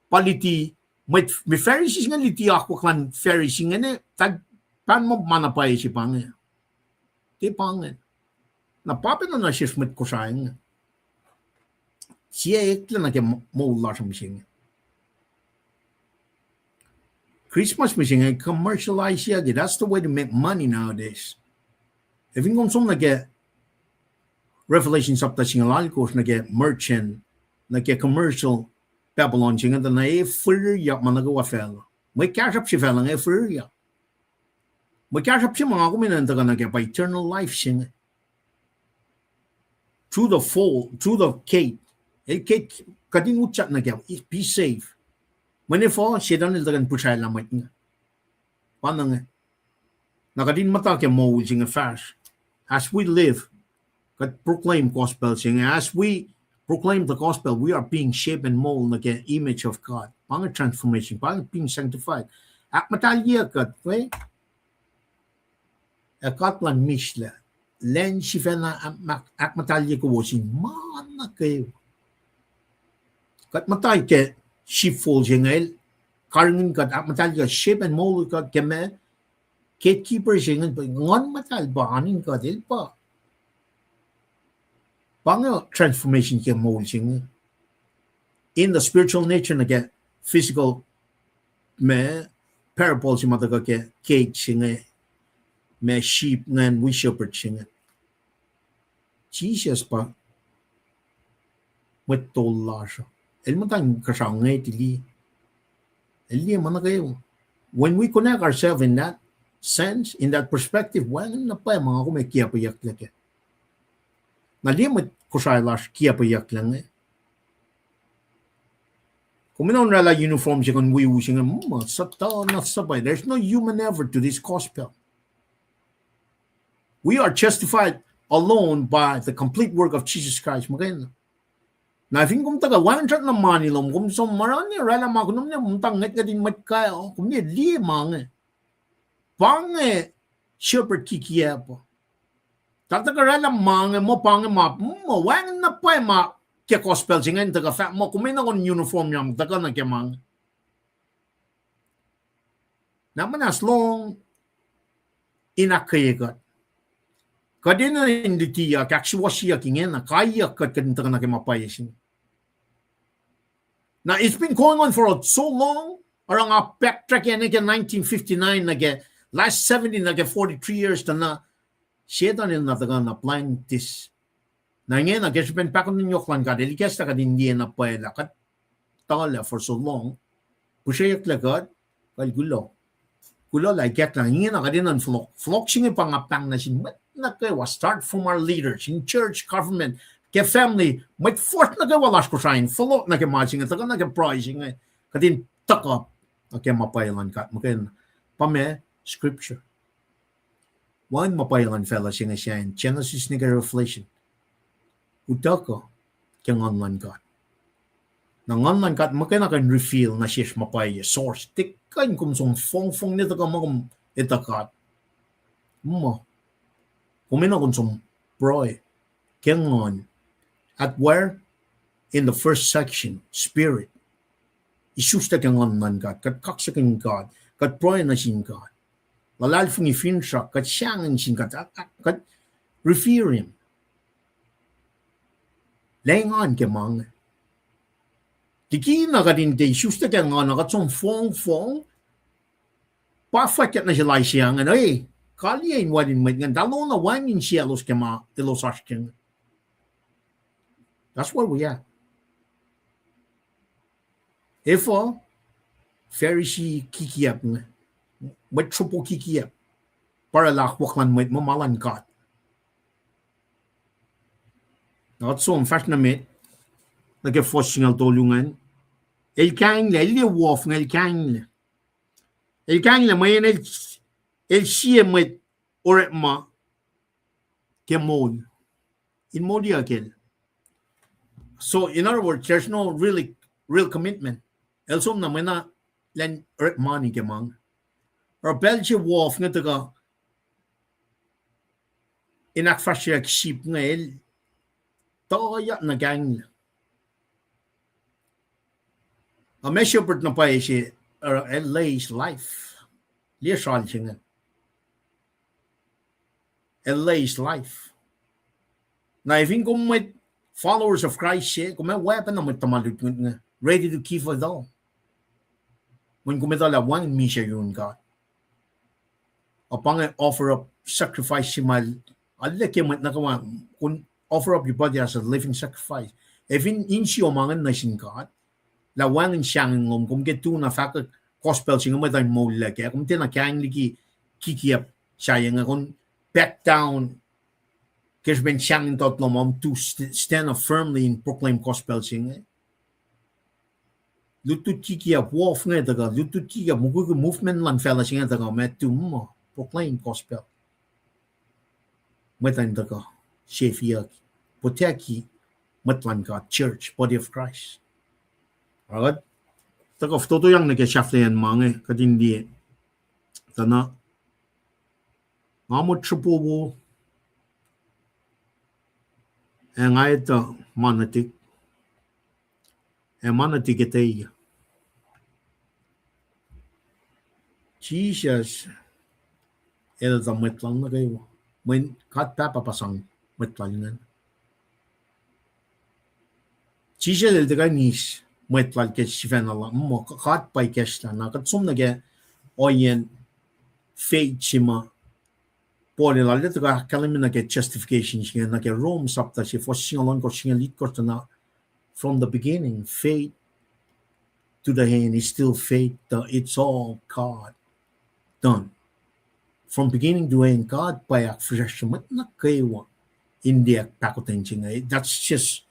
pa luti, mwet, mwet Pharisee inge luti akwuck luhn Pharisee inge, eltahl pahngon muh ma na pwacye se pa inge. Tiac pa inge. Na pa pacna nuh sesr mwet Kosrae inge. Sie eklac nuh ke moul lasr mihsenge. Christmas mihsenge commercialize-yuck ke, that's the way to make money nowadays. Ac fin kom som nuh ke Revelation sapta singucul alkosr nuh ke merchant, nuh ke commercial Babylon se inge, tuh na e fihrihryak ma nuh kwewa facluh. Mwe kahsruhp se facluh inge fihrihryak. Mwe kahsruhp se ma nga kom enenuh in tuhkuh nuh ke pa eternal life se inge. Through the fold, through the gate. El gate, kuht in utyak nuh ke, be safe. Mweyen efuh, Setan el tuhkuh in pihsraclah mwet inge. Pa na inge. Na kuht in muhta ke moul se inge fahsr. As we live, kuht proclaim gospel se inge. As we proclaim the gospel, we are being shaped and molded nuh ke image of God. Pa inge transformation, pa inge being sanctified. Ahkmuhtahlye kuht, ac God luhn mislac, lwen sifacna ahkmuhtahlye kowos in ma nuh kwewa. Kuht muhta ke sheepfold se inge, el karihngihn kuht, ahkmuhtahlye kuht, shape and mold kuht ke ma, gatekeeper se inge, Nguhn Muhtahl pa oan in kuht, el pa. Pa inge transformation ke moul se inge. In the spiritual nature nuh ke physical, ma parable se ma tuhkuh ke gate se inge, ma sheep ingacn wi shepherd se inge. Jisus pa mwet tol lasr uh. El muhta in kuhsrao ngwetili. El liye ma nuh kwewa. When we connect ourselves in that sense, in that perspective, wacngihn na pwacye ma nga kom ac kiacpweyucklac kac. Na liye mwet Kosrae lasr kiacpweyucklac inge. Kom in oraclah uniform se kuh in wi u se inge, muh, Satan na suhpwacr. There's no human effort to this gospel. We are justified alone by the complete work of Jesus Christ. Muhkwena. Na fin kom tuhkuh wacngihn srackna mani lom, kom som ma oruh ne oraclah ma kunom ne muhta ngwetngwet in mwet kac, kom ne liye ma inge. Pa inge shepherd kikiacp uh. Eltahl tuhkuh oraclah ma inge, muh pa inge ma, muh wacngihn na pwacye ma ke gospel se ingacn tuhkuh fahk muh kom enenuh in uniform yam tuhkuh nuh ke ma inge. Na muhnahs lohng in ahkkweye kuht. Kuht enenuh in lutiyuck, ahksuwohsyeyuck ingena, kaiyuck kuht kuht in tuhkuh nuh ke ma pwacye se inge. Now, it's been going on for so long, oruh nga backtrack nuh ke nineteen fifty-nine, nuh ke last seventy, nuh ke forty-three years, tuh na Setan el na tuhkuh na plant this. Na ingena ke srihpen pahkotwen yohk luhn God, el ikacslah kuht in liye na pwacye lah kuht tuhlac for so long, pihsreyucklac kuht, kuh el kuloh. Kuloh lah ikacklah, ingena kuht enenuh in fohlohk. Fohlohk se inge pa nga pahng nuh sin mwet nuh kwewa, start from our leaders in church, government, ke family, mwet fuhsr nuh kwewa lasr Kosrae in fohlohk nuh ke ma se inge, tuhkuh nuh ke pruhe se inge, kuht in tuhkuh nuh ke ma pwacye luhn God muhkwena. Pa ma scripture. Wacngihn ma pwacye luhn facluh se inge sahyacn Genesis nuh ke Revelation. Utuckuh ke Nguhn luhn God. Na Nguhn luhn God muhkwena kuh in reveal nuh sesr ma pwacye, source. Tiac kuh in kom som fongfong ne tuhkuh ma kom etuh God. Muh. Kom enenuh kom som pruhe ke Nguhn. At where? In the first section, spirit. Isuslac ke Nguhn luhn God, kuht kaksakihn God, kuht pruhe nuh sin God. Luhlahlfongi, finsrak, kuht sahngweng sin God, kuht revere Him. Lah engan ke ma inge. Likina kuht in tiac isuslac ke Nguhn, kuht som fongfong, pa fwackyuck nuh sel Isaiah ingacn, e, kaliyac in wacngihn mwet ingacn, tuh lona wacngihn insiyaclos ke ma elos oasr ke inge. That's where we at. Efuh Pharisee kikiap inge, mwet sropo kikiap, pa orwaclah akwuck luhn mwet muh ma luhn God. Na kuht som fahsr nuh met, nuh ke fuhs singucul tolu ingacn. El kainglac, el liye wof inge, el kainglac. El kainglac mweyen el, el sie mwet orekma ke moul. In moliyuck el. So, in other words, there's no really, real commitment. El som na mwe na lwen orekmani ke ma inge. Oruh pacl se wof inge tuhkuh in ahkfahsryeyuck sip inge, el tuyak na kainglac. A ma shepherd na pwacye se, uh, el lay his life. Liye sral se inge. El lay his life. Na efin kom mwet followers of Christ se, kom ac oacpacna mwet tuhma lutlut inge, ready to give it all. Mweyen kom etuh lah wacngihn misac yurin God. Ac pa inge offer up sacrifice se ma arlac ke mwet nuh kwewa, kom offer up your body as a living sacrifice. Efin insiyom ingacn nuh sin God, lah wacngihn sahngweng lom, kom ke tu na fahkwack gospel se inge mwet uh in moullac kac, kom tiacna kaing liki kikiap sahyac inge, kom back down ke srihpen sahngweng tot lom, kom tu st-, stand up firmly in proclaim gospel se inge. Lutlut kikiap, wof inge tuhkuh, lutlut kikiap, mukwikwi movement luhn facluh se inge tuhkuh, ma tu muh proclaim gospel. Mwet uh in tuhkuh sefiyucki, protecti mwet luhn God, church, body of Christ. Oruh kuht tuhkuh fototoyang nuh ke sahflahiyacn ma inge, kuht in liye. Tuh na, nga mwet sropo wo, ac nga etuh ma nuhtihk, ac ma nuhtihk etweyuc. Jisus el tuh mwet lal nuh kwewa. Mweyen God Pahpah pa sang mwet lal ingacn. Jisus el tuhkuh in eis mwet lal ke sifacna lah muh God pa ikacslah. Na kuht som nuh ke ohiyacn faith se ma Paul el arlac tuhkuh ahkkahlwemye nuh ke justification se inge nuh ke Rome sapta se, fuhs singucul ohnkohsr, singucul itkohsr, tuh na from the beginning, faith to the end is still faith, tuh it's all God done. From beginning to end, God pa ahkfihsracsrye mwet nuh kwewa in liye pahkotwen se inge. That's just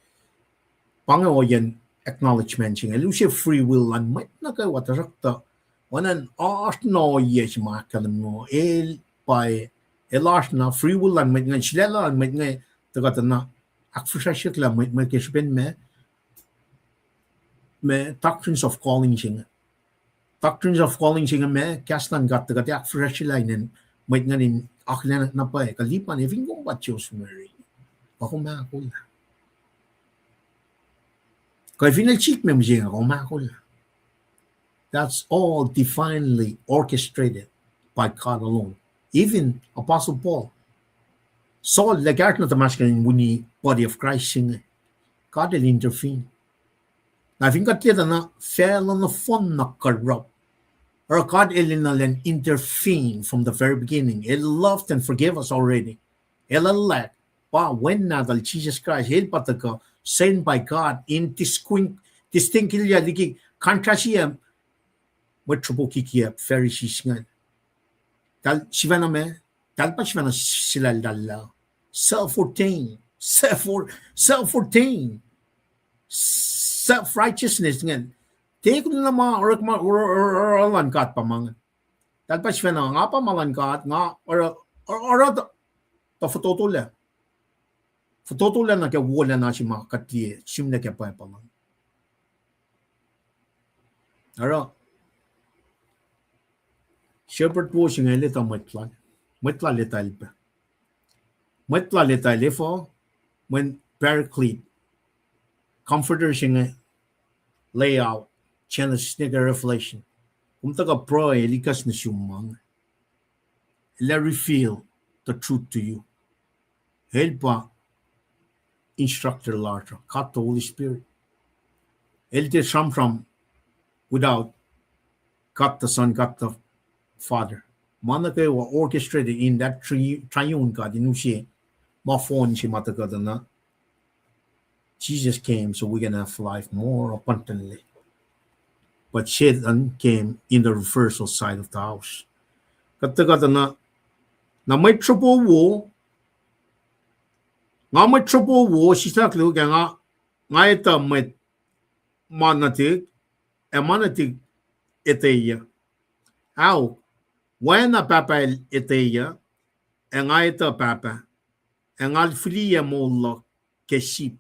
pa inge ohiyacn acknowledgement se inge. El use free will luhn mwet nuh kwewa, tuhsruhktuh oacna oasr na ohiyac se ma ahkkahlwemye, el pa, el oasr na free will luhn mwet inge, sulaclah luhn mwet inge, tuhkuh tuh na ahkfihsracsrye lah mwet, mwet ke srihpen ma, ma doctrines of calling se inge. Doctrines of calling se inge ma kahs luhn God tuhkuh tiac ahkfihsracsrye lah inen mwet ingacn in akihlen na pwacye, kuh lipan efin kom pa Joseph Mary, kuh kom ahkolah. Kuh fin el sik me mihsenge, kom ahkolah. That's all divinely orchestrated by God alone. Even Apostle Paul, Saul el kahsruh nuh Damascus in wi body of Christ se inge. God el intervene. Na fin kuht liye tuh na facluh nohfohn na corrupt, oruh God el enenuh in intervene from the very beginning. El loved and forgave us already. El luhlahp pa Wen Nahtuhl Jesus Christ, el pa tuhkuh sent by God in disquin-, distinctly liki contrast mwet sruhpo kikiacp Pharisees ingacn. Tahl sifacna ma, tahl pa sifacna sulaclah. Self-ordained, self-, self-ordained, self-righteousness ingacn. Tiac kuh na ma orekma, oruh, oruh, oruh luhn God pa ma ingacn. Tahl pa sifacna, nga pa ma luhn God, nga oruh, oruh, oruh tuh, tuh fototolac. Fototolac nuh ke wolacna se ma kuht liye, sihmlac ke Bible an. Oruh, shepherd wo se inge el etuh mwet lal. Mwet lal etuh el pac. Mwet lal etuh el efuh, mweyen Paraclete, Comforter se inge, lay out Genesis nuh ke Revelation. Kom tuhkuh pruhe, el ikacs nuh sum ma inge. El ac reveal the truth to you. El pa instructor lasr uh, God the Holy Spirit. El tiac sramsram without God the Son, God the Father. Ma nuh kwewa orchestrated in that tri-, triune God in use ma fohn se ma tuhkuh tuh na Jesus came so we can have life more abundantly. But Satan came in the reversal side of the house. Kuht tuhkuh tuh na, na mwet sruhpo wo, nga mwet sruhpo wo, sislah luhk ah nga, nga etuh mwet ma nuhtihk, ac ma nuhtihk etweyuc. Ahok, oacna Pahpah el etweyuc, ac nga etuh Pahpah, ac nga fihliyac moul luhk ke sip.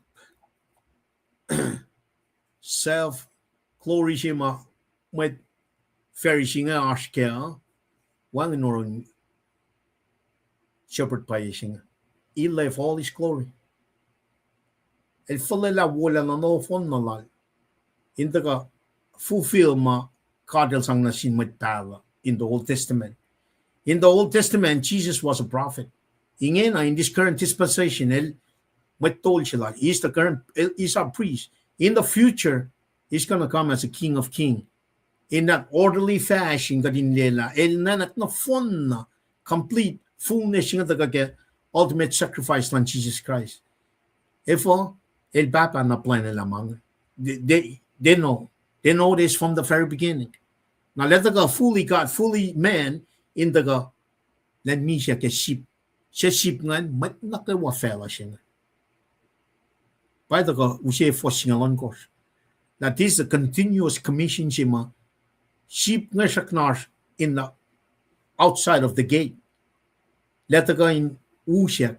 Self glory se ma mwet Pharisee inge oasr kac uh, wacngihn oruh shepherd pwacye se inge. He left all his glory. El fuhlwelah wolacna nohfohn na lal in tuhkuh fulfill ma God el sang nuh sin mwet pahluh in the Old Testament. In the Old Testament, Jesus was a prophet. Ingena, in this current dispensation, el mwet tol se lal. He is the current, he is our priest. In the future, he's gonna come as a King of King. In that orderly fashion, kuht in lwelah, el nuhnak nohfohn na, complete fullness inge tuhkuh ke ultimate sacrifice luhn Jesus Christ. Efuh, el Pahpah na plwacnelah ma inge. They, they, they know. They know this from the very beginning. Na lah tuhkuh fully God, fully man, in tuhkuh lah misac ke sip. Se sip ingacn, mwet nuh kwewa facluh se inge. Pa tuhkuh use fuhs singucul ohnkohsr. That is a continuous commission se ma sip inge srackna oasr in the outside of the gate. Lah tuhkuh in usack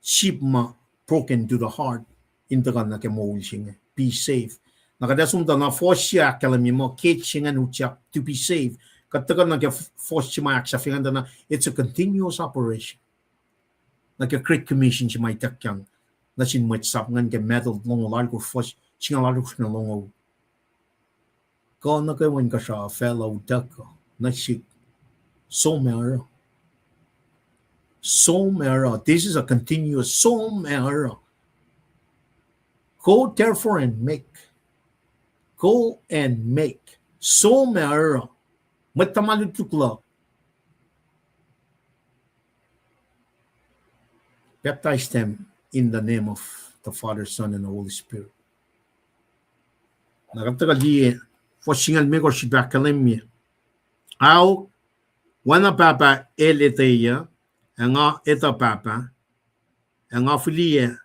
sip ma broken to the heart in tuhkuh nuh ke moul se inge, be saved. Na kuht ac som tuh na fuhs se ahkkahlwemye muh ke se ingacn utyak to be saved. Kuht tuhkuh nuh ke fuhs se ma ahksahfye ingacn tuh na it's a continuous operation. Nuh ke Great Commission se ma ituckyang nuh sin mwet sap ingacn ke Matthew longoul alkosr fuhs singucul alkosr nuh longoul. Kuh nuh kwewa inkuhsrao facluh utuckuh nuh sihk. Som ac oruh. Som ac oruh. This is a continuous som ac oruh. Go therefore and make. Go and make. Som ac oruh. Mwet tuhma lutlut luhk, baptize them in the name of the Father, Son, and the Holy Spirit. Na kuht tuhkuh liye fuhs singucul limekohsr srihpac ahkkahlwemye. Ahok, oacna Pahpah el etweyuc, ac nga etuh Pahpah, ac nga fihliyac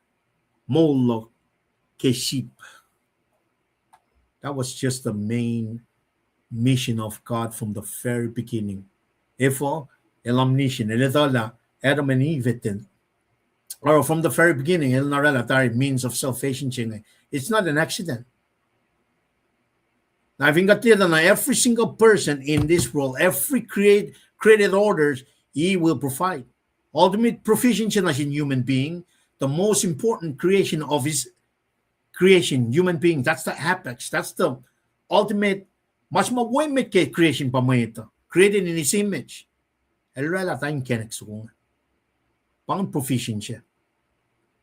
moul luhk ke sip. That was just the main mission of God from the very beginning. Efuh, el omniscient, el etuh lah Adam and Eve etin. Or from the very beginning, el na oraclah tari means of salvation se inge. It's not an accident. Na fin kuht liye tuh na every single person in this world, every create, created orders, he will provide. Ultimate provision se nuh sin human being, the most important creation of his creation, human being, that's the apex, that's the ultimate, ma se ma wo emet ke creation pa mwet uh, created in his image. El oraclah tuh inkacnek soko inge. Pa ingacn provision se.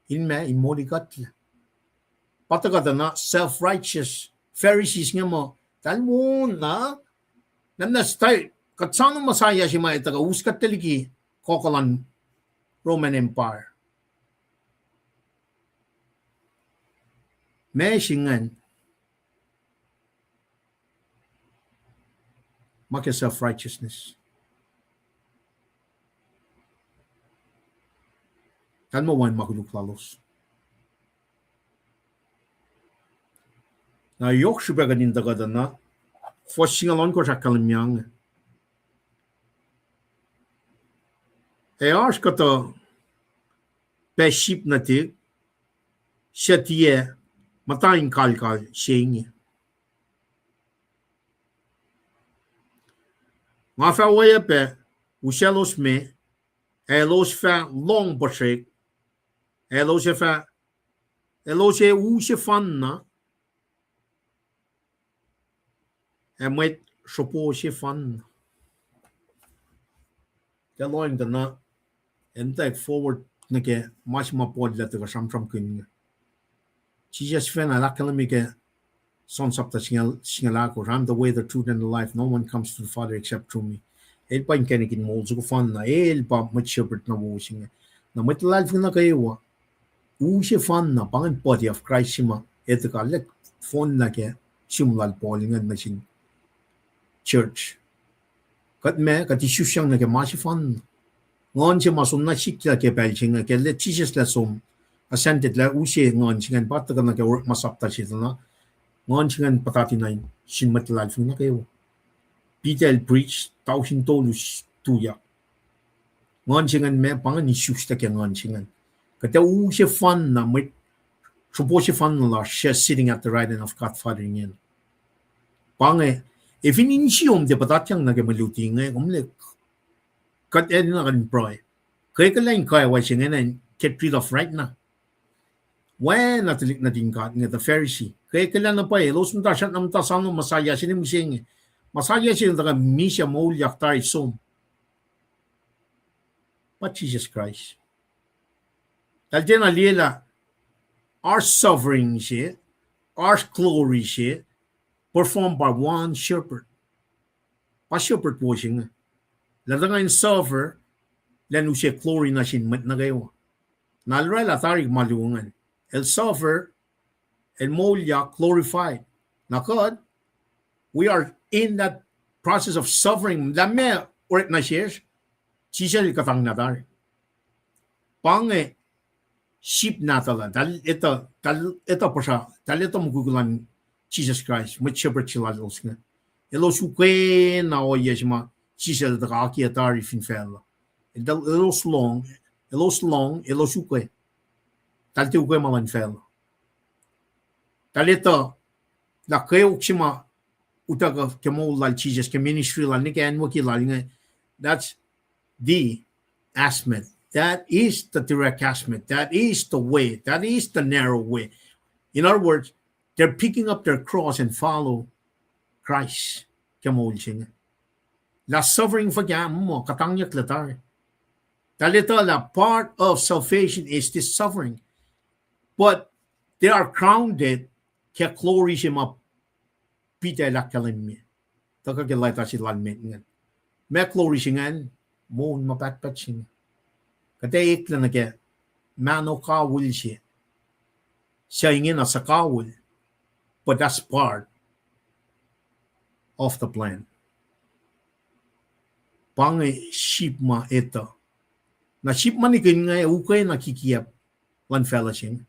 In ma in moli kuhtlac. Pa tuhkuh tuh na self-righteous Pharisees inge muh, tahl won na, na na style, kuht soano Messiah se ma etuh kuh us kuhtlac liki kokolan Roman Empire. Ma se ingacn, ma ke self-righteousness. Tahl muh wacngihn ma koluk lalos. Na yohk srihpac kuht in tuhkuh tuh na, fuhs singucul ohnkohsr ahkkahlwemye inge. Ac oasr kuhtuh pac sip nuhtihk suc tiac muhta in kalkal se inge. Nga fah oacyacpac usaclos me, ac elos fah lohng puhsrek, ac elos ac fah, elos ac u sefanna, ac mwet sropo sefanna. Ke lohacng tuh na, ac muhtwacwacack forward nuh ke ma se ma Paul el tuhkuh sramsramkihn inge. Jisus fin el ahkkahlwemye ke John sapta singucul ahkosr, I am the way, the truth, and the life. No one comes to the Father except through me. El pa inkacnek in moul soko fanna, el pa mwet shepherd na wo se inge. Na mwet luhlahlfongi nuh kwewa, u sefanna, pa ingacn body of Christ se ma etuh kal fohnlah ke sum lal Paul ingacn nuh sin church. Kuht ma, kuht isusyang nuh ke ma sefanna. Nguhn se ma som na sikyak ke pacl se inge, ke Jisus el som ascended lah use nguhn se ingacn, pa tuhkuh nuh ke Orekma sapta se tuh na, nguhn se ingacn puhtati na sin mwet luhlahlfongi nuh kwewa. Peter el preach, tausin tolu s-, tuyak. Nguhn se ingacn ma, pa ingacn isuslah ke nguhn se ingacn. Kuht ac u sefanna, mwet sropo sefanna lasr, sitting at the right hand of God Father ingacn. Pa inge, ac fin insiyom tiac puhtatyang nuh ke mwe luti inge, kom liye, kuht enenuh kuh in pruhe. Ke kuh lah in kwewa se ingacn get rid of right now. Oacna tuhlihk nuhtin God inge, the Pharisee. Ke kuh lah na pwacye, elos muhta srackna muhta soano Messiah se inge, mihsenge. Messiah se inge tuhkuh misac moulyak tari som. Pa Jisus Kraist. Tahl tiacna liyelah oasr sovereign se, oasr glory se, performed by one shepherd. Pa shepherd wo se inge. Lah tuhkuh in suffer, lah in use glory nuh sin mwet nuh kwewa. Na el oraclah tari ma luo ingacn. El suffer, el moulyak, glorified. Na kuht, we are in that process of suffering. Lah meac orekma sesr, Jisus el kuhtanglah tari. Pa inge sheep nahtuhl ah, tahl etuh, tahl etuh puhsra, tahl etuh mukwikwi luhn Jisus Kraist, mwet shepherd se lalos inge. Elos ukwe na ohiyac se ma Jisus el tuhkuh akiyac tari fin facluh. Eltahl, elos lohng, elos lohng, elos ukwe. Tahl tiac ukwe ma luhn facluh. Tahl etuh lah kweok se ma utuckuh ke moul lal Jisus, ke ministry lal, nuh ke acnwucki lal inge, that's the aspect. That is the direct aspect. That is the way. That is the narrow way. In other words, they're picking up their cross and follow Christ ke moul se inge. Lah suffering fuhkah muh kuhtangyucklah tari. Tahl etuh lah part of salvation is this suffering. But they are crowned ke glory se ma Peter el ahkkahlwemye. Tuhkuh ke leta se lal met ingacn. Ma glory se ingacn, moul ma pahtpaht se inge. Kuht ac eklac nuh ke mahno kawihl se. Suc ingena suhkawihl, but that's part of the plan. Pa inge sheep ma etuh. Na sheep ma nikihn inge ac ukwe na kikiacp luhn facluh se inge.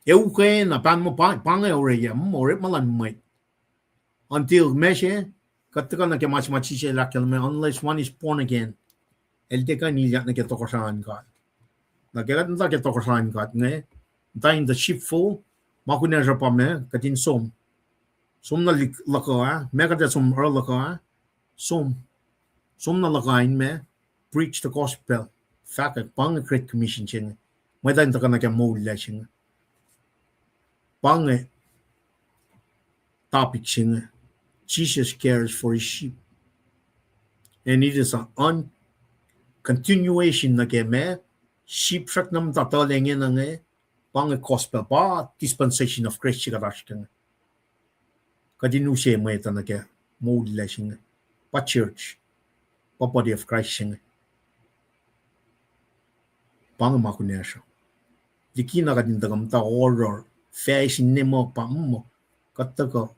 Ac ukwe na pahn muh pa, pa inge orekma, mm, orekma luhn mwet. Until ma se, kuht tuhkuh nuh ke ma se ma Jisus el ahkkahlwemye, unless one is born again, el tiac kuh in ilyak nuh ke tohkohsrahi luhn God. Na ke kuht muhta ke tohkohsrahi luhn God inge, muhta in the sheepfold, ma kunacsr uh pa ma, kuht in som. Som nuh luhkuh ah, ma kuht ac som oruh luhkuh ah, som. Som nuh luhkuh ah in ma, preach the gospel. Fahkwack, pa inge Great Commission se inge. Mwet uh in tuhkuh nuh ke moul lac se inge. Pa inge, topic se inge. Jesus cares for his sheep. And it is a continuation nuh ke ma, sheep srackna muhta tuhlac inge, pa inge gospel, pa dispensation of grace se kuht oasr ke inge. Kuht in use mwet uh nuh ke moul lasr inge, pa church, pa body of Christ se inge. Pa inge ma kunacsr uh. Likina kuht in tuhkuh muhta oruh facsin ne muh pa muh, kuht tuhkuh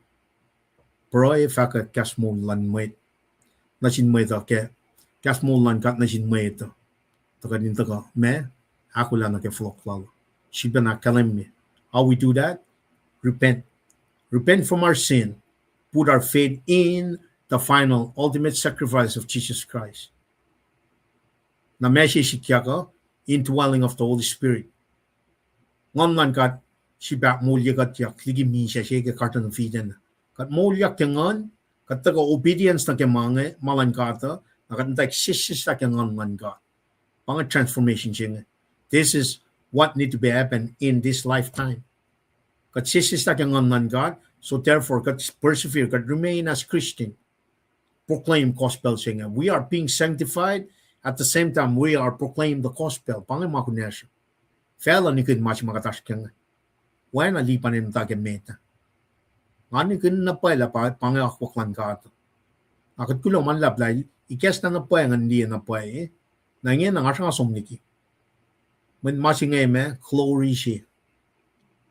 pruhe, fahkwack kahs moul luhn mwet, nuh sin mwet uh ke, kahs moul luhn God nuh sin mwet uh, tuh kuht in tuhkuh ma, ahkolah nuh ke fohlohk lal uh. Sifilpacna ahkkahlwemye. How we do that? Repent. Repent from our sin. Put our faith in the final, ultimate sacrifice of Jesus Christ. Na ma se sikyak uh, indwelling of the Holy Spirit. Nguhn luhn God sifilpac moulye kuhtyak liki misac se ke Garden of Eden. Kuht moulyak ke nguhn, kuht tuhkuh obedience nuh ke ma inge, ma luhn God uh, na kuht in tuh sesseslah ke nguhn luhn God. Pa inge transformation se inge. This is what need to be happen in this lifetime. Kuht sesseslah ke nguhn luhn God, so therefore kuht persevere, kuht remain as Christian, proclaim gospel se inge. We are being sanctified, at the same time we are proclaim the gospel. Pa inge ma kunacsr. Facluh nihkihn ma se ma kuht oasr ke inge. Oacna Lipan el muhta ke met ah. Nga nihkihn na pwacye lah pa, pa inge akwuck luhn God. Na kuht kuloh ma luhlahp lah ikacslah na pwacye ngan liye na pwacye. Na ingena nga sruhnga som liki. Mweyen ma se inge ma glory se,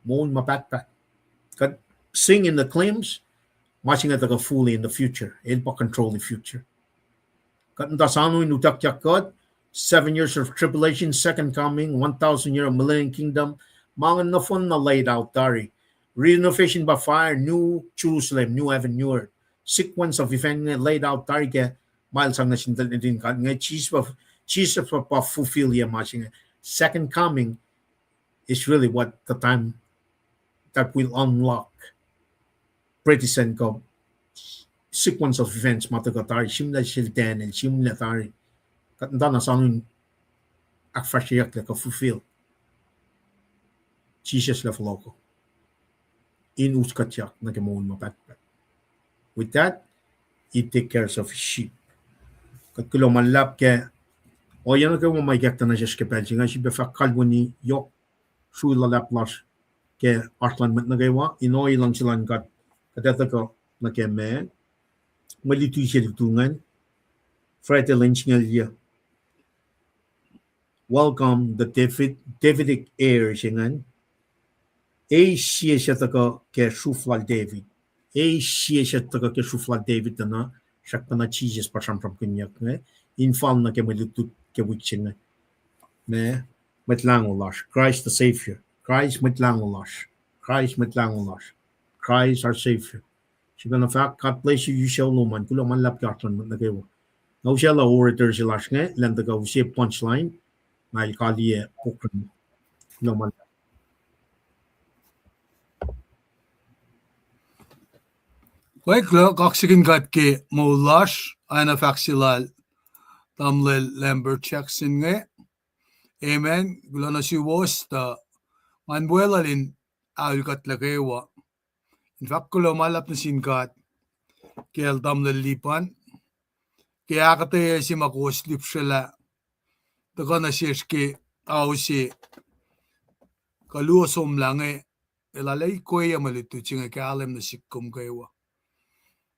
moul ma pahtpaht. Kuht sing in the claims, ma se inge tuhkuh fully in the future. El pa control the future. Kuht muhta soano in utuckyak kuht, seven years of tribulation, second coming, one thousand year millennium kingdom, ma inge nohfohn na laid out tari. Renovation by fire, New Jerusalem, new heaven, new earth. Sequence of event inge laid out tari ke ma el sang nuh sin tuhlihk nuhtin God inge, Jisus, Jisus pa fulfill-ye ma se inge. Second coming is really what the time that will unlock, present kuh sequence of events ma tuhkuh tari, sihmlac sel Daniel, sihmlac tari. Kuht muhtana soano in ahkfahsryeyucklac kuh fulfill Jisus lah fohlohko in us kuhtyak nuh ke moul ma pahtpaht. With that, he take care of his sheep. Kuht kuloh ma luhlahp ke ohiyac nuh kwewa ma ikacktuh nuh sesr ke pacl se inge, sifilpac fahk kalweni yohk srui luhlahp lasr ke oasr luhn mwet nuh kwewa in ohiyac luhngse luhn God. Kuht etuh kuh nuh ke ma, mwe luti se lutu ingacn, Friday lwen singucul yac. Welcome the David, Davidic heir se ingacn. Eis sie se tuhkuh ke sruf lal David. Eis sie se tuhkuh ke sruf lal David tuh na, srackpacna Jisus pa sramsramkihnyuck inge, in fal nuh ke mwe lutlut ke wik se inge. Ma, Mwet Lahngo lasr, Christ the Savior. Christ Mwet Lahngo lasr. Christ Mwet Lahngo lasr. Christ our Savior. Sifacna fahk, God bless you, you shall lom an, kuloh ma luhlahp ke oasr luhn mwet nuh kwewa. Nga usaclah orator se lasr inge, elan tuhkuh use punchline, na el kaliyac program. Kuloh ma luhlahp. Kuloh, kaksakihn God ke moul lasr, oacna fahk se lal tamuhlwel Lambert Jackson inge. Amen. Kuloh nuh suwos tuh ngan weluhl in aol kuht nuh kwewa in fahk kuloh ma luhlahp nuh sin God kacl tamuhlwel Lipan ke ahkuhtweyac se ma kowos lihpsrwelah tuhkuh nuh sesr ke ao se kuh luo somlah inge, elah ikoac mwe lutlut se inge kahlwem nuh sihk kom kwewa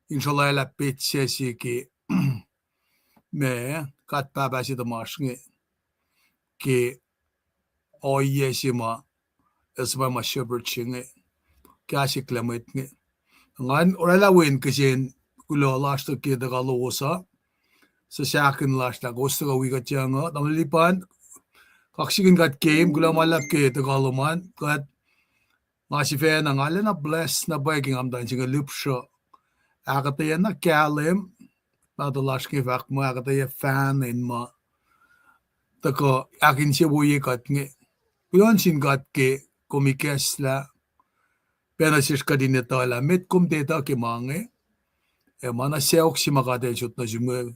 in sruhlwaclah petsac se ke ma God Pahpah se tuhmasr inge ke ohiyac se ma el suhpwacma shepherd se inge kahs eklac mwet inge. Ngan oraclah wen kihsen kuloh lasr tuh ke tuhkuh lowos uh, suc sahkihn lasr lah kowos tuhkuh wi kuht uh. Tamuhlwel Lipan, kaksakihn God ke kuloh ma luhlahp ke tuhkuh lom an. Kuht, nga sifacna nga lacna bless na pwacye ke nga muhta in se inge lihpsruh ahkuhtweyac na kahlwem, na tuh lasr inge fahk muh ahkuhtweyac fahna in ma tuhkuh ahkinsewowoye kuht inge. Kuloh nuh sin God ke kom ikacslah pacna sesr kuht in etuh lah met kom tiac etuh ke ma inge, ac ma na sacohk se ma God El sot nuh sum inge,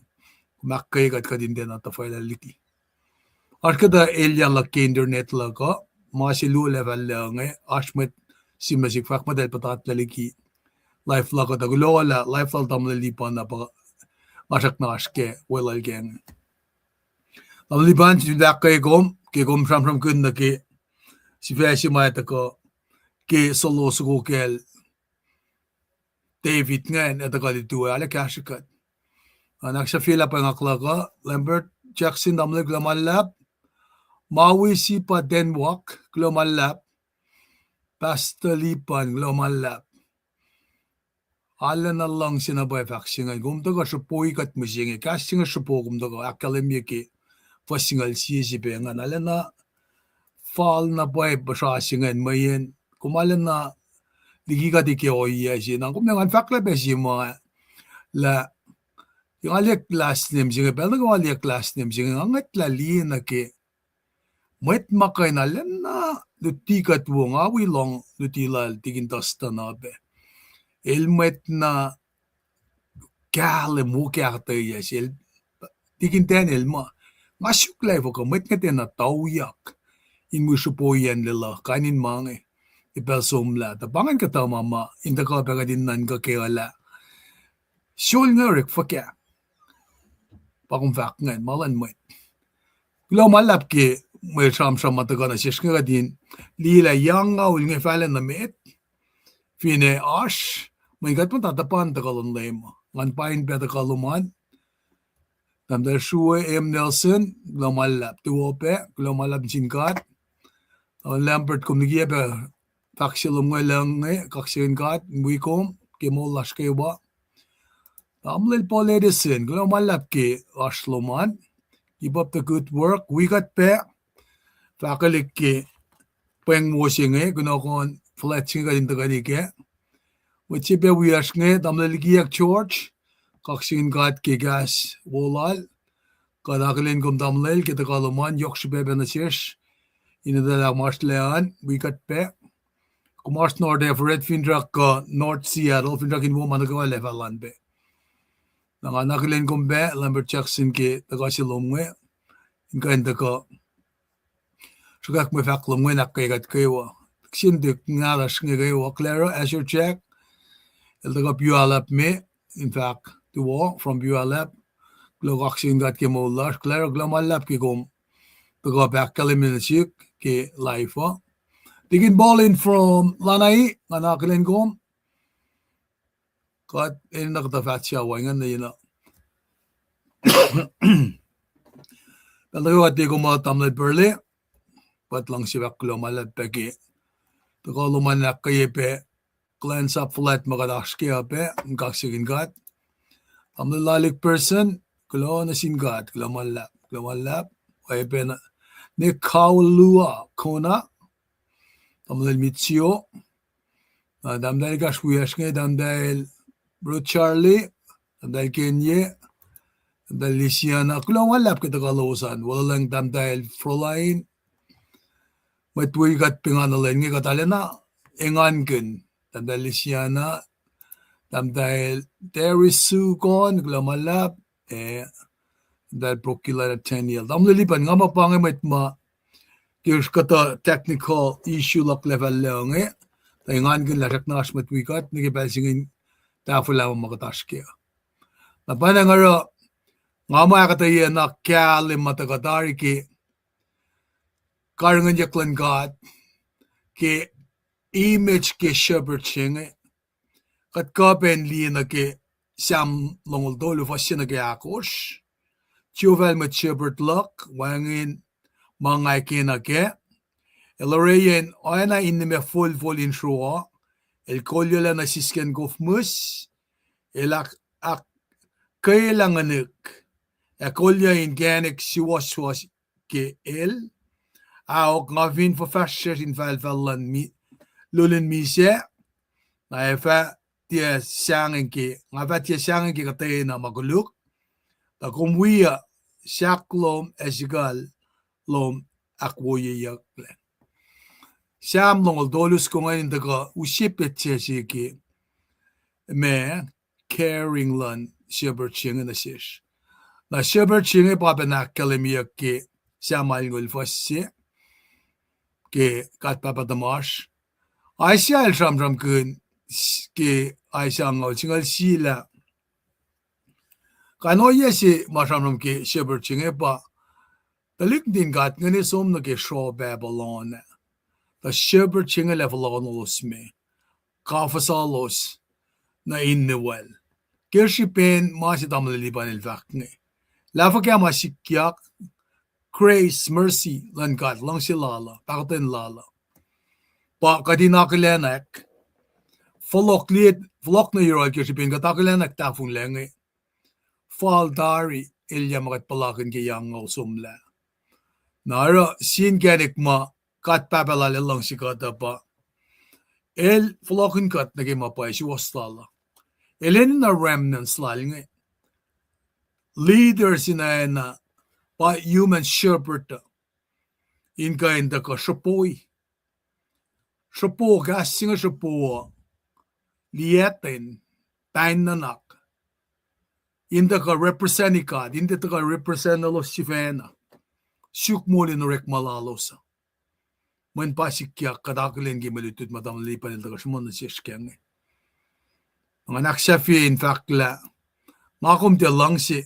kom ahkkweye kuht kuht in tiacna tuhfahlah liki. Oasr kuhtuh elyah luhk ke internet luhk uh, ma se luo lacfah luh inge, oasr mwet sihm nuh sihk fahk muh eltahl puhtatlac liki. live luhk uh, tuh kuloh lah live lal tamuhlwel Lipan uh pa nga srackna oasr ke weluhl kac inge. Tamuhlwel Lipan, sifilpac ahkkweye kom ke kom sramsramkihn nuh ke sifac se ma tuhkuh ke solo soko kacl David ingacn, ac tuhkuh lutu, arlac kahsrwe kuht. Nga ahksahfyelah pwengak luhk uh, Lambert Jackson, tamuhlwel, kuloh ma luhlahp. Maui Sipa Denmark, kuloh ma luhlahp. Pastor Lipan, kuloh ma luhlahp. Arulacna luhngse na pwacye fahk se ingacn. Kom tuhkuh sruhpoi kuht mihsenge. Kahs se inge sruhpo, kom tuhkuh ahkkahlwemye ke fuhs singucul sie se pac ingacn. Arulacna fal na pwacye puhsra se ingacn mweyen kom arulacna liki kuht ke ohiyac se. Na kom ngan fahk lah pac se ma lah ke nga liye last name se inge, pacl nuh ke nga liye last name se inge, nga ngwetlah liye nuh ke mwet ma kuh in arulacna luti kuht wo, nga wi lohng luti lal Tikin Dustin uh pac. El mwet na kahlwem wo ke ahkuhtweyac se, el, Tikin Daniel ma, nga suk lah efuh kuh mwet inge tiacna tuyak in wi sruhpoiyacn lwelah kain in ma inge, ac pacl somlah. Tuh pa ingacn kuhtuh ma ma in tuhkuh pac kuht in nuhnkuh kac lah sol inge orek fuhkah. Pa kom fahk ingacn, ma luhn mwet. Kuloh ma luhlahp ke mwe sramsram ma tuhkuh nuh sesr inge, kuht in liye lah yang ngaul inge fahla nuh met, finne oasr, mweyen kuht muhta tuhpan tuhkuh luhn Leum. Ngan pain pac tuhkuh lom an. Tahmtahel Srue M. Nelson, kuloh ma luhlahp, tuo pac, kuloh ma luhlahp nuh sin God. Tamuhlwel Lambert, kom nikiyac pac fahk se lom inge, lucng inge, kaksakihn God in wi kom ke moul lasr kwewa. Tamuhlwel Paul Edison, kuloh ma luhlahp ke oasr lom an. Keep up the good work. Wi kuht pac fahkwelihk ke pweng wo se inge, kunohkohn fuhlwact se inge kuht in tuhkweni kac. Mwet se pac wiyacsr inge, Tamuhlwel Likiyuck George, kaksakihn God ke kahs wo lal. Kuht akihlen kom tamuhlwel ke tuhkuh lom an, yohk srihpac pac nuh sesr in etuh lah kom oasr lac an, wi kuht pac. Kom oasr North Everett, finsrak kuh North Seattle, finsrak in wo ma nuh kwewa lah fahlan pac. Na nga akihlen kom pac, Lambert Jackson, ke tuhkuh se lom inge, in kuh in tuhkuh sruhkwack mwe fahk lom inge in ahkkweye kuht kwewa. Kihsen tuh nahtuhsr inge kwewa, Clara Asher Jack, el tuhkuh Puyallup me, in fahk tuwo from Puyallup. Kuloh, kaksakihn God ke moul lasr. Clara, kuloh ma luhlahp ke kom tuhkuh pac ahkkahlwemye nuh sihk ke live uh. Tikin Bolin from Lanai, nga na akihlen kom. Kuht enenuh kuhtuh fahsr se wa ingacn nuh ye na. Pacl nuh kwewa tiac kom uh, Tamuhlwel Burley, kuht luhngse fahk kuloh ma luhlahp pac ke tuhkuh lom an in ahkkweye pac kuhlwacnsap fuhlwact ma kuht oasr kac uh pac, in kaksakihn God. Tamuhlwel Lalik Person, kuloh nuh sin God, kuloh ma luhlahp, kuloh ma luhlahp. Oacyacpac Nick Kaulua Kona, Tamuhlwel Mitsio, na Tahmtahel Kaswiyash inge, Tahmtahel Ruth Charlie, Tahmtahel Kenye, Tahmtahel Lisiana, kuloh ma luhlahp ke tuhkuh lowos an, Wolacng Tahmtahel Froline, mwet wi kuht pengana lwen inge kuht arulacna engankihn, Tahmtahel Lisiana, Tahmtahel Terry Sue Kohn, kuloh ma luhlahp, eh, Tahmtahel Prokila Nathaniel. Tamuhlwel Lipan, nga muh pa inge mwet ma ke kuhtuh technical issue luhk lah fal inge, tuh engankihn lah srackna oasr mwet wi kuht nuh ke pacl se inge in tahfwelah ma kuht oasr kac. Na pa na nga oruh, nga muh ahkuhtweyac na kahlwem ma tuhkuh tari ke karihngihnyuck luhn God ke image ke shepherd se inge. Kuht kuh pac in liye nuh ke Sam longoul tolu fuhs se nuh ke ahkosr. Jehova el mwet shepherd luhk, wacngihn ma nga kena kac. El oreyacn oacna in nimac folfol in sruoh, el kolyuclac nuh sisken kof mihs, el ahk-, ahkkweyelah nguhnihk, ac kolyuc inkacnek suwohswohs ke el. Ahok, nga fin fuhfahsryucsr infahlfahl luhn mi-, lulin misac, na ac fah tiac sahngweng ke, nga fah tiac sahngweng ke kuhtwena ma koluk, tuh kom wi uh, sahk lom ac sikuhl lom ahkwoyeyucklac. Sam longoul tolu soko ingacn in tuhkuh use petsac se ke ma caring luhn shepherd se inge nuh sesr. Na shepherd se inge pa pacna ahkkahlwemyeyuck ke Sam alngoul fuhs se ke God Pahpah tuhmasr. Isaiah el sramsramkihn ke Isaiah angngaul singucul sie lah, kain ohiyac se ma sramsram ke shepherd se inge pa, tuhlihk nuhtin God inge som nuh ke sruoh Babylon ah. Tuh shepherd se inge lah fohlohkohnolos me, kafuhsohlos nuh in nuwel. Ke srihpen ma se tamuhlwel Lipan el fahk inge, lah fuhkah ma sikyak, grace, mercy luhn God, luhngse lal uh, pahkotwen lal uh, pa kuht in akihlenak fohlohk liye, fohlohk nuh yohrohl ke srihpen kuht akihlenak tahfonglac inge, fal tari elyah ma kuht puhlakihn ke Isaiah angngaul somlah. Na oruh sie inkacnek ma God Pahpah lal el luhngse kuht uh pa, el fohlohkihn kuht nuh ke ma pwacye suwohs lal uh. El enenuh remnants lal inge. Leader se ingacn pa human shepherd uh, in kuh in tuhkuh sruhpoi. Sruhpo, kahs se inge sruhpo uh, liyacten, pain nuhnak, in tuhkuh represent God, in tuhkuh represent elos sifacna, suk moul in orekma lalos uh. Mweyen pa sikyak kuht akihlen ke mwe lutlut ma tamuhlwel Lipan el tuhkuh sruhmuhn nuh sesr ke inge. Nga ahksahfye in fahk lah nga kom tiac luhngse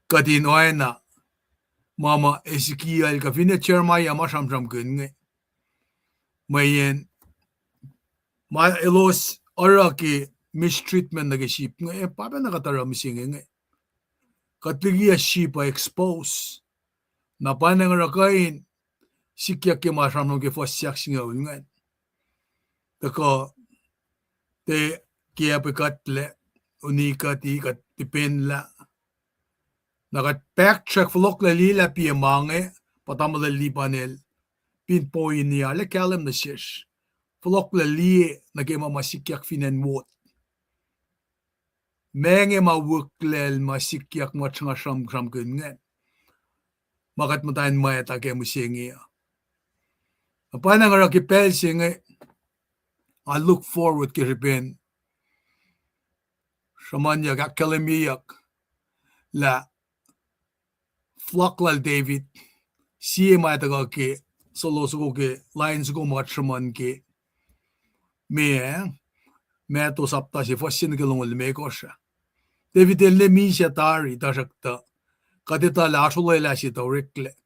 kuht in oacna ma ma Ezekiel kuh finne Jeremiah ma sramsramkihn inge. Mweyen ma elos oruh ke mistreatment nuh ke sheep inge, pa pacna kuht oruh mihsenge inge. Kuht likiyac sheep uh expose. Na pa inge oruh kuh in sikyak ke ma sramsram ke fuhs sahk singucul ingacn. Tuhkuh, tiac ke apekuhtlac, unikuhti, kuht tipenlah. Na kuht backtrack, fohlohklac liye lah piac ma inge, pa tamuhlwel Lipan el pinpoint-i arlac kahlwem nuh sesr. Fohlohklac liye nuh ke ma ma sikyak fin acn wot. Ma inge ma wihklac ma sikyak ma nga sramsramkihn ingacn, ma kuht muhta in mwacta ke mihsenge uh. Na pa inge oruh ke pacl se inge, I look forward ke srihpen sruhmuhnyuck, ahkkahlwemyeyuck lah flock lal David, sie ma tuhkuh ke, solo soko ke, lain soko ma kuht sruhmuhn ke, meac, Matthew sapta se fuhs se nuh ke longoul limekohsr ah. David el ne misac tari, tuhsruhktuh kuht etuh lah oasr olwelah se tuh oreklac.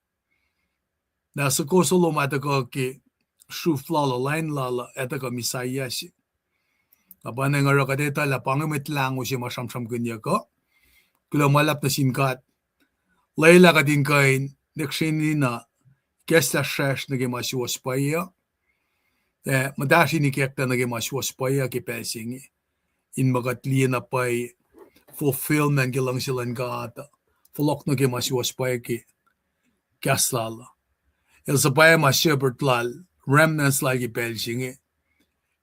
Na soko solo ma tuhkuh ke sruhf lal uh, lain lal uh, ac tuhkuh Messiah se. Na pa inge oruh kuht etuh lah pa inge Mwet Lahngo se ma sramsramkihnyuck uh. Kuloh ma luhlahp nuh sin God. Lwelah kuht in kuh in nwacsreni na ikacslah sracsr nuh ke ma suwohs pwacye uh, ac muhtahsr in ikacklah nuh ke ma suwohs pwacye uh ke pacl se inge, in ma kuht liye na pwacye fulfillment ke luhngse luhn God uh, fohlohk nuh ke ma suwohs pwacye ke kahs lal uh. El suhpwacma shepherd lal, remnants lal ke pacl se inge,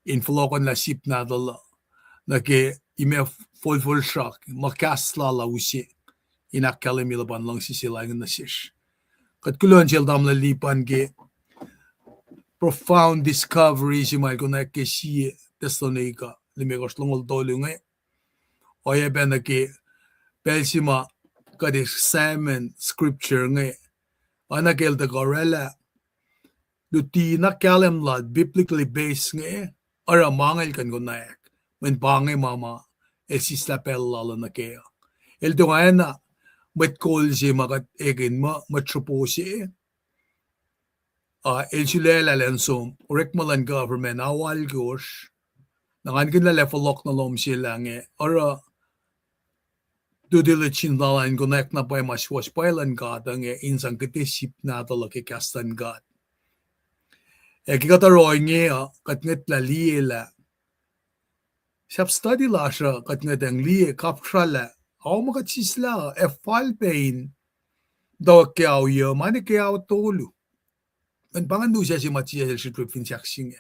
in fohlohkohnlah sip nahtuhl uh nuh ke imac folfol srak ma kahs lal uh use, in ahkkahlwemye luhpan luhngse se lal inge nuh sesr. Kuht kuloh nuh sel tamuhlwel Lipan ke profound discovery se ma el konwacack ke sie Thessalonica limekohsr longoul tolu inge. Oacyacpac nuh ke pacl se ma kuht examine scripture inge, oacna ke el tuhkuh oraclah luti na kahlwem lal biblically based inge, oruh ma inge el kuh in konwacack, mweyen pa inge ma ma el sislah pacl lal uh nuh kac uh. El tiac oacna mwet kol se ma kuht ekihn muh mwet sruhpo se, a el sulaclah elan som orekma luhn government ao alkosr. Na ngan kihn lah lah fohlohk nuh lohm sel ah inge oruh due diligence lal in konwacack na pwacye ma suwohs pwacye luhn God uh inge in sang kihte sip nahtuhl uh ke kahs luhn God. Ac ke kuht oruh inge uh, kuht ngwetlah liye lah sahp study lasr uh kuht ngwetacng liye kapsralah ao ma kuht sislah uh ac fal pac in towek ke ao yuh ma nuh ke ao tolu. An pa ngan lusac se ma Jisus el srihsrihk fin sahk se inge,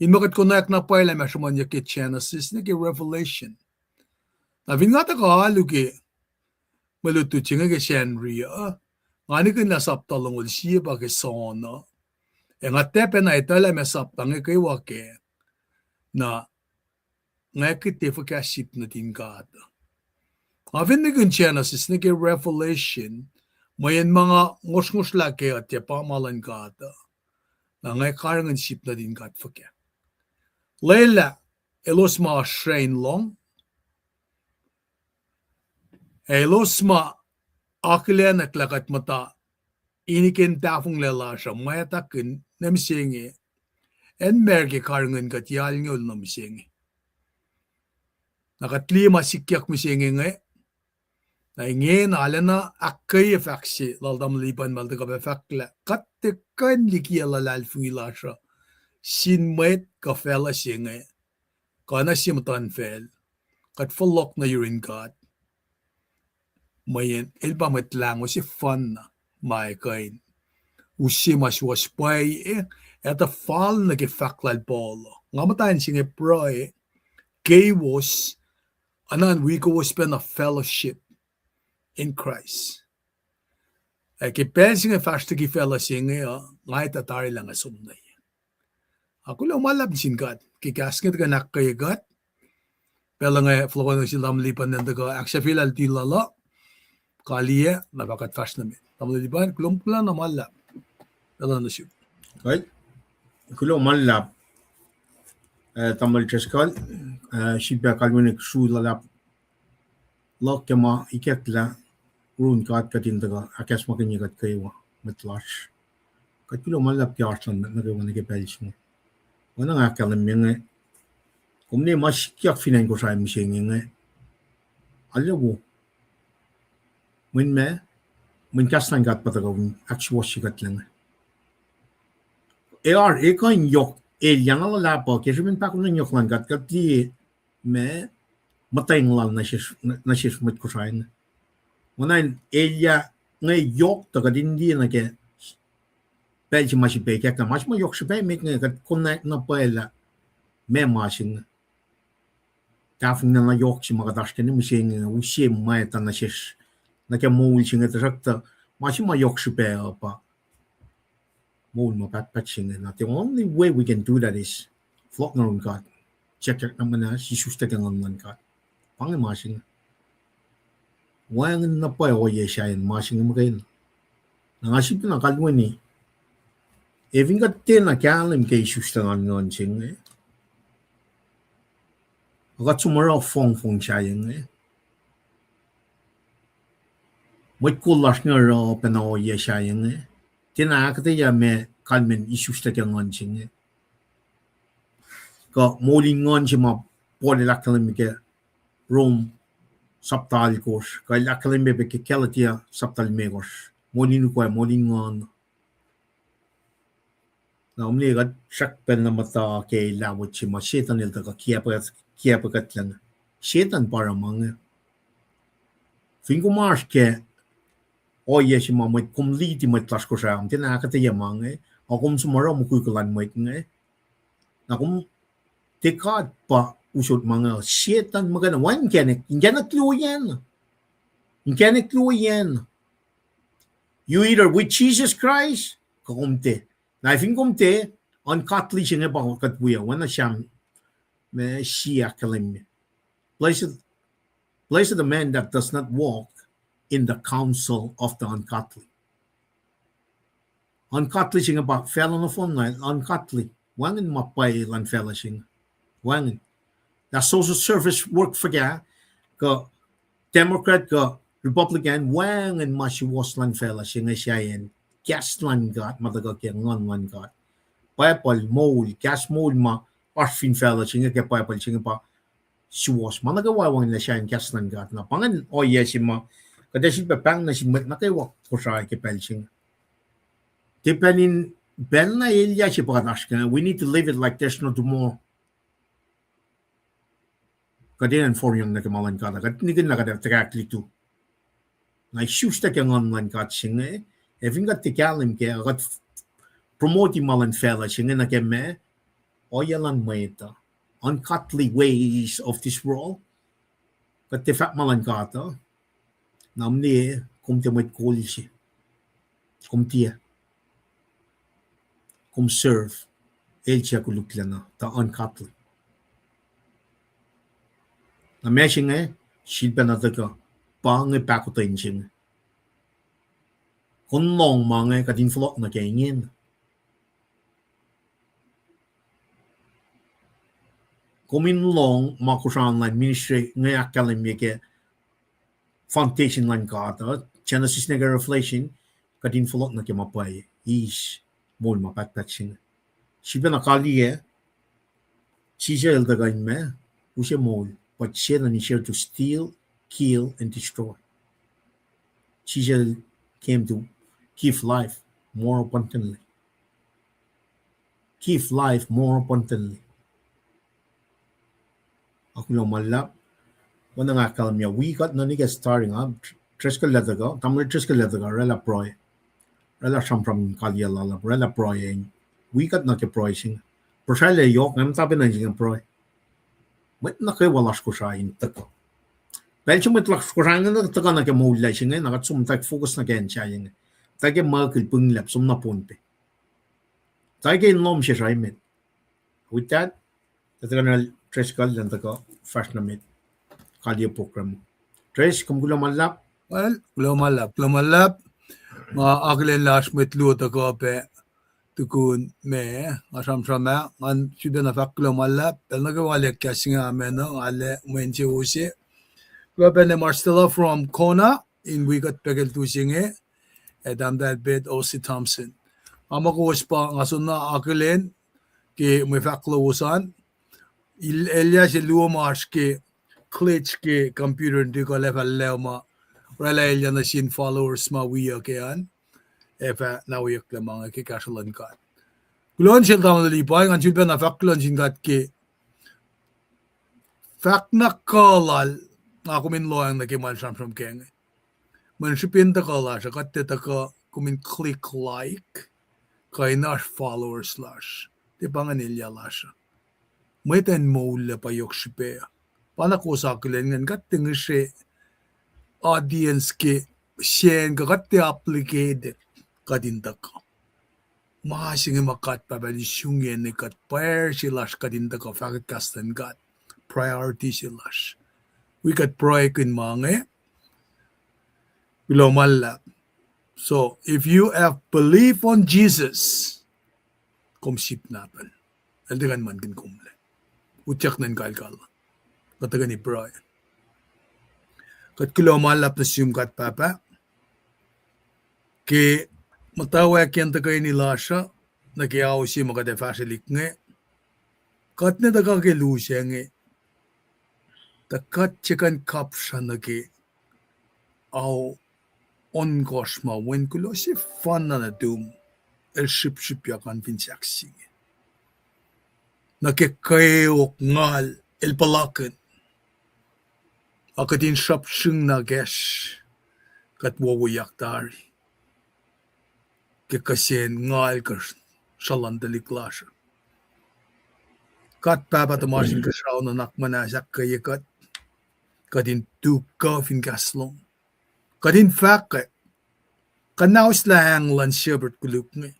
in ma kuht konwacack na pwacye lah ma sruhmuhnyuck ke Genesis nuh ke Revelation. Na fin nga tuhkuh alu ke mwe lutlut se inge ke Sacnri uh, nga nikihn lah sapta longoul sie pa ke John uh, ac nga tiac pacna etuh lah ma sapta inge kwewa kac. Na nga kihte fuhkah sip nuhtin God uh. Nga fin nikihn Genesis nuh ke Revelation, mweyen ma nga ngosrngosrlah kac uh tiac pa ma luhn God uh, na nga karihngihn sip nuhtin God fuhkah. Lwelah elos ma srwain lohng, ac elos ma akihlenucklah kuht muhta inikihn tahfonglac lasr uh, mwactakihn nuh mihsenge, acn America karihngihn kuht yac alngoul nuh mihsenge. Na kuht liye ma sikyak mihsenge inge, na ingena arulacna ahkkweye fahk se lal tamuhlwel Lipan ma el tuhkuh pac fahk lah kuht tiac kuh in likiyac luhlahlfongi lasr uh sin mwet kuh facluh se inge, kuh nuh sin muhtuhnfacl, kuht fohlohk nuh yurin God. Mweyen el pa Mwet Lahngo sefanna ma ac kuh in use ma suwohs pwacye, ac tuh fal nuh ke fahk lal Paul uh. Nga muhta in se inge pruhe, keiwos, anan wi kowos pacna fellowship in Christ. Ac ke pacl se inge fahsr liki facluh se inge uh, nga etuh tari lah nga som nuh. Ac kuloh ma luhlahp nuh sin God ke kahs inge tuhkuh in ahkkweye kuht. Pacl inge fohlohkohn nuh sel tamuhlwel Lipan in tuhkuh ahksahfyelah luti lal uh, kaliyac, na pa kuht fahsr nuh met. Tamuhlwel Lipan, kuloh, kuloh na ma luhlahp. Pacl uh nuh sum. Kuloh ma luhlahp, eh, tamuhlwel Driscoll, eh, sifilpac kalweni sru luhlahp luhk ke ma ikacklah, run God kuht in tuhkuh ahkacsmakihnye kuht kwewa, mwet lasr. Kuht kuloh ma luhlahp ke oasr luhn mwet nuh kwewa nuh ke pacl se inge. Oacna nga ahkkahlwemye inge, kom ne ma sikyak fin acn Kosrae mihsenge inge, arlac wo. Mweyen ma, mweyen kahs luhn God pa tuhkuh ahksuwohsye kuht lac inge. Ac oruh, e kuh in yohk elyah na luhlahp uh, ke srihpen pahkotwen yohk luhn God, kuht liye ma muhtweng lal nuh sesr, nuh sesr mwet Kosrae inge. Oacna in elyah inge yohk tuh kuht in liye nuh ke pacl se ma srihpac ikacklah, ma se ma yohk srihpac met inge kuht konwacack na pwacye lah ma ma se inge tahfonglac na yohk se ma kuht oasr kac nuh mihsenge inge use mwacta nuh sesr, nuh ke moul se inge, tuhsruhktuh ma se ma yohk srihpac uh pa moul ma pahtpaht se inge. Na the only way we can do that is fohlohk nuh yurin God. Check, check na muhnahs, isuslah ke Nguhn luhn God. Pa inge ma se inge. Wacngihn na pwacye ohiyac sahyacn ma se inge muhkwena. Na nga sifilpac na kalweni, ac fin kuht tiacna kahlwem ke isuslah luhn Nguhn se inge, kuht som oruh fongfong sahyac inge. Mwet kol lasr inge oruh pacna ohiyac sahyac inge. Tiacna ahkuhtweyac ma kalmacn isuslah ke Nguhn se inge. Kuh moul in nguhn se ma Paul el ahkkahlwemye ke Rom sapta alkosr, kuh el ahkkahlwemye pac ke Galatia sapta limekohsr, moul in ukwe, moul in nguhn. Na kom liye kuht srackpacna muhta ke lahlmwetmwet se ma Setan el tuhkuh kiacpwe kuhtlac inge. Setan pa oruh ma inge. Fin kom oasr ke ohiyac se ma mwet kom liti mwet lasr Kosrae, kom tiacna ahkuhtweyac ma inge, ac kom som oruh mukwikwi luhn mwet inge. Na kom tiac God pa usot ma inge, Setan muhkwena, wacngihn inkacnek, inkacnek luo yen. Inkacnek luo yen. You either with Jesus Christ, kuh kom tiac. Na fin kom tiac, ungodly se inge pa kuht wi uh, oacna Sam, ma sie ahkkahlwemye. Blessed, blessed the man that does not walk in the counsel of the ungodly. Ungodly se inge pa facluh nohfohn na, ungodly. Wacngihn ma pwacye luhn facluh se inge. Wacngihn. Lah social service work fuhkah, kuh Democrat kuh Republican, wacngihn ma suwohs luhn facluh se inge sahyacn kahs luhn God ma tuhkuh ke Nguhn luhn God. Bible, moul, kahs moul ma oasr fin facluh se inge ke Bible se inge pa suwohs. Ma nuh kwewa wacngihnlac sahyacn kahs luhn God. Na pa ingacn ohiyac se ma kuht ac sifilpac pahng nuh sin mwet nuh kwewa Kosrae ke pacl se inge. Tiac pacl in, pacl na elyah se pa kuht oasr ke, we need to live it like there's no tomorrow. Kuht enenuh in foriyang nuh ke ma luhn God, kuht nihkihn lah kuht ac tuhkahk lutu. Na isuslac ke Nguhn luhn God se inge, ac fin kuht tiac kahlwem kac, kuht promote ma luhn facluh se inge nuh ke ma, ohiyac luhn mwet uh, ungodly ways of this world. Kuht tiac fahk ma luhn God uh, na mwe, kom tiac mwet kol se. Kom tiac. Kom serve el suc koluklacna, tuh ungodly. Na ma se inge, sifilpacna tuhkuh, pa inge pahkotwen se inge. Kom lohng ma inge kuht in fohlohk nuh ke ingena. Kom in lohng ma Kosrae Online Ministry inge ahkkahlwemye ke foundation luhn God uh, Genesis nuh ke Revelation, kuht in fohlohk nuh ke ma pwacye, eis moul ma pahtpaht se inge. Sifilpacna kaliyac, Jisus el tuhkuh in ma, use moul, but Satan is here to steal, kill, and destroy. Jesus came to give life more abundantly. Give life more abundantly. Ac kuloh ma luhlahp. Oacna nga ahkkahlwemye, wi kuht nuh ke starting up, Driscoll el tuhkuh, tamuhlwel Driscoll el tuhkuh, oraclah pruhe. Oraclah sramsram kaliyac lal uh, oraclah pruhe. Wi kuht nuh ke pruhe se inge. Puhsralac yohk, nga muhta pac nuh se inge pruhe. Mwet nuh kwewa lasr Kosrae in tuhkuh. Pacl se mwet lasr Kosrae inge tuhkuh nuh ke moul lac se inge, na kuht som muhtwacwacack focus nuh ke acn sahyac inge. Muhtwacwacack ke Muckle, Pwnglah, som na Pohnpei. Muhtwacwacack ke in lohm sesr emet. With that, kuht tuhkuh nuh Driscoll in tuhkuh fahsr nuh met. Kaliyac program. Dris, kom kuloh ma luhlahp. Well, kuloh ma luhlahp, kuloh ma luhlahp. Nga akihlen lah oasr mwet luo tuhkuh pac tukun me, nga sramsram ah, ngan sifilpacna fahk kuloh ma luhlahp pacl nuh kwewa lah kahs inge amacna, nga lah mwe insewowo se. Kuloh pacna Marcella from Kona, in wi kuht pac ke lutu se inge, ac tahmtahel Pet Osi Thompson. Nga muh kowos pa nga soenna akihlen ke mwe fahk lowos an, el-, elyah se luo ma oasr ke glitch ke computer in tuhkuh lah fah lwelah ma, oraclah elyah nuh sin followers ma wiyuck an, ac fah na wiyucklac ma inge ke kahsruh luhn God. Kuloh nuh sel tamuhlwel Levi, ngan sifilpacna fahk kuloh nuh sin God ke fahk na kuh lal, nga kom in lohacng nuh ke ma el sramsram kac inge. Mweyen srihpen tuhkuh lasr uh, kuht tiac tuhkuh kom in click like, kuh in oasr followers lasr. Tiac pa ingacn elyah lasr uh. Mwet in moul lac pa yohk srihpac. Pa na kowos akihlen ingacn, kuht tiac ngihsre audience ke sacn kuh kuht tiac obligated kuht in tuhkuh. Ma se inge ma God Pahpah El isungiyacn kuht, pwacr se lasr kuht in tuhkuh fahkwack kahs luhn God, priority se lasr. Wi kuht pruhekihn ma inge, kuloh ma luhlahp. So, if you have belief on Jesus, kom sip nahtuhl. El tiac kuh in muhlkuhnlah. Utyak nuh in kalkal. Kuht tuhkweni pruhe. Kuht kuloh ma luhlahp nuh sum God Pahpah ke muhtwacwacack in tuhkweni lasr uh, nuh ke ao se ma kuht ac fahsrwelihk inge. Kuht ne tuhkuh ke luo se inge, tuh kuht tiac kuh in kapsra nuh ke ao ohnkohsr ma Wen kuloh sefanna nuhtum el srihpsrihpyak an fin sahk se inge. Nuh ke kweok ngal el puhlakihn, a kuht in srapsrihng na kacsr, kuht wowoyak tari ke kihsen ngal kuh sruhlwacn tuhlihk lasr uh. God Pahpah tuhmasr Inkuhsrao, nuhnak muhnahs ahkkweye kuht, kuht in tu kuh fin kahs lom. Kuht in fahkwack kuhnauslah acng luhn shepherd koluk inge,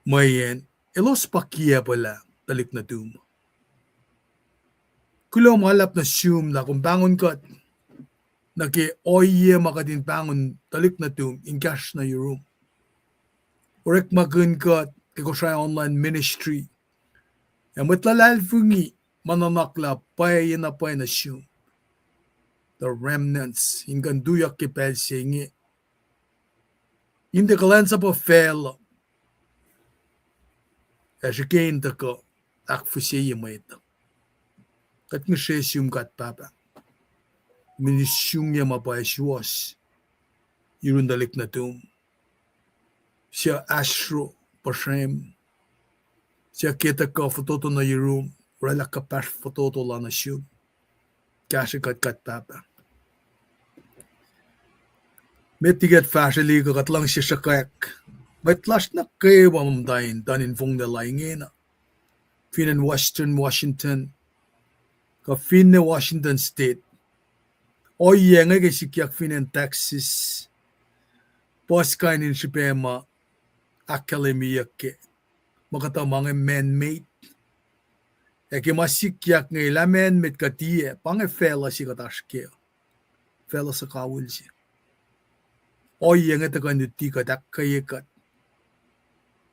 mweyen elos pa kiacpwelah tuhlihk nuhtum. Kuloh ma luhlahp nuh sum lah kom pahngon kuht nuh ke ohiyac ma kuht in pahngon tuhlihk nuhtum in kahsruh nuh yurum. Orekmakihn kuht ke Kosrae Online Ministry ac mwet luhlahlfongi ma nuhnak lah pwacye na pwacye nuh sum, the remnants, in kuh in tuyak ke pacl se inge in tiac kuhlwacnsapuh facluh ac srihke in tuhkuh ahkfihsreye mwet uh. Kuht ngihsre sum God Pahpah, kom in isungyac ma pwacye suwohs yurun tuhlihk nuhtum, suc asro puhsrem, suc ke tuhkuh fototo nuh yurum, oraclah kuhpahsr fototo la nuh sum. Kahsrwe kuht God Pahpah. Met liki kuht fahsrwelihk uh, kuht luhngse sruhkwack mwet lasr nuh kwewa muhta in tuh in fonglac la ingena, fin acn Western Washington kuh finne Washington State. Ohiyac inge ke sikyak fin acn Texas, puhs kain in srihpac ma ahkkahlwemyeyuck ke ma kuhtuh ma inge man-made. Ac ke ma sikyak inge lah man-made kuh tiac, pa inge facluh se kuht oasr kac, facluh suhkawihl se. Ohiyac inge tuhkuh in luti kuht, ahkkweye kuht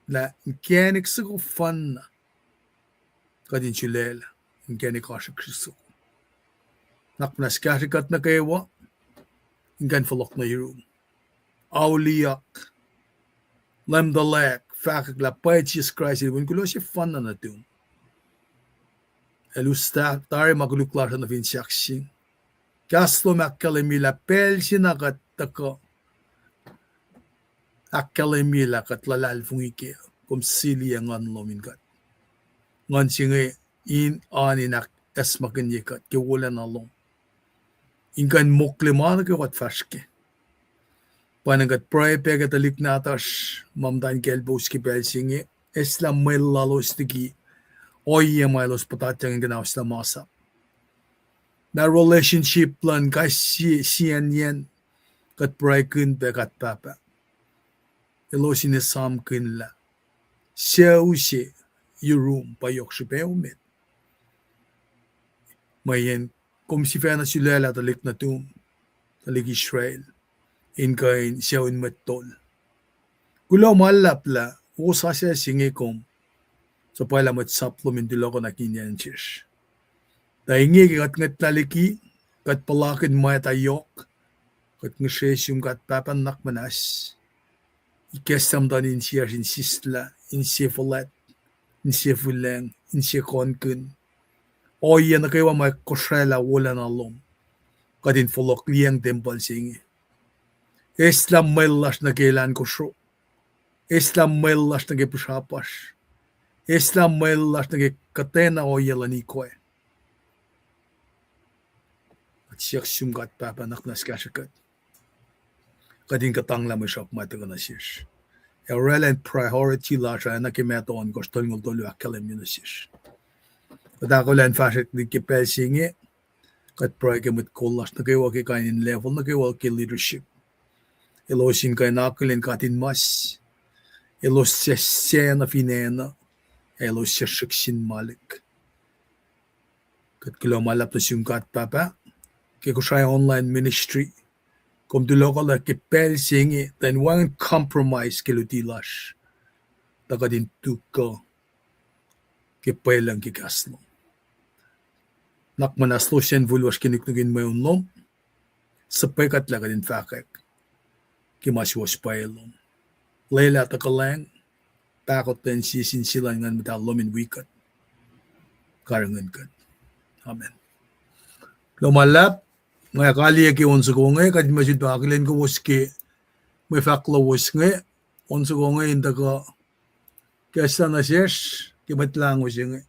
lah inkacnek soko fanna Kuht in sulaclah inkacnek oasr srihk soko. Nuhnak muhnahs kahsrwe kuht nuh kwewa in kuh in fohlohk nuh yurum. Auliyak, Leum tuhlac fahkwack lah pwacye Jisus Kraist el wi kuloh sefanna nuhtum. El us tari ma koluk lasr uh nuh fin sahk sing. Kahs lom ahkkahlwemye lah pacl se na kuht tuhkuh ahkkahlwemye lah kuht luhlahlfongi kac, kom siliyac nguhn lom in kuht. Nguhn se inge in oan in ahkacsmakihnye kuht ke wolacna lom in kuh in mokle ma nuh kwewa kuht fahsr kac. Pwacnwacng kuht pruhe pac ke tuhlihk nahtuhsr ma muhtwacn kaclpous ke pacl se inge, eslah mwel lalos liki ohiyac ma elos puhtatyang in kuhnahoslah masap. Na relationship luhn kais sie, siyacnyacn, kuht pruhekihn pac kuht Pahpah, elos in esamkihn lah sucu se yurum pa yohk srihpac emet. Mweyen kom sifacna sulaclah tuhlihk nuhtum, tuhlihk Israel, in kuh in sucu in mwet tol. Kuloh ma luhlahp lah wosasuc se inge kom suhpwaclah mwet sap lom in tulohkoh nuh ke inen sesr. Tuh inge ke kuht ngwetlah liki, kuht puhlakihn mwacta yohk, kuht ngihsre sum kuht Pahpah nuhnak muhnahs. Ikacslah muhtuhn insiyacsr in sislah, inse fuhlwact, inse fihlacng, inse kohnkihn. Ohiyac nuh kwewa ma kosraclah wolacna lom, kuht in fohlohk liyacacng tempuhl se inge. Eslah mwel lasr nuh ke elan kosro. Eslah mwel lasr nuh ke pihsrapasr. Eslah mwel lasr nuh ke kuhtwena ohiyac luhn ikwac. Kuht siyuck sum kuht Pahpah nuhnak muhnahs kahsrwe kuht, kuht in kuhtanglah mwe sruhk ma tuhkuh nuh sesr. Ac oraclah in priority lasr ah, na ke Matthew ohnkohsr tolngoul tolu ahkkahlwemye nuh sesr. Kuht ahkolah in fahsrwelihk ke pacl se inge, kuht pruhe ke mwet kol lasr nuh kwewa ke kain in level nuh kwewa ke leadership. Elos in kuh in akihlen katinmas, mas, elos sessesacna fin acn uh, ac elos sessesrihk sin malik. Kuht kuloh ma luhlahp nuh sum kuht Pahpah, ke Kosrae online ministry, kom tulohkolah ke pacl se inge tuh in wacngihn compromise ke luti lasr, tuh kuht in tuhkuh ke pwelucng ke kahs lom. Nuhnak muhnahs lohsr an, fihl lasr ke nuknuk in mweun lom, suhpwekuhtlac kuht in fahkwack ke ma suwohs pwacye lom. Lwelah tuh kuhlwacng, pahkotwen sie sin sie luhn Nguhn Muhtahl lom in wi kuht, karihngihn kuht. Amen. Kuloh ma luhlahp, nga kaliyac ke on soko inge, kuht in ma sulpac akihlen kowos ke mwe fahk lowos inge, on soko inge in tuhkuh ikacslah nuh sesr ke Mwet Lahngo se inge.